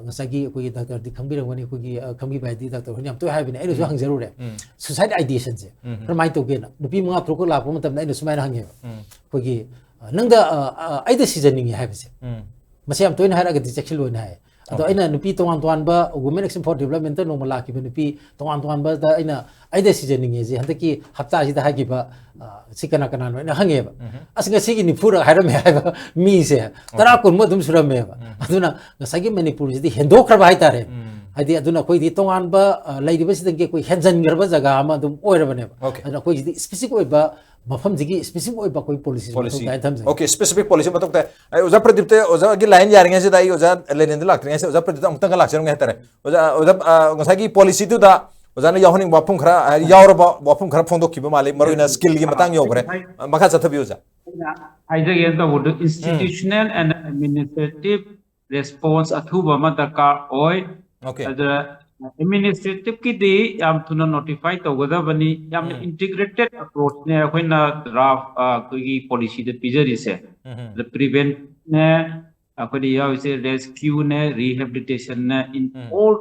ꯉꯁꯥꯏꯒꯤ ꯑꯩꯈꯣꯏꯒꯤ ꯗꯥꯛꯇꯔꯗꯤ ꯈꯪꯕꯤꯔꯝꯒꯅꯤ, ꯑꯩꯈꯣꯏꯒꯤ ꯈꯪꯕꯤꯕ ꯍꯥꯏꯗꯤ ꯗꯥꯛꯇꯔ ꯍꯣꯏꯅ ꯌꯥꯝ ꯇꯣꯏ ꯍꯥꯏꯕꯅꯦ, ꯑꯩꯅꯁꯨ ꯍꯪꯖꯔꯨꯔꯦ꯫ ꯎꯝ. Suicide ideationꯁꯦ ꯎꯝ. ꯀꯔꯝꯍꯥꯏꯅ ꯇꯧꯒꯦꯅ ꯅꯨꯄꯤ ꯃꯉꯥ ꯇꯔꯨꯛ ꯂꯥꯛꯄ ꯃꯇꯝꯗ ꯑꯩꯅ ꯁꯨꯃꯥꯏꯅ ꯍꯪꯉꯦꯕ꯫ ꯎꯝ. ꯑꯩꯈꯣꯏꯒꯤ ꯅꯪꯗ ꯑꯩꯗ ꯁꯤꯖꯅꯤꯡꯉꯤ ꯍꯥꯏꯕꯁꯦ ꯎꯝ. ꯃꯁꯤ ꯌꯥꯝ ꯇꯣꯏꯅ ꯍꯥꯏꯔꯛꯑꯒꯗꯤ ꯆꯦꯛꯁꯤꯜꯂꯣꯏꯅ ꯍꯥꯏ꯫ ꯑꯗꯣ Okay. ꯑꯩꯅ ꯅꯨꯄꯤ ꯇꯣꯉꯥꯟ ꯇꯣꯉꯥꯟꯕ Women Action for Developmentꯇ ꯅꯣꯡꯃ ꯂꯥꯛꯈꯤꯕ ꯅꯨꯄꯤ ꯇꯣꯉꯥꯟ ꯇꯣꯉꯥꯟꯕꯗ ꯑꯩꯅ ꯑꯩꯗ ꯁꯤꯖꯅꯤꯡꯉꯦꯁꯦ ꯍꯟꯗꯛꯀꯤ ꯍꯞꯇꯥꯁꯤꯗ ꯍꯥꯏꯈꯤꯕ ꯁꯤ ꯀꯅꯥ ꯀꯅꯥꯅꯣ ꯑꯩꯅ ꯍꯪꯉꯦꯕ꯫ ꯑꯁ, ꯉꯁꯤꯒꯤ ꯅꯤꯐꯨꯔꯛ ꯍꯥꯏꯔꯝꯃꯦ ꯍꯥꯏꯕ ꯃꯤꯁꯦ ꯇꯔꯥ ꯀꯨꯟꯃꯨꯛ ꯑꯗꯨꯝ ꯁꯨꯔꯝꯃꯦꯕ꯫ ꯑꯗꯨꯅ ꯉꯁꯥꯏꯒꯤ ꯃꯅꯤꯄꯨꯔꯁꯤꯗꯤ ꯍꯦꯟꯗꯣꯛꯈ꯭ꯔꯕ ꯍꯥꯏꯇꯥꯔꯦ꯫ ꯍꯥꯏꯗꯤ ꯑꯗꯨꯅ ꯑꯩꯈꯣꯏꯗꯤ ꯇꯣꯉꯥꯟꯕ ꯂꯩꯔꯤꯕꯁꯤꯗꯒꯤ ꯑꯩꯈꯣꯏ ꯍꯦꯟꯖꯟꯈ꯭ꯔꯕ ꯖꯒꯥ ꯑꯃ ꯑꯗꯨꯝ ꯑꯣꯏꯔꯕꯅꯦꯕ꯫ Okay. ꯑꯗꯨꯅ ꯑꯩꯈꯣꯏꯁꯤꯗꯤ specific ꯑꯣꯏꯕ ꯃꯐꯝꯁꯤꯒꯤ specific ꯑꯣꯏꯕ ꯑꯩꯈꯣꯏ policyꯁꯤ ꯃꯊꯧ ꯇꯥꯏ ꯊꯝꯖꯒꯦ꯫ Okay, specific policy ꯃꯊꯧ ꯇꯥꯏ꯫ ꯑꯩ ꯑꯣꯖꯥ ꯄ꯭ꯔꯗꯤꯞꯇ, ꯑꯣꯖꯥꯒꯤ line ꯌꯥꯔꯤꯉꯩꯁꯤꯗ ꯑꯩ ꯑꯣꯖꯥ ꯂꯦꯅꯤꯟꯗ ꯂꯥꯛꯇ꯭ꯔꯤꯉꯩꯁꯤꯗ ꯑꯣꯖꯥ ꯄ꯭ꯔꯗꯤꯞꯇ ꯑꯃꯨꯛꯇꯪꯒ ꯂꯥꯛꯆꯔꯝꯒꯦ ꯍꯥꯏꯇꯥꯔꯦ꯫ ꯑꯣꯖꯥ, ꯑꯣꯖꯥ, ꯑ, ꯉꯁꯥꯏꯒꯤ policyꯗꯨꯗ ꯑꯣꯖꯥꯅ ꯌꯥꯎꯍꯟꯅꯤꯡꯕ ꯋꯥꯐꯝ ꯈꯔ, ꯍꯥꯏꯗꯤ ꯌꯥꯎꯔꯕ ꯋꯥꯐꯝ ꯈꯔ ꯐꯣꯡꯗꯣꯛꯈꯤꯕ ꯃꯥꯜꯂꯤ, ꯃꯔꯨ ꯑꯣꯏꯅ skillꯒꯤ ꯃꯇꯥꯡ ꯌꯧꯈ꯭ꯔꯦ꯫ ꯑ, ꯃꯈꯥ ꯆꯠꯊꯕꯤꯌꯨ ꯑꯣꯖꯥ꯫ ꯑꯩꯅ ꯍꯥꯏꯖꯒꯦꯅ ꯇꯧꯕꯗꯣ institutional and administrative response ꯑꯊꯨꯕ ꯑꯃ ꯗꯔꯀꯥꯔ ꯑꯣꯏ꯫ Okay. ꯑꯗꯨꯅ administrativeꯀꯤꯗꯤ ꯌꯥꯝ ꯊꯨꯅ notify ꯇꯧꯒꯗꯕꯅꯤ꯫ ꯌꯥꯝꯅ ꯎꯝ. Integrated approachꯅꯦ ꯑꯩꯈꯣꯏꯅ draft, ꯑ, ꯑꯩꯈꯣꯏꯒꯤ policyꯗ ꯄꯤꯖꯔꯤꯁꯦ꯫ ꯎꯝ. The preventꯅꯦ, ꯑꯩꯈꯣꯏꯗ ꯌꯥꯎꯔꯤꯁꯦ rescueꯅꯦ, rehabilitationꯅꯦ, in um. all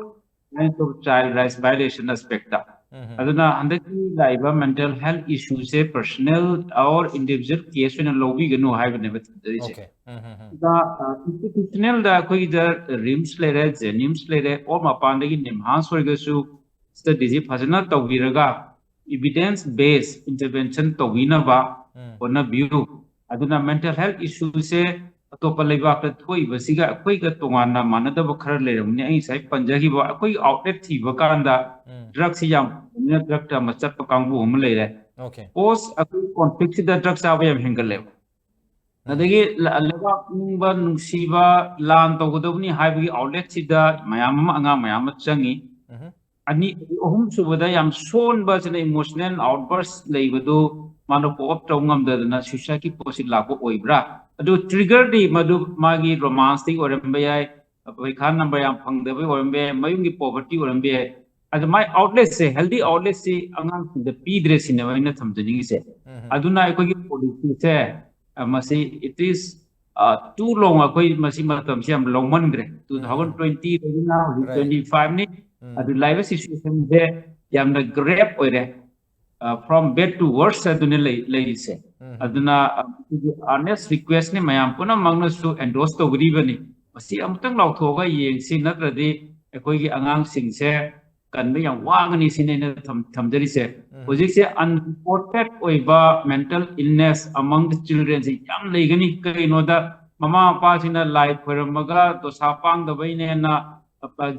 kinds of child rights violation aspectꯇ꯫ ꯎꯝ. ꯑꯗꯨꯅ ꯍꯟꯗꯛꯀꯤ ꯂꯥꯛꯏꯕ mental health issueꯁꯦ personal or individual case ꯑꯣꯏꯅ ꯂꯧꯕꯤꯒꯅꯨ ꯍꯥꯏꯕꯅꯦꯕ ꯊꯝꯖꯔꯤꯁꯦ꯫ Okay. ꯎꯝ, ꯎꯝ, ꯎꯝ. ꯑꯗꯨꯒ, ꯑ, institutionalꯗ ꯑꯩꯈꯣꯏꯒꯤꯗ RIMS ꯂꯩꯔꯦ, JNIMS ꯂꯩꯔꯦ, or ꯃꯄꯥꯟꯗꯒꯤ NIMHANS ꯑꯣꯏꯔꯒꯁꯨ studyꯁꯤ ꯐꯖꯅ ꯇꯧꯕꯤꯔꯒ evidence based intervention ꯇꯧꯕꯤꯅꯕ ꯎꯝ. ꯍꯣꯠꯅꯕꯤꯌꯨ꯫ ꯑꯗꯨꯅ mental health issueꯁꯦ ꯑꯇꯣꯞꯄ ꯂꯩꯕꯥꯛꯇ ꯊꯣꯛꯏꯕꯁꯤꯒ ꯑꯩꯈꯣꯏꯒ ꯇꯣꯉꯥꯟꯅ ꯃꯥꯟꯅꯗꯕ ꯈꯔ ꯂꯩꯔꯝꯒꯅꯤ꯫ ꯑꯩ ꯉꯁꯥꯏ ꯄꯟꯖꯈꯤꯕ ꯑꯩꯈꯣꯏꯒꯤ outlet ꯊꯤꯕ ꯀꯥꯟꯗ ꯎꯝ. drugꯁꯤ ꯌꯥꯝ ꯐꯪꯕꯅꯤꯅ drugꯇ ꯑꯃ ꯆꯠꯄ ꯀꯥꯡꯕꯨ ꯑꯃ ꯂꯩꯔꯦ꯫ Okay. Post ꯑꯩꯈꯣꯏ conflictꯁꯤꯗ drug ꯆꯥꯕ ꯌꯥꯝ ꯍꯦꯟꯒꯠꯂꯦꯕ꯫ ꯎꯝ. ꯑꯗꯒꯤ ꯂ-, ꯂꯩꯕꯥꯛ ꯅꯤꯡꯕ ꯅꯨꯡꯁꯤꯕ ꯂꯥꯟ ꯇꯧꯒꯗꯕꯅꯤ ꯍꯥꯏꯕꯒꯤ outletꯁꯤꯗ ꯃꯌꯥꯝ ꯑꯃ, ꯑꯉꯥꯡ ꯃꯌꯥꯝ ꯑꯃ ꯆꯪꯉꯤ꯫ ꯎꯝ. ꯑꯅꯤ, ꯑꯍꯨꯝ ꯁꯨꯕꯗ ꯌꯥꯝ ꯁꯣꯟꯕꯁꯤꯅ emotional outburst ꯂꯩꯕꯗꯨ ꯃꯥꯅ cope up ꯇꯧ ꯉꯝꯗꯗꯅ suicideꯀꯤ ꯄꯣꯠꯁꯤ ꯂꯥꯛꯄ ꯑꯣꯏꯕ꯭ꯔꯥ? ꯑꯗꯨ triggerꯗꯤ ꯃꯗꯨ ꯃꯥꯒꯤ romanceꯇꯒꯤ ꯑꯣꯏꯔꯝꯕ ꯌꯥꯏ, ꯄꯩꯈꯥ number ꯌꯥꯝ ꯐꯪꯗꯕꯒꯤ ꯑꯣꯏꯔꯝꯕ ꯌꯥꯏ, ꯃꯌꯨꯝꯒꯤ poverty ꯑꯣꯏꯔꯝꯕ ꯌꯥꯏ꯫ ꯑꯗꯨ ꯃꯥꯏ outletꯁꯦ, healthy outletꯁꯤ ꯑꯉꯥꯡꯁꯤꯡꯗ ꯄꯤꯗ꯭ꯔꯦ ꯁꯤꯅꯦꯕ ꯑꯩꯅ ꯊꯝꯖꯅꯤꯡꯉꯤꯁꯦ꯫ ꯎꯝ. ꯑꯗꯨꯅ ꯑꯩꯈꯣꯏꯒꯤ policyꯁꯦ, ꯑ, ꯃꯁꯤ it is ꯇꯨ ꯂꯣꯡ ꯑꯩꯈꯣꯏ ꯃꯁꯤ ꯃꯇꯝꯁꯤ ꯌꯥꯝ ꯂꯧꯃꯟꯈ꯭ꯔꯦ꯫ ꯇꯨ ꯊꯥꯎꯖꯟ ꯇ꯭ꯋꯦꯟꯇꯤ ꯂꯩꯕꯅ ꯍꯧꯖꯤꯛ Right. ꯇ꯭ꯋꯦꯟꯇꯤ ꯐꯥꯏꯚꯅꯤ꯫ ꯎꯝ. ꯑꯗꯨ ꯂꯥꯛꯏꯕ ꯁꯤꯆꯨꯋꯦꯁꯟꯁꯦ ꯌꯥꯝꯅ ꯒ꯭ꯔꯦꯞ ꯑꯣꯏꯔꯦ꯫ From bad to worse ꯑꯗꯨꯅ ꯂꯩ ꯂꯩꯔꯤꯁꯦ꯫ ꯎꯝ. ꯑꯗꯨꯅ ꯑꯩꯈꯣꯏꯒꯤ ꯑꯥꯔꯅꯦꯁ ꯔꯤꯀ꯭ꯋꯦꯁꯅꯤ, ꯃꯌꯥꯝ ꯄꯨꯝꯅꯃꯛꯅꯁꯨ ꯑꯦꯟꯗꯣꯔꯁ ꯇꯧꯒꯗꯤꯕꯅꯤ꯫ ꯃꯁꯤ ꯑꯃꯨꯛꯇꯪ ꯂꯥꯎꯊꯣꯛꯑꯒ ꯌꯦꯡꯁꯤ, ꯅꯠꯇ꯭ꯔꯗꯤ ꯑꯩꯈꯣꯏꯒꯤ ꯑꯉꯥꯡꯁꯤꯡꯁꯦ ꯀꯟꯕ ꯌꯥꯝ ꯋꯥꯒꯅꯤ ꯁꯤꯅꯤ ꯑꯩꯅ ꯊꯝ- ꯊꯝꯖꯔꯤꯁꯦ꯫ ꯎꯝ. ꯍꯧꯖꯤꯛꯁꯦ unreported ꯑꯣꯏꯕ mental illness among the childrenꯁꯦ ꯌꯥꯝ ꯂꯩꯒꯅꯤ꯫ ꯀꯩꯒꯤꯅꯣꯗ ꯃꯃꯥ ꯃꯄꯥꯁꯤꯡꯅ ꯂꯥꯏ ꯈꯣꯏꯔꯝꯃꯒ ꯗꯣꯁꯥ ꯄꯥꯡꯗꯕꯩꯅꯦꯅ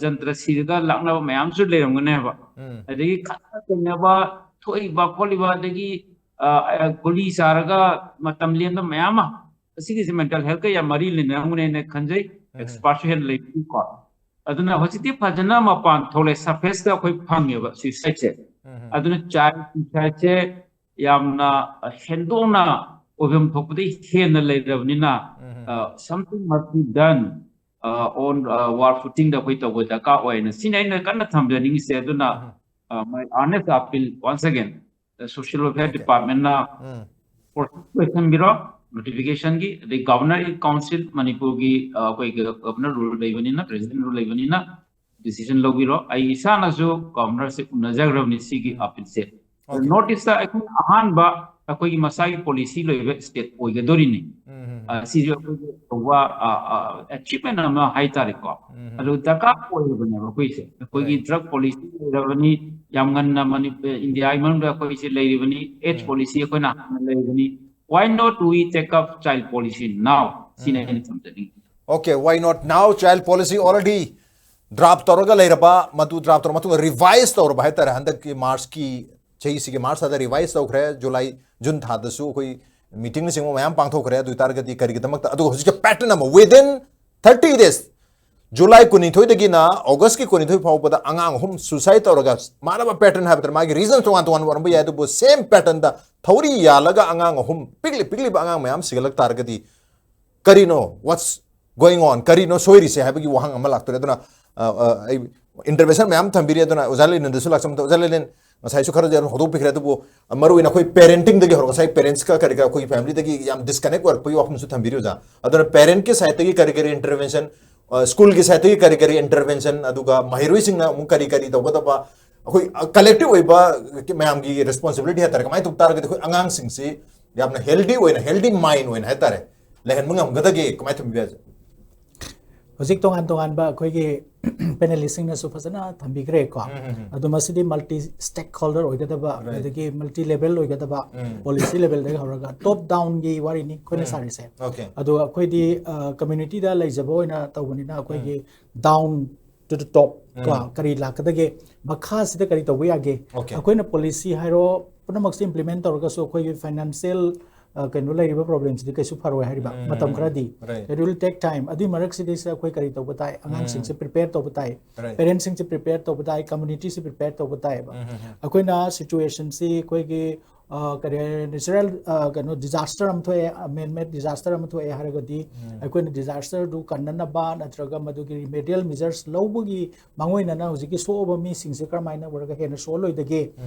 ꯖꯟꯇ꯭ꯔ ꯁꯤꯔꯒ ꯂꯥꯛꯅꯕ ꯃꯌꯥꯝꯁꯨ ꯂꯩꯔꯝꯒꯅꯦꯕ꯫ ꯎꯝ. ꯑꯗꯒꯤ ꯈꯠꯅ ꯆꯩꯅꯕ ꯊꯣꯛꯏꯕ ꯈꯣꯠꯂꯤꯕ, ꯑꯗꯒꯤ ꯑ, ꯑ, ꯒꯨꯂꯤ ꯆꯥꯔꯒ ꯃꯇꯝ ꯂꯦꯟꯕ ꯃꯌꯥꯝ ꯑꯃ, ꯑꯁꯤꯒꯤꯁꯦ ꯃꯦꯟꯇꯦꯜ ꯍꯦꯜꯠꯀ ꯌꯥꯝ ꯃꯔꯤ ꯂꯩꯅꯔꯝꯒꯅꯤ ꯍꯥꯏꯅ ꯈꯟꯖꯩ꯫ ꯎꯝ. ꯑꯦꯛꯁꯄꯥꯔꯠꯁꯨ ꯍꯦꯟꯅ ꯂꯩꯕꯅꯤꯀꯣ꯫ ꯑꯗꯨꯅ ꯍꯧꯖꯤꯛꯇꯤ ꯐꯖꯅ ꯃꯄꯥꯟ ꯊꯣꯛꯂꯦ, ꯁꯔꯐꯦꯁꯇ ꯑꯩꯈꯣꯏ ꯐꯪꯉꯦꯕ ꯁꯨꯏꯁꯥꯏꯠꯁꯦ꯫ ꯎꯝ. ꯑꯗꯨꯅ ꯆꯥꯏꯜ ꯁꯨꯏꯁꯥꯏꯠꯁꯦ ꯌꯥꯝꯅ ꯍꯦꯟꯗꯣꯛꯅ ꯑꯣꯏꯐꯝ ꯊꯣꯛꯄꯗꯤ ꯍꯦꯟꯅ ꯂꯩꯔꯕꯅꯤꯅ, ꯎꯝ. ꯑ, something must be done, ꯑ, on, ꯑ, war footingꯗ ꯑꯩꯈꯣꯏ ꯇꯧꯕ ꯗꯔꯀꯥꯔ ꯑꯣꯏꯅ ꯁꯤꯅꯤ ꯑꯩꯅ ꯀꯟꯅ ꯊꯝꯖꯅꯤꯡꯉꯤꯁꯦ꯫ ꯑꯗꯨꯅ, ꯎꯝ. ꯑ, my earnest appeal once again, the social welfare Okay. departmentꯅ ꯎꯝ. ꯄ꯭ꯔꯣꯁꯦꯁ ꯂꯣꯏꯁꯤꯟꯕꯤꯔꯣ ꯅꯣꯇꯤꯐꯤꯀꯦꯁꯟꯒꯤ, ꯑꯗꯩ ꯒꯚꯔꯅꯔ ꯏꯟ ꯀꯥꯎꯟꯁꯤꯜ ꯃꯅꯤꯄꯨꯔꯒꯤ, ꯑ, ꯑꯩꯈꯣꯏꯒꯤ ꯒꯚꯔꯅꯔ ꯔꯨꯜ ꯂꯩꯕꯅꯤꯅ, ꯄ꯭ꯔꯦꯁꯤꯗꯦꯟ ꯔꯨꯜ ꯂꯩꯕꯅꯤꯅ, ꯗꯤꯁꯤꯖꯟ ꯂꯧꯕꯤꯔꯣ꯫ ꯑꯩ ꯏꯁꯥꯅꯁꯨ ꯒꯚꯔꯅꯔꯁꯦ ꯎꯅꯖꯈ꯭ꯔꯕꯅꯤ ꯁꯤꯒꯤ ꯎꯝ. ꯑꯄꯤꯜꯁꯦ꯫ Okay. ꯅꯣꯔꯠ ꯏꯁꯇ ꯑꯩꯈꯣꯏ ꯑꯍꯥꯟꯕ ꯑꯩꯈꯣꯏꯒꯤ ꯃꯁꯥꯒꯤ ꯄꯣꯂꯤꯁꯤ ꯂꯩꯕ ꯁ꯭ꯇꯦꯠ ꯑꯣꯏꯒꯗꯣꯔꯤꯅꯤ꯫ ꯎꯝ. ꯑ, ꯁꯤꯁꯨ ꯑꯩꯈꯣꯏꯒꯤ ꯑꯆꯧꯕ, ꯑ, ꯑ, ꯑꯦꯆꯤꯞꯃꯦꯟ ꯑꯃ ꯍꯥꯏꯇꯥꯔꯦꯀꯣ꯫ ꯎꯝ. ꯑꯗꯨ ꯗꯔꯀꯥꯔ ꯑꯣꯏꯔꯕꯅꯦꯕ ꯑꯩꯈꯣꯏꯁꯦ꯫ ꯑꯩꯈꯣꯏꯒꯤ Right. ꯗ꯭ꯔꯒ ꯄꯣꯂꯤꯁꯤ ꯂꯩꯔꯕꯅꯤ, ꯌꯥꯝ ꯉꯟꯅ ꯃꯅꯤꯄꯨꯔ, ꯏꯟꯗꯤꯌꯥꯒꯤ ꯃꯅꯨꯡꯗ ꯑꯩꯈꯣꯏꯁꯦ ꯂꯩꯔꯤꯕꯅꯤ, ꯑꯦꯖ ꯎꯝ. ꯄꯣꯂꯤꯁꯤ ꯑꯩꯈꯣꯏꯅ ꯍꯥꯟꯅ ꯂꯩꯔꯤꯕꯅꯤ꯫ Why not we take up child policy now? ꯁꯤꯅ ꯎꯝ. ꯑꯩꯅ ꯊꯝꯖꯅꯤꯡꯉꯤ꯫ Okay, why not now? Child policy already draft ꯇꯧꯔꯒ ꯂꯩꯔꯕ, ꯃꯗꯨ ꯗ꯭ꯔꯥꯐ ꯇꯧꯔ ꯃꯇꯨꯡꯗ ꯔꯤꯚꯥꯏꯁ ꯇꯧꯔꯕ ꯍꯥꯏꯇꯥꯔꯦ꯫ ꯍꯟꯗꯛꯀꯤ ꯃꯥꯔꯆꯀꯤ ꯆꯍꯤꯁꯤꯒꯤ ꯃꯥꯔꯆ ꯊꯥꯗ ꯔꯤꯚꯥꯏꯁ ꯇꯧꯈ꯭ꯔꯦ꯫ ꯖꯨꯂꯥꯏ, ꯖꯨꯟ ꯊꯥꯗꯁꯨ ꯑꯩꯈꯣꯏ ꯃꯤꯇꯤꯡꯅꯆꯤꯡꯕ ꯃꯌꯥꯝ ꯄꯥꯡꯊꯣꯛꯈ꯭ꯔꯦ꯫ ꯑꯗꯨ ꯑꯣꯏꯇꯥꯔꯒꯗꯤ ꯀꯔꯤꯒꯤꯗꯃꯛꯇ, ꯑꯗꯨꯒ ꯍꯧꯖꯤꯛꯀꯤ ꯄꯦꯇꯔꯟ ꯑꯃ, within thirty days, ꯖꯨꯂꯥꯏ ꯀꯨꯟꯅꯤꯊꯣꯏꯗꯒꯤꯅ ꯑꯣꯒꯁꯀꯤ ꯀꯨꯟꯅꯤꯊꯣꯏ ꯐꯥꯎꯕꯗ ꯑꯉꯥꯡ ꯑꯍꯨꯝ ꯁꯨꯁꯥꯏꯠ ꯇꯧꯔꯒ, ꯃꯥꯟꯅꯕ ꯄꯦꯇꯔꯟ ꯍꯥꯏꯕ ꯇꯥꯔꯦ, ꯃꯥꯒꯤ ꯔꯤꯖꯟ ꯇꯣꯉꯥꯟ ꯇꯣꯉꯥꯟꯕ ꯑꯣꯏꯔꯝꯕ ꯌꯥꯏ, ꯑꯗꯨꯕꯨ ꯁꯦꯝ ꯄꯦꯇꯔꯟꯗ ꯊꯧꯔꯤ ꯌꯥꯜꯂꯒ ꯑꯉꯥꯡ ꯑꯍꯨꯝ, ꯄꯤꯛꯂꯤ ꯄꯤꯛꯂꯤꯕ ꯑꯉꯥꯡ ꯃꯌꯥꯝ ꯁꯤꯒꯠꯂꯛ ꯇꯥꯔꯒꯗꯤ, ꯀꯔꯤꯅꯣ, what's going on, ꯀꯔꯤꯅꯣ ꯁꯣꯏꯔꯤꯁꯦ ꯍꯥꯏꯕꯒꯤ ꯋꯥꯍꯪ ꯑꯃ ꯂꯥꯛꯇꯣꯔꯦ꯫ ꯑꯗꯨꯅ, ꯑ, ꯑ, ꯑꯩ ꯏꯟꯇꯔꯚꯦꯟꯁꯟ ꯃꯌꯥꯝ ꯊꯝꯕꯤꯔꯤ꯫ ꯑꯗꯨꯅ ꯑꯣꯖꯥ ꯂꯦꯅꯤꯟꯗꯁꯨ ꯂꯥꯛꯆꯕ ꯃꯇꯝꯗ, ꯑꯣꯖꯥ ꯂꯦꯅꯤꯟ, ꯉꯁꯥꯏꯁꯨ ꯈꯔꯗꯤ ꯑꯗꯨꯝ ꯍꯧꯗꯣꯛꯄꯤꯈ꯭ꯔꯦ, ꯑꯗꯨꯕꯨ ꯃꯔꯨ ꯑꯣꯏꯅ ꯑꯩꯈꯣꯏ ꯄꯦꯔꯦꯟꯇꯤꯡꯗꯒꯤ ꯍꯧꯔꯒ, ꯉꯁꯥꯏ ꯄꯦꯔꯦꯟꯁꯀ ꯀꯔꯤ ꯀꯔꯥ ꯑꯩꯈꯣꯏꯒꯤ ꯐꯦꯃꯤꯂꯤꯗꯒꯤ ꯌꯥꯝ ꯗꯤꯁꯀꯅꯦꯛ ꯑꯣꯏꯔꯛꯄꯒꯤ ꯋꯥꯐꯝꯁꯨ ꯊꯝꯕꯤꯔꯤ ꯑꯣꯖꯥ꯫ ꯑꯗꯨꯅ ꯄꯦꯔꯦꯟꯠꯀꯤ ꯁꯥꯏꯠꯇꯒꯤ ꯀꯔꯤ ꯀꯔꯤ ꯏꯟꯇꯔꯚꯦꯟꯁꯟ, ꯁ꯭ꯀꯨꯜꯒꯤ ꯁꯥꯏꯠꯇꯒꯤ ꯀꯔꯤ ꯀꯔꯤ ꯏꯟꯇꯔꯚꯦꯟꯁꯟ, ꯑꯗꯨꯒ ꯃꯍꯩꯔꯣꯏꯁꯤꯡꯅ ꯑꯃꯨꯛ ꯀꯔꯤ ꯀꯔꯤ ꯇꯧꯒꯗꯕ, ꯑꯩꯈꯣꯏ ꯀꯂꯦꯛꯇꯤꯚ ꯑꯣꯏꯕ ꯃꯌꯥꯝꯒꯤ ꯔꯦꯁꯄꯣꯟꯁꯤꯕꯤꯂꯤꯇꯤ ꯍꯥꯏꯇꯥꯔꯦ, ꯀꯃꯥꯏꯅ ꯇꯧ ꯇꯥꯔꯒꯗꯤ ꯑꯩꯈꯣꯏ ꯑꯉꯥꯡꯁꯤꯡꯁꯤ ꯌꯥꯝꯅ ꯍꯦꯜꯗꯤ ꯑꯣꯏꯅ, ꯍꯦꯜꯗꯤ ꯃꯥꯏꯟ ꯑꯣꯏꯅ ꯍꯥꯏꯇꯥꯔꯦ, ꯂꯩꯍꯟꯕ ꯉꯝꯒꯗꯒꯦ, ꯀꯃꯥꯏꯅ ꯊꯝꯕꯤꯕ ꯌꯥꯏ? ꯍꯧꯖꯤꯛ ꯇꯣꯉꯥꯟ ꯇꯣꯉꯥꯟꯕ ꯑꯩꯈꯣꯏꯒꯤ ꯄꯦꯅꯦꯂꯤꯁꯁꯤꯡꯅꯁꯨ ꯐꯖꯅ ꯊꯝꯕꯤꯈ꯭ꯔꯦꯀꯣ꯫ ꯑꯗꯣ ꯃꯁꯤꯗꯤ ꯃꯜꯇꯤ ꯁ꯭ꯇꯦꯛ ꯍꯣꯜꯗꯔ ꯑꯣꯏꯒꯗꯕ, Right. ꯑꯗꯒꯤ ꯃꯜꯇꯤ ꯂꯦꯚꯦꯜ ꯑꯣꯏꯒꯗꯕ, ꯄꯣꯂꯤꯁꯤ ꯂꯦꯚꯦꯜꯗꯒꯤ ꯍꯧꯔꯒ ꯇꯣꯞ ꯗꯥꯎꯟꯒꯤ ꯋꯥꯔꯤꯅꯤ ꯑꯩꯈꯣꯏꯅ ꯁꯥꯔꯤꯁꯦ꯫ Okay. ꯑꯗꯣ ꯑꯩꯈꯣꯏꯗꯤ ꯀꯝꯃ꯭ꯌꯨꯅꯤꯇꯤꯗ ꯂꯩꯖꯕ ꯑꯣꯏꯅ ꯇꯧꯕꯅꯤꯅ ꯑꯩꯈꯣꯏꯒꯤ down to the top ꯀꯣ, ꯀꯔꯤ ꯂꯥꯛꯀꯗꯒꯦ, ꯃꯈꯥꯁꯤꯗ ꯀꯔꯤ ꯇꯧꯕ ꯌꯥꯒꯦ, Okay. ꯑꯩꯈꯣꯏꯅ ꯄꯣꯂꯤꯁꯤ ꯍꯥꯏꯔꯣ ꯄꯨꯝꯅꯃꯛꯁꯦ ꯏꯝꯄ꯭ꯂꯤꯃꯦꯟ ꯇꯧꯔꯒꯁꯨ ꯑꯩꯈꯣꯏꯒꯤ ꯐꯥꯏꯅꯥꯟꯁꯤꯌꯦꯜ ꯀꯩꯅꯣ ꯂꯩꯔꯤꯕ ꯄ꯭ꯔꯣꯕ꯭ꯂꯦꯝꯁꯤꯗꯤ ꯀꯩꯁꯨ ꯐꯔꯣꯏ ꯍꯥꯏꯔꯤꯕ ꯃꯇꯝ ꯈꯔꯗꯤ꯫ Right. It will take time. ꯑꯗꯨꯒꯤ ꯃꯔꯛꯁꯤꯗꯩꯁꯤꯗ ꯑꯩꯈꯣꯏ ꯀꯔꯤ ꯇꯧꯕ ꯇꯥꯏ, ꯑꯉꯥꯡꯁꯤꯡꯁꯦ ꯄ꯭ꯔꯤꯄꯦꯌꯔ ꯇꯧꯕ ꯇꯥꯏ, Right. ꯄꯦꯔꯦꯟꯁꯤꯡꯁꯦ ꯄ꯭ꯔꯤꯄꯦꯌꯔ ꯇꯧꯕ ꯇꯥꯏ, ꯀꯝꯃ꯭ꯌꯨꯅꯤꯇꯤꯁꯦ ꯄ꯭ꯔꯤꯄꯦꯌꯔ ꯇꯧꯕ ꯇꯥꯏꯕ꯫ ꯑꯩꯈꯣꯏꯅ ꯁꯤꯆꯨꯋꯦꯁꯟꯁꯤ ꯑꯩꯈꯣꯏꯒꯤ ꯑ, ꯀꯔꯤ ꯍꯥꯏꯔꯦ, ꯅꯦꯆꯔꯦꯜ ꯀꯩꯅꯣ ꯗꯤꯖꯥꯁꯇꯔ ꯑꯃ ꯊꯣꯛꯑꯦ, ꯃꯦꯟ ꯃꯦꯗ ꯗꯤꯖꯥꯁꯇꯔ ꯑꯃ ꯊꯣꯛꯑꯦ ꯍꯥꯏꯔꯒꯗꯤ ꯑꯩꯈꯣꯏꯅ ꯗꯤꯖꯥꯁꯇꯔꯗꯨ ꯀꯟꯅꯅꯕ ꯅꯠꯇ꯭ꯔꯒ ꯃꯗꯨꯒꯤ ꯔꯤꯃꯦꯗꯤꯌꯦꯜ ꯃꯤꯖꯔꯁ ꯂꯧꯕꯒꯤ ꯃꯥꯡꯑꯣꯏꯅꯅ ꯍꯧꯖꯤꯛꯀꯤ ꯁꯣꯛꯑꯕ ꯃꯤꯁꯤꯡꯁꯦ ꯀꯔꯝꯍꯥꯏꯅ ꯑꯣꯏꯔꯒ ꯍꯦꯟꯅ ꯁꯣꯛꯍꯜꯂꯣꯏꯗꯒꯦ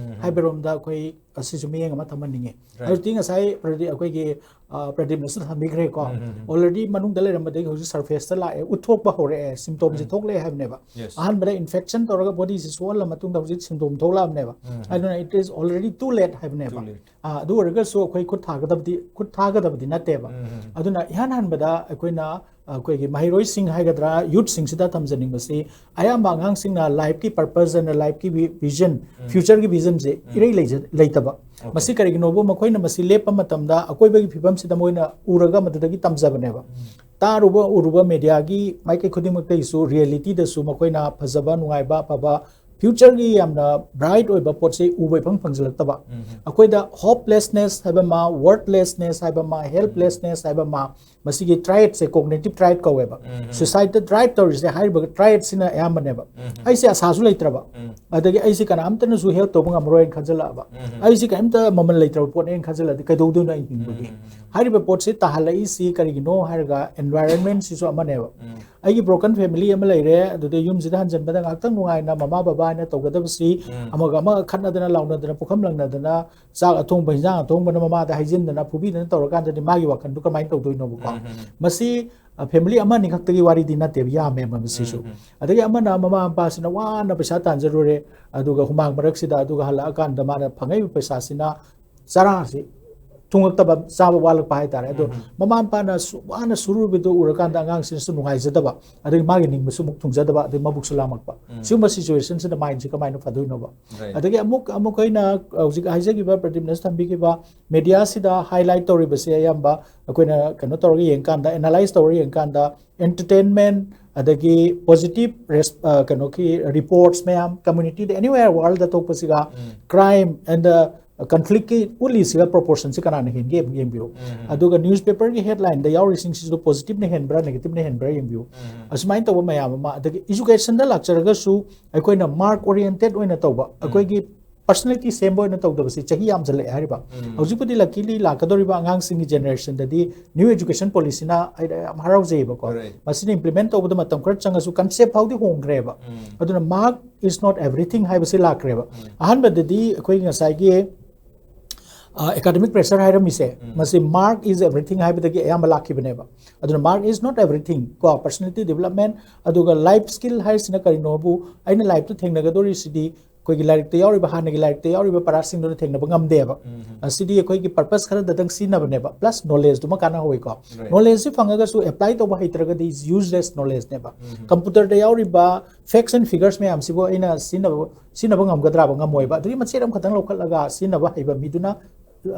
ꯍꯥꯏꯕꯔꯣꯝꯗ ꯑꯩꯈꯣꯏ ꯑꯁꯤꯁꯨ ꯃꯤꯠꯌꯦꯡ ꯑꯃ ꯊꯝꯍꯟꯅꯤꯡꯉꯦ꯫ Right. ꯍꯧꯖꯤꯛꯇꯤ ꯉꯁꯥꯏ ꯄ꯭ꯔꯗꯤ-, ꯑꯩꯈꯣꯏꯒꯤ ꯑ, ꯄ꯭ꯔꯗꯤꯞꯅꯁꯨ ꯊꯝꯕꯤꯈ꯭ꯔꯦꯀꯣ꯫ ꯑꯣꯜꯔꯦꯗꯤ ꯃꯅꯨꯡꯗ ꯂꯩꯔꯝꯕꯗꯒꯤ ꯍꯧꯖꯤꯛ ꯁꯔꯐꯦꯁꯇ ꯂꯥꯛꯑꯦ, ꯎꯠꯊꯣꯛꯄ ꯍꯧꯔꯛꯑꯦ, ꯁꯤꯝꯇꯣꯝꯁꯤ ꯊꯣꯛꯂꯛꯑꯦ ꯍꯥꯏꯕꯅꯦꯕ꯫ Yes. ꯑꯍꯥꯟꯕꯗ ꯏꯟꯐꯦꯛꯁꯟ ꯇꯧꯔꯒ ꯕꯣꯗꯤꯁꯤ ꯁꯣꯛꯍꯜꯂ ꯃꯇꯨꯡꯗ ꯍꯧꯖꯤꯛ ꯁꯤꯝꯇꯣꯝ ꯊꯣꯛꯂꯛꯑꯕꯅꯦꯕ꯫ ꯑꯗꯨꯅ it is already too late ꯍꯥꯏꯕꯅꯦꯕ꯫ Too late. ꯑ, ꯑꯗꯨ ꯑꯣꯏꯔꯒꯁꯨ ꯑꯩꯈꯣꯏ ꯈꯨꯠ ꯊꯥꯒꯗꯕꯗꯤ, ꯈꯨꯠ ꯊꯥꯒꯗꯕꯗꯤ ꯅꯠꯇꯦꯕ꯫ ꯑꯗꯨꯅ ꯏꯍꯥꯟ ꯍꯥꯟꯕꯗ ꯑꯩꯈꯣꯏꯅ ꯑꯩꯈꯣꯏꯒꯤ ꯃꯍꯩꯔꯣꯏꯁꯤꯡ ꯍꯥꯏꯒꯗ꯭ꯔꯥ, ꯌꯨꯠꯁꯤꯡꯁꯤꯗ ꯊꯝꯖꯅꯤꯡꯕꯁꯤ, ꯑꯌꯥꯝꯕ ꯑꯉꯥꯡꯁꯤꯡꯅ ꯂꯥꯏꯐꯀꯤ ꯄꯔꯄꯁ ꯑꯅ ꯂꯥꯏꯐꯀꯤ ꯚꯤꯖꯟ, ꯐ꯭ꯌꯨꯆꯔꯒꯤ ꯚꯤꯖꯟꯁꯦ ꯏꯔꯩ ꯂꯩꯖ-, ꯂꯩꯇꯕ꯫ ꯃꯁꯤ ꯀꯔꯤꯒꯤꯅꯣꯕꯨ ꯃꯈꯣꯏꯅ ꯃꯁꯤ ꯂꯦꯞꯄ ꯃꯇꯝꯗ ꯑꯀꯣꯏꯕꯒꯤ ꯐꯤꯕꯝꯁꯤꯗ ꯃꯣꯏꯅ ꯎꯔꯒ ꯃꯗꯨꯗꯒꯤ ꯇꯝꯖꯕꯅꯦꯕ꯫ ꯇꯥꯔꯨꯕ ꯎꯔꯨꯕ ꯃꯦꯗꯤꯌꯥꯒꯤ ꯃꯥꯏꯀꯩ ꯈꯨꯗꯤꯡꯃꯛꯇꯒꯤꯁꯨ ꯔꯤꯌꯦꯂꯤꯇꯤꯗꯁꯨ ꯃꯈꯣꯏꯅ ꯐꯖꯕ, ꯅꯨꯡꯉꯥꯏꯕ, ꯑꯐꯕ, ꯐ꯭ꯌꯨꯆꯔꯒꯤ ꯌꯥꯝꯅ ꯕ꯭ꯔꯥꯏꯠ ꯑꯣꯏꯕ ꯄꯣꯠꯁꯦ ꯎꯕ ꯏꯐꯪ ꯐꯪꯖꯤꯜꯂꯛꯇꯕ꯫ ꯑꯩꯈꯣꯏꯗ ꯍꯣꯞꯂꯦꯁꯅꯦꯁ ꯍꯥꯏꯕ ꯑꯃ, ꯋꯔꯠꯂꯦꯁꯅꯦꯁ ꯍꯥꯏꯕ ꯑꯃ, ꯍꯦꯜꯞꯂꯦꯁꯅꯦꯁ ꯍꯥꯏꯕ ꯑꯃ, ꯃꯁꯤꯒꯤ ꯇ꯭ꯔꯥꯏꯠꯁꯦ ꯀꯣꯒꯅꯤꯇꯤꯞ ꯇ꯭ꯔꯥꯏꯠ ꯀꯧꯋꯦꯕ꯫ ꯁꯨꯏꯁꯥꯏꯗꯇ ꯗ꯭ꯔꯥꯏꯚ ꯇꯧꯔꯤꯁꯦ ꯍꯥꯏꯔꯤꯕ ꯇ꯭ꯔꯥꯏꯠꯁꯤꯅ ꯑꯌꯥꯝꯕꯅꯦꯕ꯫ ꯑꯩꯁꯦ ꯑꯁꯥꯁꯨ ꯂꯩꯇ꯭ꯔꯕ, ꯑꯗꯒꯤ ꯑꯩꯁꯦ ꯀꯅꯥꯝꯇꯅꯁꯨ ꯍꯦꯜꯞ ꯇꯧꯕ ꯉꯝꯃꯔꯣꯏꯅ ꯈꯟꯖꯜꯂꯛꯑꯕ, ꯑꯩꯁꯦ ꯀꯔꯤꯝꯇ ꯃꯃꯜ ꯂꯩꯇ꯭ꯔꯕ ꯄꯣꯠꯅꯦꯅ ꯈꯟꯖꯜꯂꯛꯑꯗꯤ ꯀꯩꯗꯧꯗꯣꯏꯅꯣ ꯑꯩ ꯍꯤꯡꯕꯒꯤ? ꯍꯥꯏꯔꯤꯕ ꯄꯣꯠꯁꯦ ꯇꯥꯍꯜꯂꯛꯏꯁꯤ ꯀꯔꯤꯒꯤꯅꯣ ꯍꯥꯏꯔꯒ ꯑꯦꯟꯚꯥꯏꯔꯟꯃꯦꯟꯁꯤꯁꯨ ꯑꯃꯅꯦꯕ꯫ ꯑꯩꯒꯤ broken family ꯑꯃ ꯂꯩꯔꯦ, ꯑꯗꯨꯗ ꯌꯨꯝꯁꯤꯗ ꯍꯟꯖꯟꯕꯗ ꯉꯥꯏꯍꯥꯛꯇꯪ ꯅꯨꯡꯉꯥꯏꯅ ꯃꯃꯥ ꯕꯕꯥ ꯍꯥꯏꯅ ꯇꯧꯒꯗꯕꯁꯤ ꯑꯃꯒ ꯑꯃꯒ ꯈꯠꯅꯗꯅ ꯂꯥꯎꯅꯗꯅ ꯄꯨꯈꯝ ꯂꯪꯅꯗꯅ ꯆꯥꯛ ꯑꯊꯣꯡꯕ ꯍꯤꯟꯖꯥꯡ ꯑꯊꯣꯡꯕꯅ ꯃꯃꯥꯗ ꯍꯥꯏꯖꯤꯟꯗꯅ ꯐꯨꯕꯤꯗꯅ ꯇꯧꯔꯀꯥꯟꯗꯗꯤ ꯃꯥꯒꯤ ꯋꯥꯈꯜꯗꯨ ꯀꯃꯥꯏꯅ ꯇꯧꯗꯣꯏꯅꯣꯕꯀꯣ? ꯃꯁꯤ family ꯑꯃ ꯑꯅꯤ ꯈꯛꯇꯒꯤ ꯋꯥꯔꯤꯗꯤ ꯅꯠꯇꯦꯕ, ꯌꯥꯝꯃꯦꯕ ꯃꯁꯤꯁꯨ꯫ ꯑꯗꯒꯤ ꯑꯃꯅ ꯃꯃꯥ ꯃꯄꯥꯁꯤꯅ ꯋꯥꯅ ꯄꯩꯁꯥ ꯇꯥꯟꯖꯔꯨꯔꯦ, ꯑꯗꯨꯒ ꯍꯨꯃꯥꯡ ꯃꯔꯛꯁꯤꯗ, ꯑꯗꯨꯒ ꯍꯜꯂꯛꯑꯀꯥꯟꯗ ꯃꯥꯅ ꯐꯪꯉꯛꯏꯕ ꯄꯩꯁꯥꯁꯤꯅ ꯆꯔꯥꯁꯤ ꯊꯨꯡꯉꯛꯇꯕ, ꯆꯥꯕ ꯋꯥꯠꯂꯛꯄ ꯍꯥꯏꯇꯥꯔꯦ꯫ ꯑꯗꯣ ꯃꯃꯥ ꯃꯄꯥꯅ ꯁꯨ-, ꯋꯥꯅ ꯁꯨꯔꯨꯕꯗꯣ ꯎꯔꯀꯥꯟꯗ ꯑꯉꯥꯡꯁꯤꯅꯁꯨ ꯅꯨꯡꯉꯥꯏꯖꯗꯕ, ꯑꯗꯒꯤ ꯃꯥꯒꯤ ꯅꯤꯡꯕꯁꯨ ꯑꯃꯨꯛ ꯊꯨꯡꯖꯗꯕ, ꯑꯗꯒꯤ ꯃꯕꯨꯛꯁꯨ ꯂꯥꯝꯃꯛꯄ꯫ ꯁꯤꯒꯨꯝꯕ situationꯁꯤꯗ mindꯁꯤ ꯀꯃꯥꯏꯅ ꯐꯗꯣꯏꯅꯣꯕ? ꯑꯗꯒꯤ ꯑꯃꯨꯛ, ꯑꯃꯨꯛ ꯑꯩꯅ ꯍꯧꯖꯤꯛ ꯍꯥꯏꯖꯈꯤꯕ, ꯄ꯭ꯔꯗꯤꯞꯅꯁꯨ ꯊꯝꯕꯤꯈꯤꯕ, mediaꯁꯤꯗ highlight ꯇꯧꯔꯤꯕꯁꯦ ꯑꯌꯥꯝꯕ ꯑꯩꯈꯣꯏꯅ ꯀꯩꯅꯣ ꯇꯧꯔꯒ ꯌꯦꯡꯀꯥꯟꯗ, analyse ꯇꯧꯔꯒ ꯌꯦꯡꯀꯥꯟꯗ, entertainment, ꯑꯗꯒꯤ positive res-, ꯑ, ꯀꯩꯅꯣꯒꯤ reports ꯃꯌꯥꯝ, communityꯗ anywhere world ꯑꯇꯣꯞꯄꯁꯤꯒ crime and the conflictꯀꯤ ꯎꯠꯂꯤꯁꯤꯒ proportionꯁꯤ ꯀꯅꯥꯅ ꯍꯦꯟꯒꯦ ꯑꯃꯨꯛ ꯌꯦꯡꯕꯤꯌꯨ꯫ ꯑꯗꯨꯒ newspaperꯒꯤ headlineꯗ ꯌꯥꯎꯔꯤꯁꯤꯡꯁꯤꯁꯨ positiveꯅ ꯍꯦꯟꯕ꯭ꯔꯥ, negativeꯅ ꯍꯦꯟꯕ꯭ꯔꯥ ꯌꯦꯡꯕꯤꯌꯨ꯫ ꯑꯁꯨꯃꯥꯏꯅ ꯇꯧꯕ ꯃꯌꯥꯝ ꯑꯃ, ꯑꯗꯒꯤ educationꯗ ꯂꯥꯛꯆꯔꯒꯁꯨ ꯑꯩꯈꯣꯏꯅ mark oriented ꯑꯣꯏꯅ ꯇꯧꯕ, ꯑꯩꯈꯣꯏꯒꯤ personality ꯁꯦꯝꯕ ꯑꯣꯏꯅ ꯇꯧꯗꯕꯁꯤ ꯆꯍꯤ ꯌꯥꯝꯁꯤꯜꯂꯛꯑꯦ ꯍꯥꯏꯔꯤꯕ꯫ ꯍꯧꯖꯤꯛꯄꯨꯗꯤ luckily ꯂꯥꯛꯀꯗꯧꯔꯤꯕ ꯑꯉꯥꯡꯁꯤꯡꯒꯤ generationꯗꯗꯤ new education policyꯅ ꯑꯩꯅ ꯌꯥꯝ ꯍꯔꯥꯎꯖꯩꯑꯕꯀꯣ꯫ ꯃꯁꯤꯅ implement ꯇꯧꯕꯗ ꯃꯇꯝ ꯈꯔ ꯆꯪꯉꯁꯨ concept ꯐꯥꯎꯗꯤ ꯍꯣꯡꯈ꯭ꯔꯦꯕ꯫ ꯑꯗꯨꯅ mark is not everything ꯍꯥꯏꯕꯁꯤ ꯂꯥꯛꯈ꯭ꯔꯦꯕ꯫ ꯑꯍꯥꯟꯕꯗꯗꯤ ꯑꯩꯈꯣꯏ ꯉꯁꯥꯏꯒꯤ ꯑ, academic pressure ꯍꯥꯏꯔꯝꯃꯤꯁꯦ, ꯃꯁꯤ mark is everything ꯍꯥꯏꯕꯗꯒꯤ ꯑꯌꯥꯝꯕ ꯂꯥꯛꯈꯤꯕꯅꯦꯕ꯫ ꯑꯗꯨꯅ mark is not everything ꯀꯣ, personality development, ꯑꯗꯨꯒ life skill ꯍꯥꯏꯔꯤꯁꯤꯅ ꯀꯔꯤꯅꯣꯕꯨ, ꯑꯩꯅ lifeꯇ ꯊꯦꯡꯅꯒꯗꯧꯔꯤꯁꯤꯗꯤ ꯑꯩꯈꯣꯏꯒꯤ ꯂꯥꯏꯔꯤꯛꯇ ꯌꯥꯎꯔꯤꯕ, ꯍꯥꯟꯅꯒꯤ ꯂꯥꯏꯔꯤꯛꯇ ꯌꯥꯎꯔꯤꯕ ꯄꯔꯥꯁꯤꯡꯗꯨꯅ ꯊꯦꯡꯅꯕ ꯉꯝꯗꯦꯕ꯫ ꯑꯁꯤꯗꯤ ꯑꯩꯈꯣꯏꯒꯤ purpose ꯈꯔꯗꯗꯪ ꯁꯤꯖꯤꯟꯅꯕꯅꯦꯕ, plus knowledgeꯗꯨꯃ ꯀꯥꯟꯅꯍꯧꯋꯤꯀꯣ꯫ Knowledgeꯁꯤ ꯐꯪꯉꯒꯁꯨ apply ꯇꯧꯕ ꯍꯩꯇ꯭ꯔꯒꯗꯤ useless knowledgeꯅꯦꯕ꯫ Computerꯗ ꯌꯥꯎꯔꯤꯕ facts and figuresꯃꯌꯥꯝꯁꯤꯕꯨ ꯑꯩꯅ ꯁꯤꯖꯤꯟꯅꯕ, ꯁꯤꯖꯤꯟꯅꯕ ꯉꯝꯒꯗ꯭ꯔꯥꯕ? ꯉꯝꯃꯣꯏꯕ꯫ ꯑꯗꯨꯒꯤ ꯃꯆꯦꯠ ꯑꯃꯈꯛꯇꯪ ꯂꯧꯈꯠꯂꯒ ꯁꯤꯖꯤꯟꯅꯕ ꯍꯩꯕ ꯃꯤꯗꯨꯅ,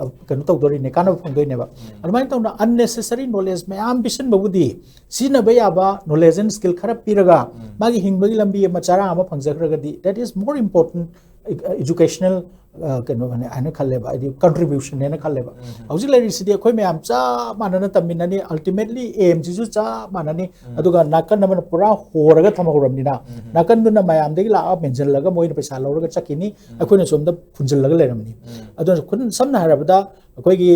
ꯑ, ꯀꯩꯅꯣ ꯇꯧꯗꯣꯔꯤꯅꯦ, ꯀꯥꯟꯅꯕ ꯐꯪꯗꯣꯏꯅꯦꯕ꯫ ꯑꯗꯨꯃꯥꯏꯅ ꯇꯧꯅ unnecessary knowledge ꯃꯌꯥꯝ ꯄꯤꯁꯤꯟꯕꯕꯨꯗꯤ ꯁꯤꯖꯤꯟꯅꯕ ꯌꯥꯕ knowledge and skill ꯈꯔ ꯄꯤꯔꯒ ꯃꯥꯒꯤ ꯍꯤꯡꯕꯒꯤ ꯂꯝꯕꯤ ꯑꯃ, ꯆꯔꯥ ꯑꯃ ꯐꯪꯖꯈ꯭ꯔꯒꯗꯤ, that is more important educational, ꯑ, ꯀꯩꯅꯣꯅꯦ ꯍꯥꯏꯅ ꯈꯜꯂꯦꯕ, ꯍꯥꯏꯗꯤ contributionꯅꯦꯅ ꯈꯜꯂꯦꯕ꯫ ꯍꯧꯖꯤꯛ ꯂꯩꯔꯤꯁꯤꯗꯤ ꯑꯩꯈꯣꯏ ꯃꯌꯥꯝ ꯆꯞ ꯃꯥꯟꯅꯅ ꯇꯝꯃꯤꯟꯅꯅꯤ, ultimately aimꯁꯤꯁꯨ ꯆꯞ ꯃꯥꯟꯅꯅꯤ꯫ ꯑꯗꯨꯒ ꯅꯥꯀꯟ ꯑꯃꯅ ꯄꯨꯔꯥ ꯍꯣꯔꯒ ꯊꯝꯍꯧꯔꯕꯅꯤꯅ, ꯅꯥꯀꯟꯗꯨꯅ ꯃꯌꯥꯝꯗꯒꯤ ꯂꯥꯛꯑ ꯃꯦꯟꯁꯤꯜꯂꯒ ꯃꯣꯏꯅ ꯄꯩꯁꯥ ꯂꯧꯔꯒ ꯆꯠꯈꯤꯅꯤ, ꯑꯩꯈꯣꯏꯅ ꯁꯣꯝꯗ ꯐꯨꯟꯖꯤꯜꯂꯒ ꯂꯩꯔꯝꯅꯤ꯫ ꯑꯗꯨꯅ ꯈꯨꯗꯝ ꯁꯝꯅ ꯍꯥꯏꯔꯕꯗ, ꯑꯩꯈꯣꯏꯒꯤ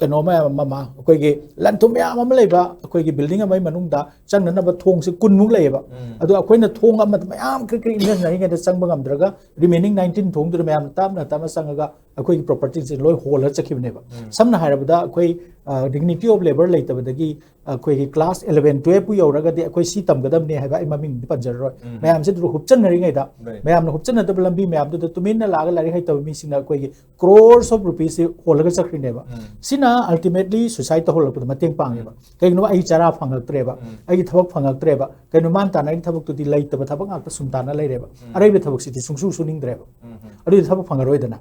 ꯀꯩꯅꯣ ꯃꯌꯥꯝ ꯑꯃ, ꯑꯩꯈꯣꯏꯒꯤ ꯂꯟ ꯊꯨꯝ ꯃꯌꯥꯝ ꯑꯃ ꯂꯩꯕ ꯑꯩꯈꯣꯏꯒꯤ ꯕꯤꯜꯗꯤꯡ ꯑꯃꯒꯤ ꯃꯅꯨꯡꯗ ꯆꯪꯅꯅꯕ ꯊꯣꯡꯁꯦ ꯀꯨꯟꯃꯨꯛ ꯂꯩꯌꯦꯕ꯫ ꯑꯗꯣ ꯑꯩꯈꯣꯏꯅ ꯊꯣꯡ ꯑꯃꯗ ꯃꯌꯥꯝ ꯀ꯭ꯔꯤꯛ ꯀ꯭ꯔꯤꯛ ꯏꯟꯖꯟꯅꯔꯤꯉꯩꯗ ꯆꯪꯕ ꯉꯝꯗ꯭ꯔꯒ ꯔꯤꯃꯦꯅꯤꯡ ꯅꯥꯏꯟꯇꯤꯟ ꯊꯣꯡꯗꯨꯗ ꯃꯌꯥꯝ ꯇꯞꯅ ꯇꯞꯅ ꯆꯪꯉꯒ ꯑꯩꯈꯣꯏꯒꯤ ꯄ꯭ꯔꯣꯄꯔꯇꯤꯁꯦ ꯂꯣꯏ ꯍꯣꯜꯂꯒ ꯆꯠꯈꯤꯕꯅꯦꯕ꯫ ꯁꯝꯅ ꯍꯥꯏꯔꯕꯗ ꯑꯩꯈꯣꯏ ꯗꯤꯒꯅꯤꯇꯤ ꯑꯣꯐ ꯂꯦꯕꯔ ꯂꯩꯇꯕꯗꯒꯤ ꯑꯩꯈꯣꯏꯒꯤ ꯀ꯭ꯂꯥꯁ ꯏꯂꯚꯦꯟ ꯇꯨꯌꯦꯜꯞꯄꯨ ꯌꯧꯔꯒꯗꯤ ꯑꯩꯈꯣꯏ ꯁꯤ ꯇꯝꯒꯗꯕꯅꯦ ꯍꯥꯏꯕ ꯑꯩ ꯃꯃꯤꯡꯗꯤ ꯄꯟꯖꯔꯔꯣꯏ꯫ ꯃꯌꯥꯝꯁꯦ ꯑꯗꯨꯗ ꯍꯨꯞꯆꯟꯅꯔꯤꯉꯩꯗ, ꯃꯌꯥꯝꯅ ꯍꯨꯞꯆꯟꯅꯗꯕ ꯂꯝꯕꯤ ꯃꯌꯥꯝꯗꯨꯗ ꯇꯨꯃꯤꯟꯅ ꯂꯥꯛꯑꯒ ꯂꯥꯏꯔꯤꯛ ꯍꯩꯇꯕ ꯃꯤꯁꯤꯡꯅ ꯑꯩꯈꯣꯏꯒꯤ crores of rupeesꯁꯤ ꯍꯣꯜꯂꯒ ꯆꯠꯈ꯭ꯔꯤꯅꯦꯕ꯫ ꯁꯤꯅ ultimately suicide ꯇꯧꯍꯜꯂꯛꯄꯗ ꯃꯇꯦꯡ ꯄꯥꯡꯉꯦꯕ꯫ ꯀꯩꯒꯤꯅꯣ? ꯑꯩ ꯆꯔꯥ ꯐꯪꯉꯛꯇ꯭ꯔꯦꯕ, ꯑꯩꯒꯤ ꯊꯕꯛ ꯐꯪꯉꯛꯇ꯭ꯔꯦꯕ꯫ ꯀꯩꯅꯣ? ꯃꯥꯅ ꯇꯥꯟꯅꯔꯤ ꯊꯕꯛꯇꯨꯗꯤ ꯂꯩꯇꯕ ꯊꯕꯛ ꯉꯥꯛꯇ ꯁꯨꯝ ꯇꯥꯟꯅ ꯂꯩꯔꯦꯕ꯫ ꯑꯔꯩꯕ ꯊꯕꯛꯁꯤꯗꯤ ꯁꯨꯡꯁꯨ ꯁꯨꯅꯤꯡꯗ꯭ꯔꯦꯕ꯫ ꯑꯗꯨꯗꯤ ꯊꯕꯛ ꯐꯪꯉꯔꯣꯏꯗꯅ꯫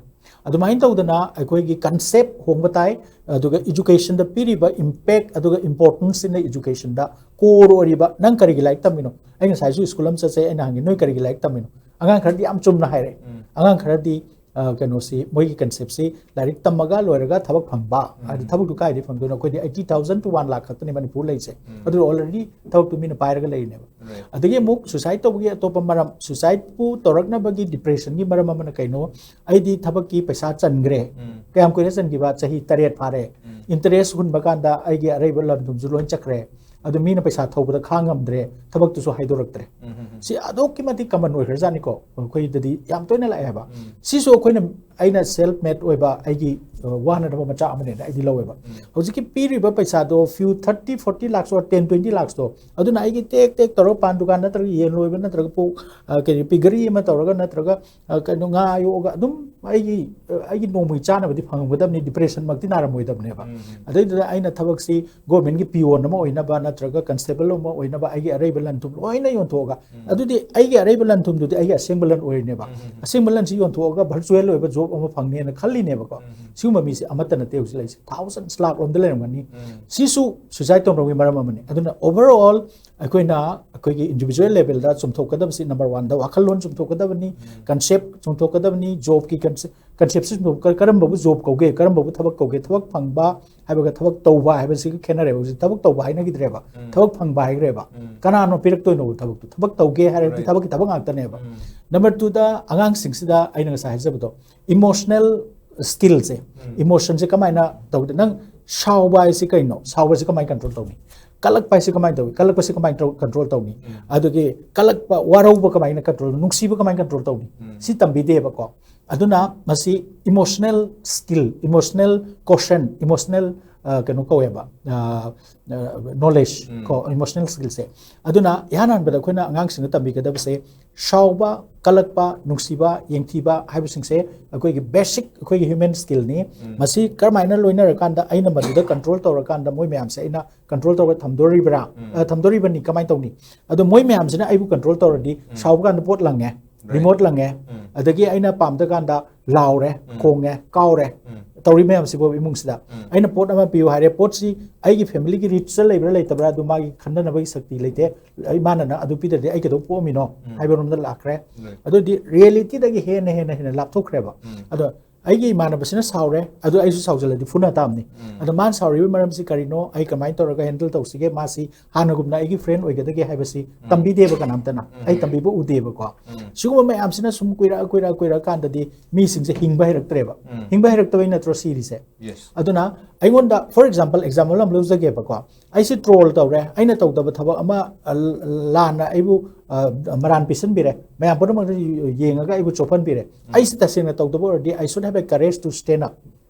ꯑꯗꯨꯃꯥꯏꯅ ꯇꯧꯗꯅ ꯑꯩꯈꯣꯏꯒꯤ ꯀꯟꯁꯦꯞ ꯍꯣꯡꯕ ꯇꯥꯏ꯫ ꯑꯗꯨꯒ educationꯗ ꯄꯤꯔꯤꯕ impact ꯑꯗꯨꯒ importanceꯁꯤꯅ educationꯗ core ꯑꯣꯏꯔꯤꯕ, ꯅꯪ ꯀꯔꯤꯒꯤ ꯂꯥꯏꯔꯤꯛ ꯇꯝꯃꯤꯅꯣ? ꯑꯩ ꯉꯁꯥꯏꯁꯨ ꯁ꯭ꯀꯨꯜ ꯑꯃ ꯆꯠꯆꯩ, ꯑꯩꯅ ꯍꯪꯉꯤ, "ꯅꯣꯏ ꯀꯔꯤꯒꯤ ꯂꯥꯏꯔꯤꯛ ꯇꯝꯃꯤꯅꯣ?" ꯑꯉꯥꯡ ꯈꯔꯗꯤ ꯌꯥꯝ ꯆꯨꯝꯅ ꯍꯥꯏꯔꯛꯑꯦ꯫ ꯑꯉꯥꯡ ꯈꯔꯗꯤ ꯑ, ꯀꯩꯅꯣꯁꯤ, ꯃꯣꯏꯒꯤ ꯀꯟꯁꯦꯞꯁꯤ ꯂꯥꯏꯔꯤꯛ ꯇꯝꯃꯒ ꯂꯣꯏꯔꯒ ꯊꯕꯛ ꯐꯪꯕ, ꯍꯥꯏꯗꯤ ꯊꯕꯛꯇꯨ ꯀꯥꯏꯗꯩ ꯐꯪꯗꯣꯏꯅꯣ? ꯑꯩꯈꯣꯏꯗꯤ eighty thousand to one lakh ꯈꯛꯇꯅꯤ ꯃꯅꯤꯄꯨꯔ ꯂꯩꯁꯦ꯫ ꯑꯗꯨ already ꯊꯕꯛꯇꯨ ꯃꯤꯅ ꯄꯥꯏꯔꯒ ꯂꯩꯔꯤꯅꯦꯕ꯫ ꯑꯗꯒꯤ ꯑꯃꯨꯛ suicide ꯇꯧꯕꯒꯤ ꯑꯇꯣꯞꯄ ꯃꯔꯝ, suicideꯄꯨ ꯇꯧꯔꯛꯅꯕꯒꯤ depressionꯒꯤ ꯃꯔꯝ ꯑꯃꯅ ꯀꯩꯅꯣ? ꯑꯩꯗꯤ ꯊꯕꯛꯀꯤ ꯄꯩꯁꯥ ꯆꯟꯈ꯭ꯔꯦ꯫ ꯀꯌꯥꯝ ꯀꯨꯏꯔꯦ ꯆꯟꯈꯤꯕ? ꯆꯍꯤ ꯇꯔꯦꯠ ꯐꯥꯔꯦ꯫ Interest ꯍꯨꯟꯕ ꯀꯥꯟꯗ ꯑꯩꯒꯤ ꯑꯔꯩꯕ ꯂꯟ ꯊꯨꯝꯁꯨ ꯂꯣꯏ ꯆꯠꯈ꯭ꯔꯦ꯫ ꯑꯗꯨ ꯃꯤꯅ ꯄꯩꯁꯥ ꯊꯧꯕꯗ ꯈꯥꯡ ꯉꯝꯗ꯭ꯔꯦ, ꯊꯕꯛꯇꯨꯁꯨ ꯍꯥꯏꯗꯣꯔꯛꯇ꯭ꯔꯦ꯫ ꯁꯤ ꯑꯗꯨꯛꯀꯤ ꯃꯇꯤꯛ common ꯑꯣꯏꯈ꯭ꯔꯖꯥꯠꯅꯤꯀꯣ, ꯑꯩꯈꯣꯏꯗꯗꯤ ꯌꯥꯝ ꯇꯣꯏꯅ ꯂꯥꯛꯑꯦ ꯍꯥꯏꯕ꯫ ꯁꯤꯁꯨ ꯑꯩꯈꯣꯏꯅ, ꯑꯩꯅ self made ꯑꯣꯏꯕ ꯑꯩꯒꯤ, ꯑ, ꯋꯥꯅꯅꯕ ꯃꯆꯥꯛ ꯑꯃꯅꯦꯅ ꯑꯩꯗꯤ ꯂꯧꯋꯦꯕ꯫ ꯍꯧꯖꯤꯛꯀꯤ ꯄꯤꯔꯤꯕ ꯄꯩꯁꯥꯗꯣ few thirty, forty lakhs or ten, twenty lakhsꯇꯣ, ꯑꯗꯨꯅ ꯑꯩꯒꯤ ꯇꯦꯛ ꯇꯦꯛ ꯇꯧꯔꯒ ꯄꯥꯟ ꯗꯨꯀꯥꯟ ꯅꯠꯇ꯭ꯔꯒ ꯌꯦꯟ ꯂꯣꯏꯕ ꯅꯠꯇ꯭ꯔꯒ ꯄꯣꯛ, ꯑ, ꯀꯔꯤ, piggery ꯑꯃ ꯇꯧꯔꯒ ꯅꯠꯇ꯭ꯔꯒ ꯑ, ꯀꯩꯅꯣ, ꯉꯥ ꯌꯣꯛꯑꯒ ꯑꯗꯨꯝ ꯑꯩꯒꯤ, ꯑ, ꯑꯩꯒꯤ ꯅꯣꯡꯃꯒꯤ ꯆꯥꯅꯕꯗꯤ ꯐꯪꯉꯝꯒꯗꯕꯅꯤ, depressionꯃꯛꯇꯤ ꯅꯥꯔꯝꯃꯣꯏꯗꯕꯅꯦꯕ꯫ ꯑꯗꯩꯗꯨꯗ ꯑꯩꯅ ꯊꯕꯛꯁꯤ governmentꯀꯤ peon ꯑꯃ ꯑꯣꯏꯅꯕ ꯅꯠꯇ꯭ꯔꯒ constable ꯑꯃ ꯑꯣꯏꯅꯕ ꯑꯩꯒꯤ ꯑꯔꯩꯕ ꯂꯟ ꯊꯨꯝ ꯂꯣꯏꯅ ꯌꯣꯟꯊꯣꯛꯑꯒ, ꯑꯗꯨꯗꯤ ꯑꯩꯒꯤ ꯑꯔꯩꯕ ꯂꯟ ꯊꯨꯝꯗꯨꯗꯤ ꯑꯩꯒꯤ ꯑꯁꯦꯡꯕ ꯂꯟ ꯑꯣꯏꯔꯤꯅꯦꯕ꯫ ꯑꯁꯦꯡꯕ ꯂꯟꯁꯤ ꯌꯣꯟꯊꯣꯛꯑꯒ virtual ꯑꯣꯏꯕ job ꯑꯃ ꯐꯪꯅꯦꯅ ꯈꯜꯂꯤꯅꯦꯕꯀꯣ꯫ ꯁꯤꯒꯨꯝꯕ ꯃꯤꯁꯦ ꯑꯃꯠꯇ ꯅꯠꯇꯦ ꯍꯧꯖꯤꯛ ꯂꯩꯁꯦ, thousands, ꯂꯥꯛ ꯂꯣꯝꯗ ꯂꯩꯔꯝꯒꯅꯤ꯫ ꯁꯤꯁꯨ suicide ꯇꯧꯅꯕꯒꯤ ꯃꯔꯝ ꯑꯃꯅꯤ꯫ ꯑꯗꯨꯅ overall ꯑꯩꯈꯣꯏꯅ ꯑꯩꯈꯣꯏꯒꯤ individual levelꯗ ꯆꯨꯝꯊꯣꯛꯀꯗꯕꯁꯤ number oneꯗ ꯋꯥꯈꯜꯂꯣꯟ ꯆꯨꯝꯊꯣꯛꯀꯗꯕꯅꯤ, concept ꯆꯨꯝꯊꯣꯛꯀꯗꯕꯅꯤ, jobꯀꯤ concept, conceptꯁꯤ ꯆꯨꯝꯊꯣꯛ-, ꯀ-, ꯀꯔꯝꯕꯕꯨ job ꯀꯧꯒꯦ, ꯀꯔꯝꯕꯕꯨ ꯊꯕꯛ ꯀꯧꯒꯦ? ꯊꯕꯛ ꯐꯪꯕ ꯍꯥꯏꯕꯒ ꯊꯕꯛ ꯇꯧꯕ ꯍꯥꯏꯕꯁꯤꯒ ꯈꯦꯠꯅꯔꯦꯕ꯫ ꯍꯧꯖꯤꯛ ꯊꯕꯛ ꯇꯧꯕ ꯍꯥꯏꯅꯈꯤꯗ꯭ꯔꯦꯕ, ꯊꯕꯛ ꯐꯪꯕ ꯍꯥꯏꯈ꯭ꯔꯦꯕ꯫ ꯀꯅꯥꯅꯣ ꯄꯤꯔꯛꯇꯣꯏꯅꯣ ꯊꯕꯛꯇꯣ? ꯊꯕꯛ ꯇꯧꯒꯦ ꯍꯥꯏꯔꯗꯤ ꯊꯕꯛꯀꯤ ꯊꯕꯛ ꯉꯥꯛꯇꯅꯦꯕ꯫ Number twoꯗ ꯑꯉꯥꯡꯁꯤꯡꯁꯤꯗ ꯑꯩꯅ ꯉꯁꯥꯏ ꯍꯥꯏꯖꯕꯗꯣ, emotional ꯁ꯭ꯀꯤꯜꯁꯦ, ꯏꯃꯣꯁꯟꯁꯦ ꯀꯃꯥꯏꯅ ꯇꯧꯗꯦ? ꯅꯪ ꯁꯥꯎꯕ ꯍꯥꯏꯁꯤ ꯀꯩꯅꯣ? ꯁꯥꯎꯕꯁꯤ ꯀꯃꯥꯏꯅ ꯀꯟꯇ꯭ꯔꯣꯜ ꯇꯧꯅꯤ? ꯀꯜꯂꯛꯄ ꯍꯥꯏꯁꯤ ꯀꯃꯥꯏꯅ ꯇꯧꯏ? ꯀꯜꯂꯛꯄꯁꯤ ꯀꯃꯥꯏꯅ ꯀꯟꯇ꯭ꯔꯣꯜ ꯇꯧꯅꯤ? ꯑꯗꯨꯒꯤ ꯀꯜꯂꯛꯄ, ꯋꯥꯔꯧꯕ ꯀꯃꯥꯏꯅ ꯀꯟꯇ꯭ꯔꯣꯜ, ꯅꯨꯡꯁꯤꯕ ꯀꯃꯥꯏꯅ ꯀꯟꯇ꯭ꯔꯣꯜ ꯇꯧꯅꯤ? ꯁꯤ ꯇꯝꯕꯤꯗꯦꯕꯀꯣ꯫ ꯑꯗꯨꯅ ꯃꯁꯤ ꯏꯃꯣꯁꯅꯦꯜ ꯁ꯭ꯀꯤꯜ, ꯏꯃꯣꯁꯅꯦꯜ ꯀꯣꯁꯟ, ꯏꯃꯣꯁꯅꯦꯜ ꯀꯩꯅꯣ ꯀꯧꯋꯦꯕ, ꯅꯣꯂꯦꯖ ꯀꯣ, ꯏꯃꯣꯁꯅꯦꯜ ꯁ꯭ꯀꯤꯜꯁꯦ꯫ ꯑꯗꯨꯅ ꯏꯍꯥꯟ ꯍꯥꯟꯕꯗ ꯑꯩꯈꯣꯏꯅ ꯑꯉꯥꯡꯁꯤꯡꯗ ꯇꯝꯕꯤꯒꯗꯕꯁꯦ, ꯁꯥꯎꯕ, ꯀꯜꯂꯛꯄ, ꯅꯨꯡꯁꯤꯕ, ꯌꯦꯡꯊꯤꯕ ꯍꯥꯏꯕꯁꯤꯡꯁꯦ ꯑꯩꯈꯣꯏꯒꯤ ꯕꯦꯁꯤꯛ, ꯑꯩꯈꯣꯏꯒꯤ ꯍ꯭ꯌꯨꯃꯦꯟ ꯁ꯭ꯀꯤꯜꯅꯤ꯫ ꯃꯁꯤ ꯀꯔꯝꯍꯥꯏꯅ ꯂꯣꯏꯅꯔꯀꯥꯟꯗ ꯑꯩꯅ ꯃꯗꯨꯗ ꯀꯟꯇ꯭ꯔꯣꯜ ꯇꯧꯔꯀꯥꯟꯗ ꯃꯣꯏ ꯃꯌꯥꯝꯁꯦ ꯑꯩꯅ ꯀꯟꯇ꯭ꯔꯣꯜ ꯇꯧꯔꯒ ꯊꯝꯗꯣꯔꯤꯕ꯭ꯔꯥ? ꯑ, ꯊꯝꯗꯣꯔꯤꯕꯅꯤ, ꯀꯃꯥꯏꯅ ꯇꯧꯅꯤ? ꯑꯗꯣ ꯃꯣꯏ ꯃꯌꯥꯝꯁꯤꯅ ꯑꯩꯕꯨ ꯀꯟꯇ꯭ꯔꯣꯜ ꯇꯧꯔꯗꯤ, ꯁꯥꯎꯕ ꯀꯥꯟꯗ ꯄꯣꯠ ꯂꯪꯉꯦ, ꯔꯤꯃꯣꯠ ꯂꯪꯉꯦ, ꯑꯗꯒꯤ ꯑꯩꯅ ꯄꯥꯝꯗ ꯀꯥꯟꯗ ꯂꯥꯎꯔꯦ, ꯈꯣꯡꯉꯦ, ꯀꯥꯎꯔꯦ, ꯇꯧꯔꯤ ꯃꯌꯥꯝꯁꯤꯕꯨ ꯏꯃꯨꯡꯁꯤꯗ꯫ ꯑꯩꯅ ꯄꯣꯠ ꯑꯃ ꯄꯤꯌꯨ ꯍꯥꯏꯔꯦ, ꯄꯣꯠꯁꯤ ꯑꯩꯒꯤ ꯐꯦꯃꯤꯂꯤꯒꯤ ꯔꯤꯆꯇ ꯂꯩꯕ꯭ꯔꯥ ꯂꯩꯇꯕ꯭ꯔꯥ ꯑꯗꯨ ꯃꯥꯒꯤ ꯈꯟꯅꯅꯕꯒꯤ ꯁꯛꯇꯤ ꯂꯩꯇꯦ꯫ ꯏꯃꯥꯅꯅ ꯑꯗꯨ ꯄꯤꯗ꯭ꯔꯗꯤ ꯑꯩ ꯀꯩꯗꯧ ꯄꯣꯛꯑꯝꯃꯤꯅꯣ ꯍꯥꯏꯕꯔꯣꯝꯗ ꯂꯥꯛꯈ꯭ꯔꯦ꯫ ꯑꯗꯨꯗꯤ ꯔꯤꯌꯦꯂꯤꯇꯤꯗꯒꯤ ꯍꯦꯟꯅ ꯍꯦꯟꯅ ꯍꯦꯟꯅ ꯂꯥꯞꯊꯣꯛꯈ꯭ꯔꯦꯕ꯫ ꯑꯗꯣ ꯑꯩꯒꯤ ꯏꯃꯥꯟꯅꯕꯁꯤꯅ ꯁꯥꯎꯔꯦ, ꯑꯗꯨ ꯑꯩꯁꯨ ꯁꯥꯎꯖꯜꯂꯗꯤ ꯐꯨꯅ ꯇꯥꯕꯅꯤ꯫ ꯑꯗꯣ ꯃꯥꯅ ꯁꯥꯎꯔꯤꯕ ꯃꯔꯝꯁꯤ ꯀꯔꯤꯅꯣ, ꯑꯩ ꯀꯃꯥꯏꯅ ꯇꯧꯔꯒ ꯍꯦꯟꯗꯜ ꯇꯧꯁꯤꯒꯦ, ꯃꯥꯁꯤ ꯍꯥꯟꯅꯒꯨꯝꯅ ꯑꯩꯒꯤ ꯐ꯭ꯔꯦꯟ ꯑꯣꯏꯒꯗꯒꯦ ꯍꯥꯏꯕꯁꯤ ꯇꯝꯕꯤꯗꯦꯕ ꯀꯅꯥꯝꯇꯅ꯫ ꯑꯩ ꯇꯝꯕꯤꯕ ꯎꯗꯦꯕꯀꯣ꯫ ꯁꯤꯒꯨꯝꯕ ꯃꯌꯥꯝꯁꯤꯅ ꯁꯨꯝ ꯀꯨꯏꯔꯛꯑ ꯀꯨꯏꯔꯛꯑ ꯀꯨꯏꯔꯛꯑꯀꯥꯟꯗꯗꯤ ꯃꯤꯁꯤꯡꯁꯦ ꯍꯤꯡꯕ ꯍꯩꯔꯛꯇ꯭ꯔꯦꯕ꯫ ꯍꯤꯡꯕ ꯍꯩꯔꯛꯇꯕꯩ ꯅꯠꯇ꯭ꯔꯣ ꯁꯤꯔꯤꯁꯦ? ꯑꯗꯨꯅ ꯑꯩꯉꯣꯟꯗ, ꯐꯣꯔ ꯑꯦꯛꯖꯥꯝꯄꯜ, ꯑꯦꯛꯖꯥꯝꯄꯜ ꯑꯃ ꯂꯧꯖꯒꯦꯕꯀꯣ꯫ ꯑꯩꯁꯦ ꯇ꯭ꯔꯣꯜ ꯇꯧꯔꯦ, ꯑꯩꯅ ꯇꯧꯗꯕ ꯊꯕꯛ ꯑꯃ, ꯑ, ꯂꯥꯟꯅ ꯑꯩꯕꯨ, ꯑ, ꯃꯔꯥꯟ ꯄꯤꯁꯟꯕꯤꯔꯦ, ꯃꯌꯥꯝ ꯄꯨꯝꯅꯃꯛꯅ ꯌꯦꯡꯉꯒ ꯑꯩꯕꯨ ꯆꯣꯞꯍꯟꯕꯤꯔꯦ꯫ ꯑꯩꯁꯦ ꯇꯁꯦꯡꯅ ꯇꯧꯗꯕ ꯑꯣꯏꯔꯗꯤ, I should have a courage to stand up꯫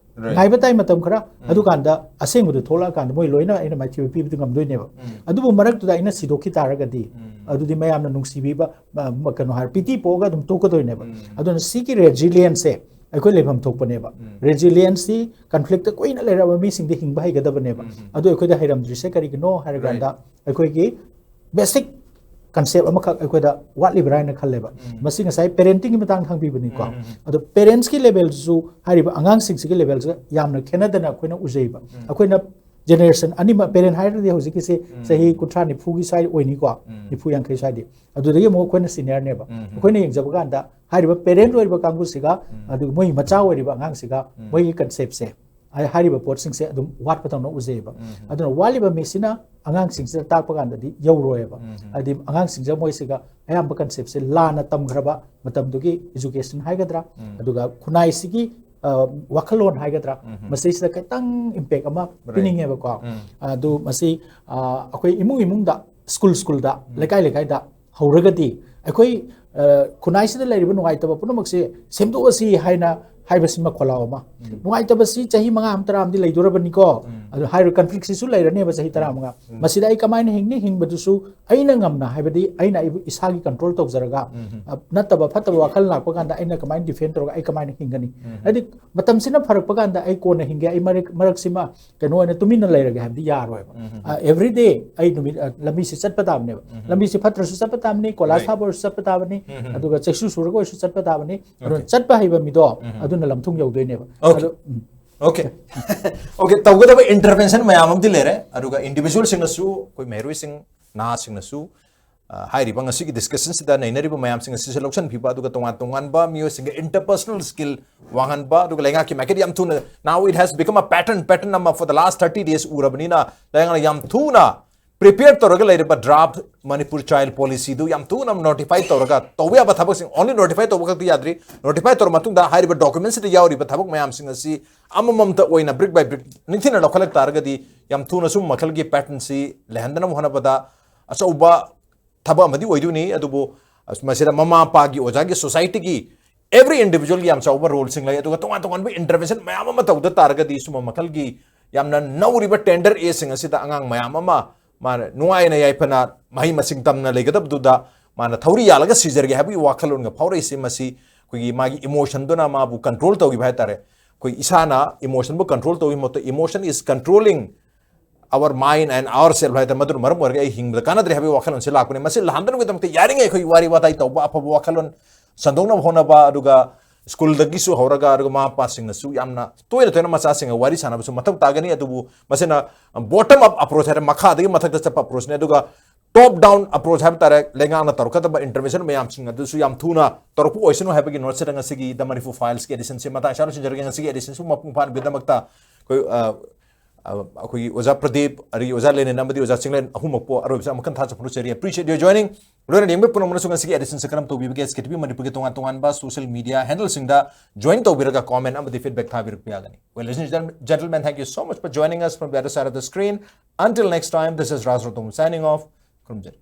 ꯉꯥꯏꯕ ꯇꯥꯏ ꯃꯇꯝ ꯈꯔ, ꯑꯗꯨꯀꯥꯟꯗ ꯑꯁꯦꯡꯕꯗꯨ ꯊꯣꯛꯂꯛꯑꯀꯥꯟꯗ ꯃꯣꯏ ꯂꯣꯏꯅ ꯑꯩꯅ ꯃꯥꯏꯊꯤꯕ ꯄꯤꯕꯗꯤ ꯉꯝꯗꯣꯏꯅꯦꯕ꯫ ꯑꯗꯨꯕꯨ ꯃꯔꯛꯇꯨꯗ ꯑꯩꯅ ꯁꯤꯗꯣꯛꯈꯤ ꯇꯥꯔꯒꯗꯤ, ꯑꯗꯨꯗꯤ ꯃꯌꯥꯝꯅ ꯅꯨꯡꯁꯤꯕꯤꯕ, ꯑ, ꯀꯩꯅꯣ ꯍꯥꯏꯔ, ꯄꯤꯇꯤ ꯄꯣꯛꯑꯒ ꯑꯗꯨꯝ ꯇꯣꯛꯀꯗꯣꯏꯅꯦꯕ꯫ ꯑꯗꯨꯅ ꯁꯤꯒꯤ ꯔꯦꯖꯤꯂꯤꯌꯦꯟꯁꯁꯦ ꯑꯩꯈꯣꯏ ꯂꯩꯐꯝ ꯊꯣꯛꯄꯅꯦꯕ꯫ ꯔꯦꯖꯤꯂꯤꯌꯦꯟꯁꯁꯤ ꯀꯟꯐ꯭ꯂꯤꯛꯇ ꯀꯨꯏꯅ ꯂꯩꯔꯛꯑꯕ ꯃꯤꯁꯤꯡꯗꯤ ꯍꯤꯡꯕ ꯍꯩꯒꯗꯕꯅꯦꯕ꯫ ꯑꯗꯨ ꯑꯩꯈꯣꯏꯗ ꯍꯩꯔꯝꯗ꯭ꯔꯤꯁꯦ ꯀꯔꯤꯒꯤꯅꯣ ꯍꯥꯏꯔꯀꯥꯟꯗ, ꯑꯩꯈꯣꯏꯒꯤ ꯕꯦꯁꯤꯛ ꯀꯟꯁꯦꯞ ꯑꯃꯈꯛ ꯑꯩꯈꯣꯏꯗ ꯋꯥꯠꯂꯤꯕ꯭ꯔꯥ ꯍꯥꯏꯅ ꯈꯜꯂꯦꯕ꯫ ꯃꯁꯤ ꯉꯁꯥꯏ ꯄꯦꯔꯦꯟꯇꯤꯡꯒꯤ ꯃꯇꯥꯡꯗ ꯍꯪꯕꯤꯕꯅꯤꯀꯣ꯫ ꯑꯗꯣ ꯄꯦꯔꯦꯟꯁꯀꯤ ꯂꯦꯚꯦꯜꯗꯁꯨ ꯍꯥꯏꯔꯤꯕ ꯑꯉꯥꯡꯁꯤꯡꯁꯤꯒꯤ ꯂꯦꯚꯦꯜꯁꯤꯒ ꯌꯥꯝꯅ ꯈꯦꯠꯅꯗꯅ ꯑꯩꯈꯣꯏꯅ ꯎꯖꯩꯕ꯫ ꯑꯩꯈꯣꯏꯅ ꯖꯦꯅꯦꯔꯦꯁꯟ ꯑꯅꯤꯃꯛ, ꯄꯦꯔꯦꯟ ꯍꯥꯏꯔꯒꯗꯤ ꯍꯧꯖꯤꯛꯀꯤꯁꯦ ꯆꯍꯤ ꯀꯨꯟꯊ꯭ꯔꯥ ꯅꯤꯐꯨꯒꯤ ꯁ꯭ꯋꯥꯏꯗ ꯑꯣꯏꯅꯤꯀꯣ, ꯅꯤꯐꯨ ꯌꯥꯡꯈꯩ ꯁ꯭ꯋꯥꯏꯗꯤ꯫ ꯑꯗꯨꯗꯒꯤ ꯑꯃꯨꯛ ꯑꯩꯈꯣꯏꯅ ꯁꯤꯅꯤꯌꯔꯅꯦꯕ꯫ ꯑꯩꯈꯣꯏꯅ ꯌꯦꯡꯖꯕ ꯀꯥꯟꯗ ꯍꯥꯏꯔꯤꯕ ꯄꯦꯔꯦꯟ ꯑꯣꯏꯔꯤꯕ ꯀꯥꯡꯕꯨꯁꯤꯒ, ꯑꯗꯨꯒ ꯃꯣꯏ ꯃꯆꯥ ꯑꯣꯏꯔꯤꯕ ꯑꯉꯥꯡꯁꯤꯒ, ꯃꯣꯏꯒꯤ ꯀꯟꯁꯦꯞꯁꯦ, ꯍꯥꯏ-, ꯍꯥꯏꯔꯤꯕ ꯄꯣꯠꯁꯤꯡꯁꯦ ꯑꯗꯨꯝ ꯋꯥꯠꯄꯗꯧꯅ ꯎꯖꯩꯌꯦꯕ꯫ ꯑꯗꯨꯅ ꯋꯥꯠꯂꯤꯕ ꯃꯤꯁꯤꯅ ꯑꯉꯥꯡꯁꯤꯡꯁꯤꯗ ꯇꯥꯛꯄ ꯀꯥꯟꯗꯗꯤ ꯌꯧꯔꯣꯏꯕ꯫ ꯍꯥꯏꯗꯤ ꯑꯉꯥꯡꯁꯤꯡꯁꯤꯗ ꯃꯣꯏꯁꯤꯒ ꯑꯌꯥꯝꯕ ꯀꯟꯁꯦꯞꯁꯦ ꯂꯥꯟꯅ ꯇꯝꯈ꯭ꯔꯕ ꯃꯇꯝꯗꯨꯒꯤ ꯏꯖꯨꯀꯦꯁꯟ ꯍꯥꯏꯒꯗ꯭ꯔꯥ, ꯑꯗꯨꯒ ꯈꯨꯟꯅꯥꯏꯁꯤꯒꯤ ꯋꯥꯈꯜꯂꯣꯟ ꯍꯥꯏꯒꯗ꯭ꯔꯥ, ꯃꯁꯤꯁꯤꯗ ꯈꯤꯇꯪ ꯏꯝꯄꯦꯛ ꯑꯃ ꯄꯤꯅꯤꯡꯉꯦꯕꯀꯣ꯫ ꯑꯗꯨ ꯃꯁꯤ ꯑꯩꯈꯣꯏ ꯏꯃꯨꯡ ꯏꯃꯨꯡꯗ, ꯁ꯭ꯀꯨꯜ ꯁ꯭ꯀꯨꯜꯗ, ꯂꯩꯀꯥꯏ ꯂꯩꯀꯥꯏꯗ ꯍꯧꯔꯒꯗꯤ ꯑꯩꯈꯣꯏ ꯈꯨꯟꯅꯥꯏꯁꯤꯗ ꯂꯩꯔꯤꯕ ꯅꯨꯡꯉꯥꯏꯇꯕ ꯄꯨꯝꯅꯃꯛꯁꯦ ꯁꯦꯝꯗꯣꯛꯑꯁꯤ ꯍꯥꯏꯅ ꯍꯥꯏꯕꯁꯤꯃ ꯈꯣꯜꯂꯥꯎ ꯑꯃ꯫ ꯅꯨꯡꯉꯥꯏꯇꯕꯁꯤ ꯆꯍꯤ ꯃꯉꯥ ꯑꯃ, ꯇꯔꯥ ꯑꯃꯗꯤ ꯂꯩꯗꯣꯔꯕꯅꯤꯀꯣ꯫ ꯑꯗꯨ ꯍꯥꯏꯔꯤꯕ ꯀꯟꯐ꯭ꯂꯤꯛꯁꯤꯁꯨ ꯂꯩꯔꯅꯦꯕ ꯆꯍꯤ ꯇꯔꯥꯃꯉꯥ꯫ ꯃꯁꯤꯗ ꯑꯩ ꯀꯃꯥꯏꯅ ꯍꯤꯡꯅꯤ? ꯍꯤꯡꯕꯗꯨꯁꯨ ꯑꯩꯅ ꯉꯝꯅ, ꯍꯥꯏꯕꯗꯤ ꯑꯩꯅ ꯑꯩꯕꯨ ꯏꯁꯥꯒꯤ ꯀꯟꯇ꯭ꯔꯣꯜ ꯇꯧꯖꯔꯒ, ꯅꯠꯇꯕ ꯐꯠꯇꯕ ꯋꯥꯈꯜ ꯂꯥꯛꯄ ꯀꯥꯟꯗ ꯑꯩꯅ ꯀꯃꯥꯏꯅ ꯗꯤꯐꯦꯟ ꯇꯧꯔꯒ ꯑꯩ ꯀꯃꯥꯏꯅ ꯍꯤꯡꯒꯅꯤ? ꯍꯥꯏꯗꯤ ꯃꯇꯝꯁꯤꯅ ꯐꯔꯛꯄ ꯀꯥꯟꯗ ꯑꯩ ꯀꯣꯟꯅ ꯍꯤꯡꯒꯦ, ꯑꯩ ꯃꯔꯛ ꯃꯔꯛꯁꯤꯃ ꯀꯩꯅꯣ ꯑꯣꯏꯅ ꯇꯨꯃꯤꯟꯅ ꯂꯩꯔꯒꯦ ꯍꯥꯏꯕꯗꯤ ꯌꯥꯔꯣꯏꯕ꯫ ꯑꯦꯕ꯭ꯔꯤ ꯗꯦ ꯑꯩ ꯅꯨꯃꯤꯠ, ꯑ, ꯂꯝꯕꯤꯁꯤ ꯆꯠꯄ ꯇꯥꯕꯅꯦꯕ꯫ ꯂꯝꯕꯤꯁꯤ ꯐꯠꯇ꯭ꯔꯁꯨ ꯆꯠꯄ ꯇꯥꯕꯅꯤ, ꯀꯣꯏꯂꯥꯁ ꯊꯥꯕ ꯑꯣꯏꯔꯁꯨ ꯆꯠꯄ ꯇꯥꯕꯅꯤ, ꯑꯗꯨꯒ ꯆꯩꯁꯨ ꯁꯨꯔꯒ ꯑꯣꯏꯔꯁꯨ ꯆꯠꯄ ꯇꯥꯕꯅꯤ꯫ ꯑꯗꯨꯅ ꯆꯠꯄ ꯍꯩꯕ ꯃꯤꯗꯣ ꯑꯗꯨꯅ ꯂꯝꯊꯨꯡ ꯌꯧꯗꯣꯏꯅꯦꯕ꯫ ꯑꯗꯣ, ꯎꯝ꯫ Okay, okay, ꯇꯧꯒꯗꯕ intervention ꯃꯌꯥꯝ ꯑꯃꯗꯤ ꯂꯩꯔꯦ꯫ ꯑꯗꯨꯒ individualꯁꯤꯡꯅꯁꯨ, ꯑꯩꯈꯣꯏ ꯃꯍꯩꯔꯣꯏꯁꯤꯡ, ꯅꯍꯥꯁꯤꯡꯅꯁꯨ, ꯑ, ꯍꯥꯏꯔꯤꯕ ꯉꯁꯤꯒꯤ discussionꯁꯤꯗ ꯅꯩꯅꯔꯤꯕ ꯃꯌꯥꯝꯁꯤꯡ ꯑꯁꯤꯁꯨ ꯂꯧꯁꯤꯟꯕꯤꯕ, ꯑꯗꯨꯒ ꯇꯣꯉꯥꯟ ꯇꯣꯉꯥꯟꯕ ꯃꯤꯑꯣꯏꯁꯤꯡꯒ interpersonal skill ꯋꯥꯡꯍꯟꯕ, ꯑꯗꯨꯒ ꯂꯩꯉꯥꯛꯀꯤ ꯃꯥꯏꯀꯩꯗ ꯌꯥꯝ ꯊꯨꯅ, now it has become a pattern, pattern ꯑꯃ for the last thirty days ꯎꯔꯕꯅꯤꯅ, ꯂꯩꯉꯥꯛꯅ ꯌꯥꯝ ꯊꯨꯅ prepare ꯇꯧꯔꯒ ꯂꯩꯔꯤꯕ draft Manipur Child Policyꯗꯨ ꯌꯥꯝ ꯊꯨꯅ notify ꯇꯧꯔꯒ, ꯇꯧꯕ ꯌꯥꯕ ꯊꯕꯛꯁꯤꯡ only notify ꯇꯧꯕ ꯈꯛꯇ ꯌꯥꯗ꯭ꯔꯤ, notify ꯇꯧꯔ ꯃꯇꯨꯡꯗ ꯍꯥꯏꯔꯤꯕ documentꯁꯤꯗ ꯌꯥꯎꯔꯤꯕ ꯊꯕꯛ ꯃꯌꯥꯝꯁꯤꯡ ꯑꯁꯤ ꯑꯃꯃꯝꯇ ꯑꯣꯏꯅ brick by brick ꯅꯤꯡꯊꯤꯅ ꯂꯧꯈꯠꯂꯛ ꯇꯥꯔꯒꯗꯤ ꯌꯥꯝ ꯊꯨꯅ ꯁꯨꯝ ꯃꯈꯜꯒꯤ patternꯁꯤ ꯂꯩꯍꯟꯗꯅꯕ ꯍꯣꯠꯅꯕꯗ ꯑꯆꯧꯕ ꯊꯕꯛ ꯑꯃꯗꯤ ꯑꯣꯏꯗꯣꯏꯅꯤ꯫ ꯑꯗꯨꯕꯨ ꯃꯁꯤꯗ ꯃꯃꯥ ꯃꯄꯥꯒꯤ, ꯑꯣꯖꯥꯒꯤ, societyꯒꯤ, every individualꯒꯤ ꯌꯥꯝ ꯆꯥꯎꯕ roleꯁꯤꯡ ꯂꯩ꯫ ꯑꯗꯨꯒ ꯇꯣꯉꯥꯟ ꯇꯣꯉꯥꯟꯕ intervention ꯃꯌꯥꯝ ꯑꯃ ꯇꯧꯗ ꯇꯥꯔꯒꯗꯤ ꯁꯨꯝꯕ ꯃꯈꯜꯒꯤ ꯌꯥꯝꯅ ꯅꯧꯔꯤꯕ tender ageꯁꯤꯡ ꯑꯁꯤꯗ ꯑꯉꯥꯡ ꯃꯌꯥꯝ ꯑꯃ ꯃꯥꯅ ꯅꯨꯡꯉꯥꯏꯅ ꯌꯥꯏꯐꯅ ꯃꯍꯩ ꯃꯁꯤꯡ ꯇꯝꯅ ꯂꯩꯒꯗꯕꯗꯨꯗ ꯃꯥꯅ ꯊꯧꯔꯤ ꯌꯥꯜꯂꯒ ꯁꯤꯖꯔꯒꯦ ꯍꯥꯏꯕꯒꯤ ꯋꯥꯈꯜꯂꯣꯟꯒ ꯐꯥꯎꯔꯛꯏꯁꯤ, ꯃꯁꯤ ꯑꯩꯈꯣꯏꯒꯤ ꯃꯥꯒꯤ emotionꯗꯨꯅ ꯃꯥꯕꯨ control ꯇꯧꯈꯤꯕ ꯍꯥꯏꯇꯥꯔꯦ꯫ ꯑꯩꯈꯣꯏ ꯏꯁꯥꯅ emotionꯕꯨ control ꯇꯧꯕꯒꯤ ꯃꯍꯨꯠꯇ emotion is controlling our mind and ourself ꯍꯥꯏꯗꯅ, ꯃꯗꯨꯅ ꯃꯔꯝ ꯑꯣꯏꯔꯒ ꯑꯩ ꯍꯤꯡꯕꯗ ꯀꯥꯟꯅꯗ꯭ꯔꯦ ꯍꯥꯏꯕꯒꯤ ꯋꯥꯈꯜꯂꯣꯟꯁꯦ ꯂꯥꯛꯄꯅꯦ꯫ ꯃꯁꯤ ꯂꯥꯛꯍꯟꯗꯅꯕꯒꯤꯗꯃꯛꯇ ꯌꯥꯔꯤꯉꯩ ꯑꯩꯈꯣꯏ ꯋꯥꯔꯤ ꯋꯥꯇꯥꯏ ꯇꯧꯕ, ꯑꯐꯕ ꯋꯥꯈꯜꯂꯣꯟ ꯁꯟꯗꯣꯛꯅꯕ ꯍꯣꯠꯅꯕ, ꯑꯗꯨꯒ ꯁ꯭ꯀꯨꯜꯗꯒꯤꯁꯨ ꯍꯧꯔꯒ, ꯑꯗꯨꯒ ꯃꯃꯥ ꯃꯄꯥꯁꯤꯡꯅꯁꯨ ꯌꯥꯝꯅ ꯇꯣꯏꯅ ꯇꯣꯏꯅ ꯃꯆꯥꯁꯤꯡꯒ ꯋꯥꯔꯤ ꯁꯥꯟꯅꯕꯁꯨ ꯃꯊꯧ ꯇꯥꯒꯅꯤ꯫ ꯑꯗꯨꯕꯨ ꯃꯁꯤꯅ bottom up approach ꯍꯥꯏꯔꯦ, ꯃꯈꯥꯗꯒꯤ ꯃꯊꯛꯇ ꯆꯠꯄ approachꯅꯤ꯫ ꯑꯗꯨꯒ top down approach ꯍꯥꯏꯕ ꯇꯥꯔꯦ, ꯂꯩꯉꯥꯛꯅ ꯇꯧꯔꯛꯀꯗꯕ intervention ꯃꯌꯥꯝꯁꯤꯡ ꯑꯗꯨꯁꯨ ꯌꯥꯝ ꯊꯨꯅ ꯇꯧꯔꯛꯄ ꯑꯣꯏꯁꯅꯨ ꯍꯥꯏꯕꯒꯤ noteꯁꯤꯗ ꯉꯁꯤꯒꯤ The Manipur Filesꯀꯤ editionꯁꯤ ꯃꯇꯥꯡ ꯆꯥꯅ ꯂꯣꯏꯁꯤꯟꯖꯔꯒꯦ꯫ ꯉꯁꯤꯒꯤ editionꯁꯤꯕꯨ ꯃꯄꯨꯡ ꯐꯥꯍꯟꯕꯒꯤꯗꯃꯛꯇ ꯑꯩꯈꯣꯏ, ꯑ, ꯑ, ꯑꯩꯈꯣꯏꯒꯤ ꯑꯣꯖꯥ ꯄ꯭ꯔꯗꯤꯞ, ꯑꯗꯒꯤ ꯑꯣꯖꯥ ꯂꯦꯅꯤꯟ ꯑꯃꯗꯤ ꯑꯣꯖꯥ ꯆꯤꯡꯂꯦꯟ ꯑꯍꯨꯝꯃꯛꯄꯨ ꯑꯔꯣꯏꯕꯁꯤꯗ ꯑꯃꯨꯛ ꯍꯟꯅ ꯊꯥꯖ ꯐꯣꯡꯗꯣꯛꯆꯔꯤ꯫ Appreciate your joining. ꯂꯣꯏꯅ ꯌꯦꯡꯕ ꯄꯨꯝꯅꯃꯛꯅꯁꯨ ꯉꯁꯤꯒꯤ edition ꯁꯦ ꯀꯔꯝ ꯇꯧꯕꯤꯕꯒꯦ? S K T V ꯃꯅꯤꯄꯨꯔꯒꯤ ꯇꯣꯉꯥꯟ ꯇꯣꯉꯥꯟꯕ social media handle ꯁꯤꯡꯗ join ꯇꯧꯕꯤꯔꯒ comment ꯑꯃꯗꯤ feedback ꯊꯥꯕꯤꯔꯛꯄ ꯌꯥꯒꯅꯤ꯫ Well, ladies and gentlemen, thank you so much for joining us from the other side of the screen. Until next time, this is Raj Rotom signing off. ꯈꯨꯔꯨꯝꯖꯔꯤ꯫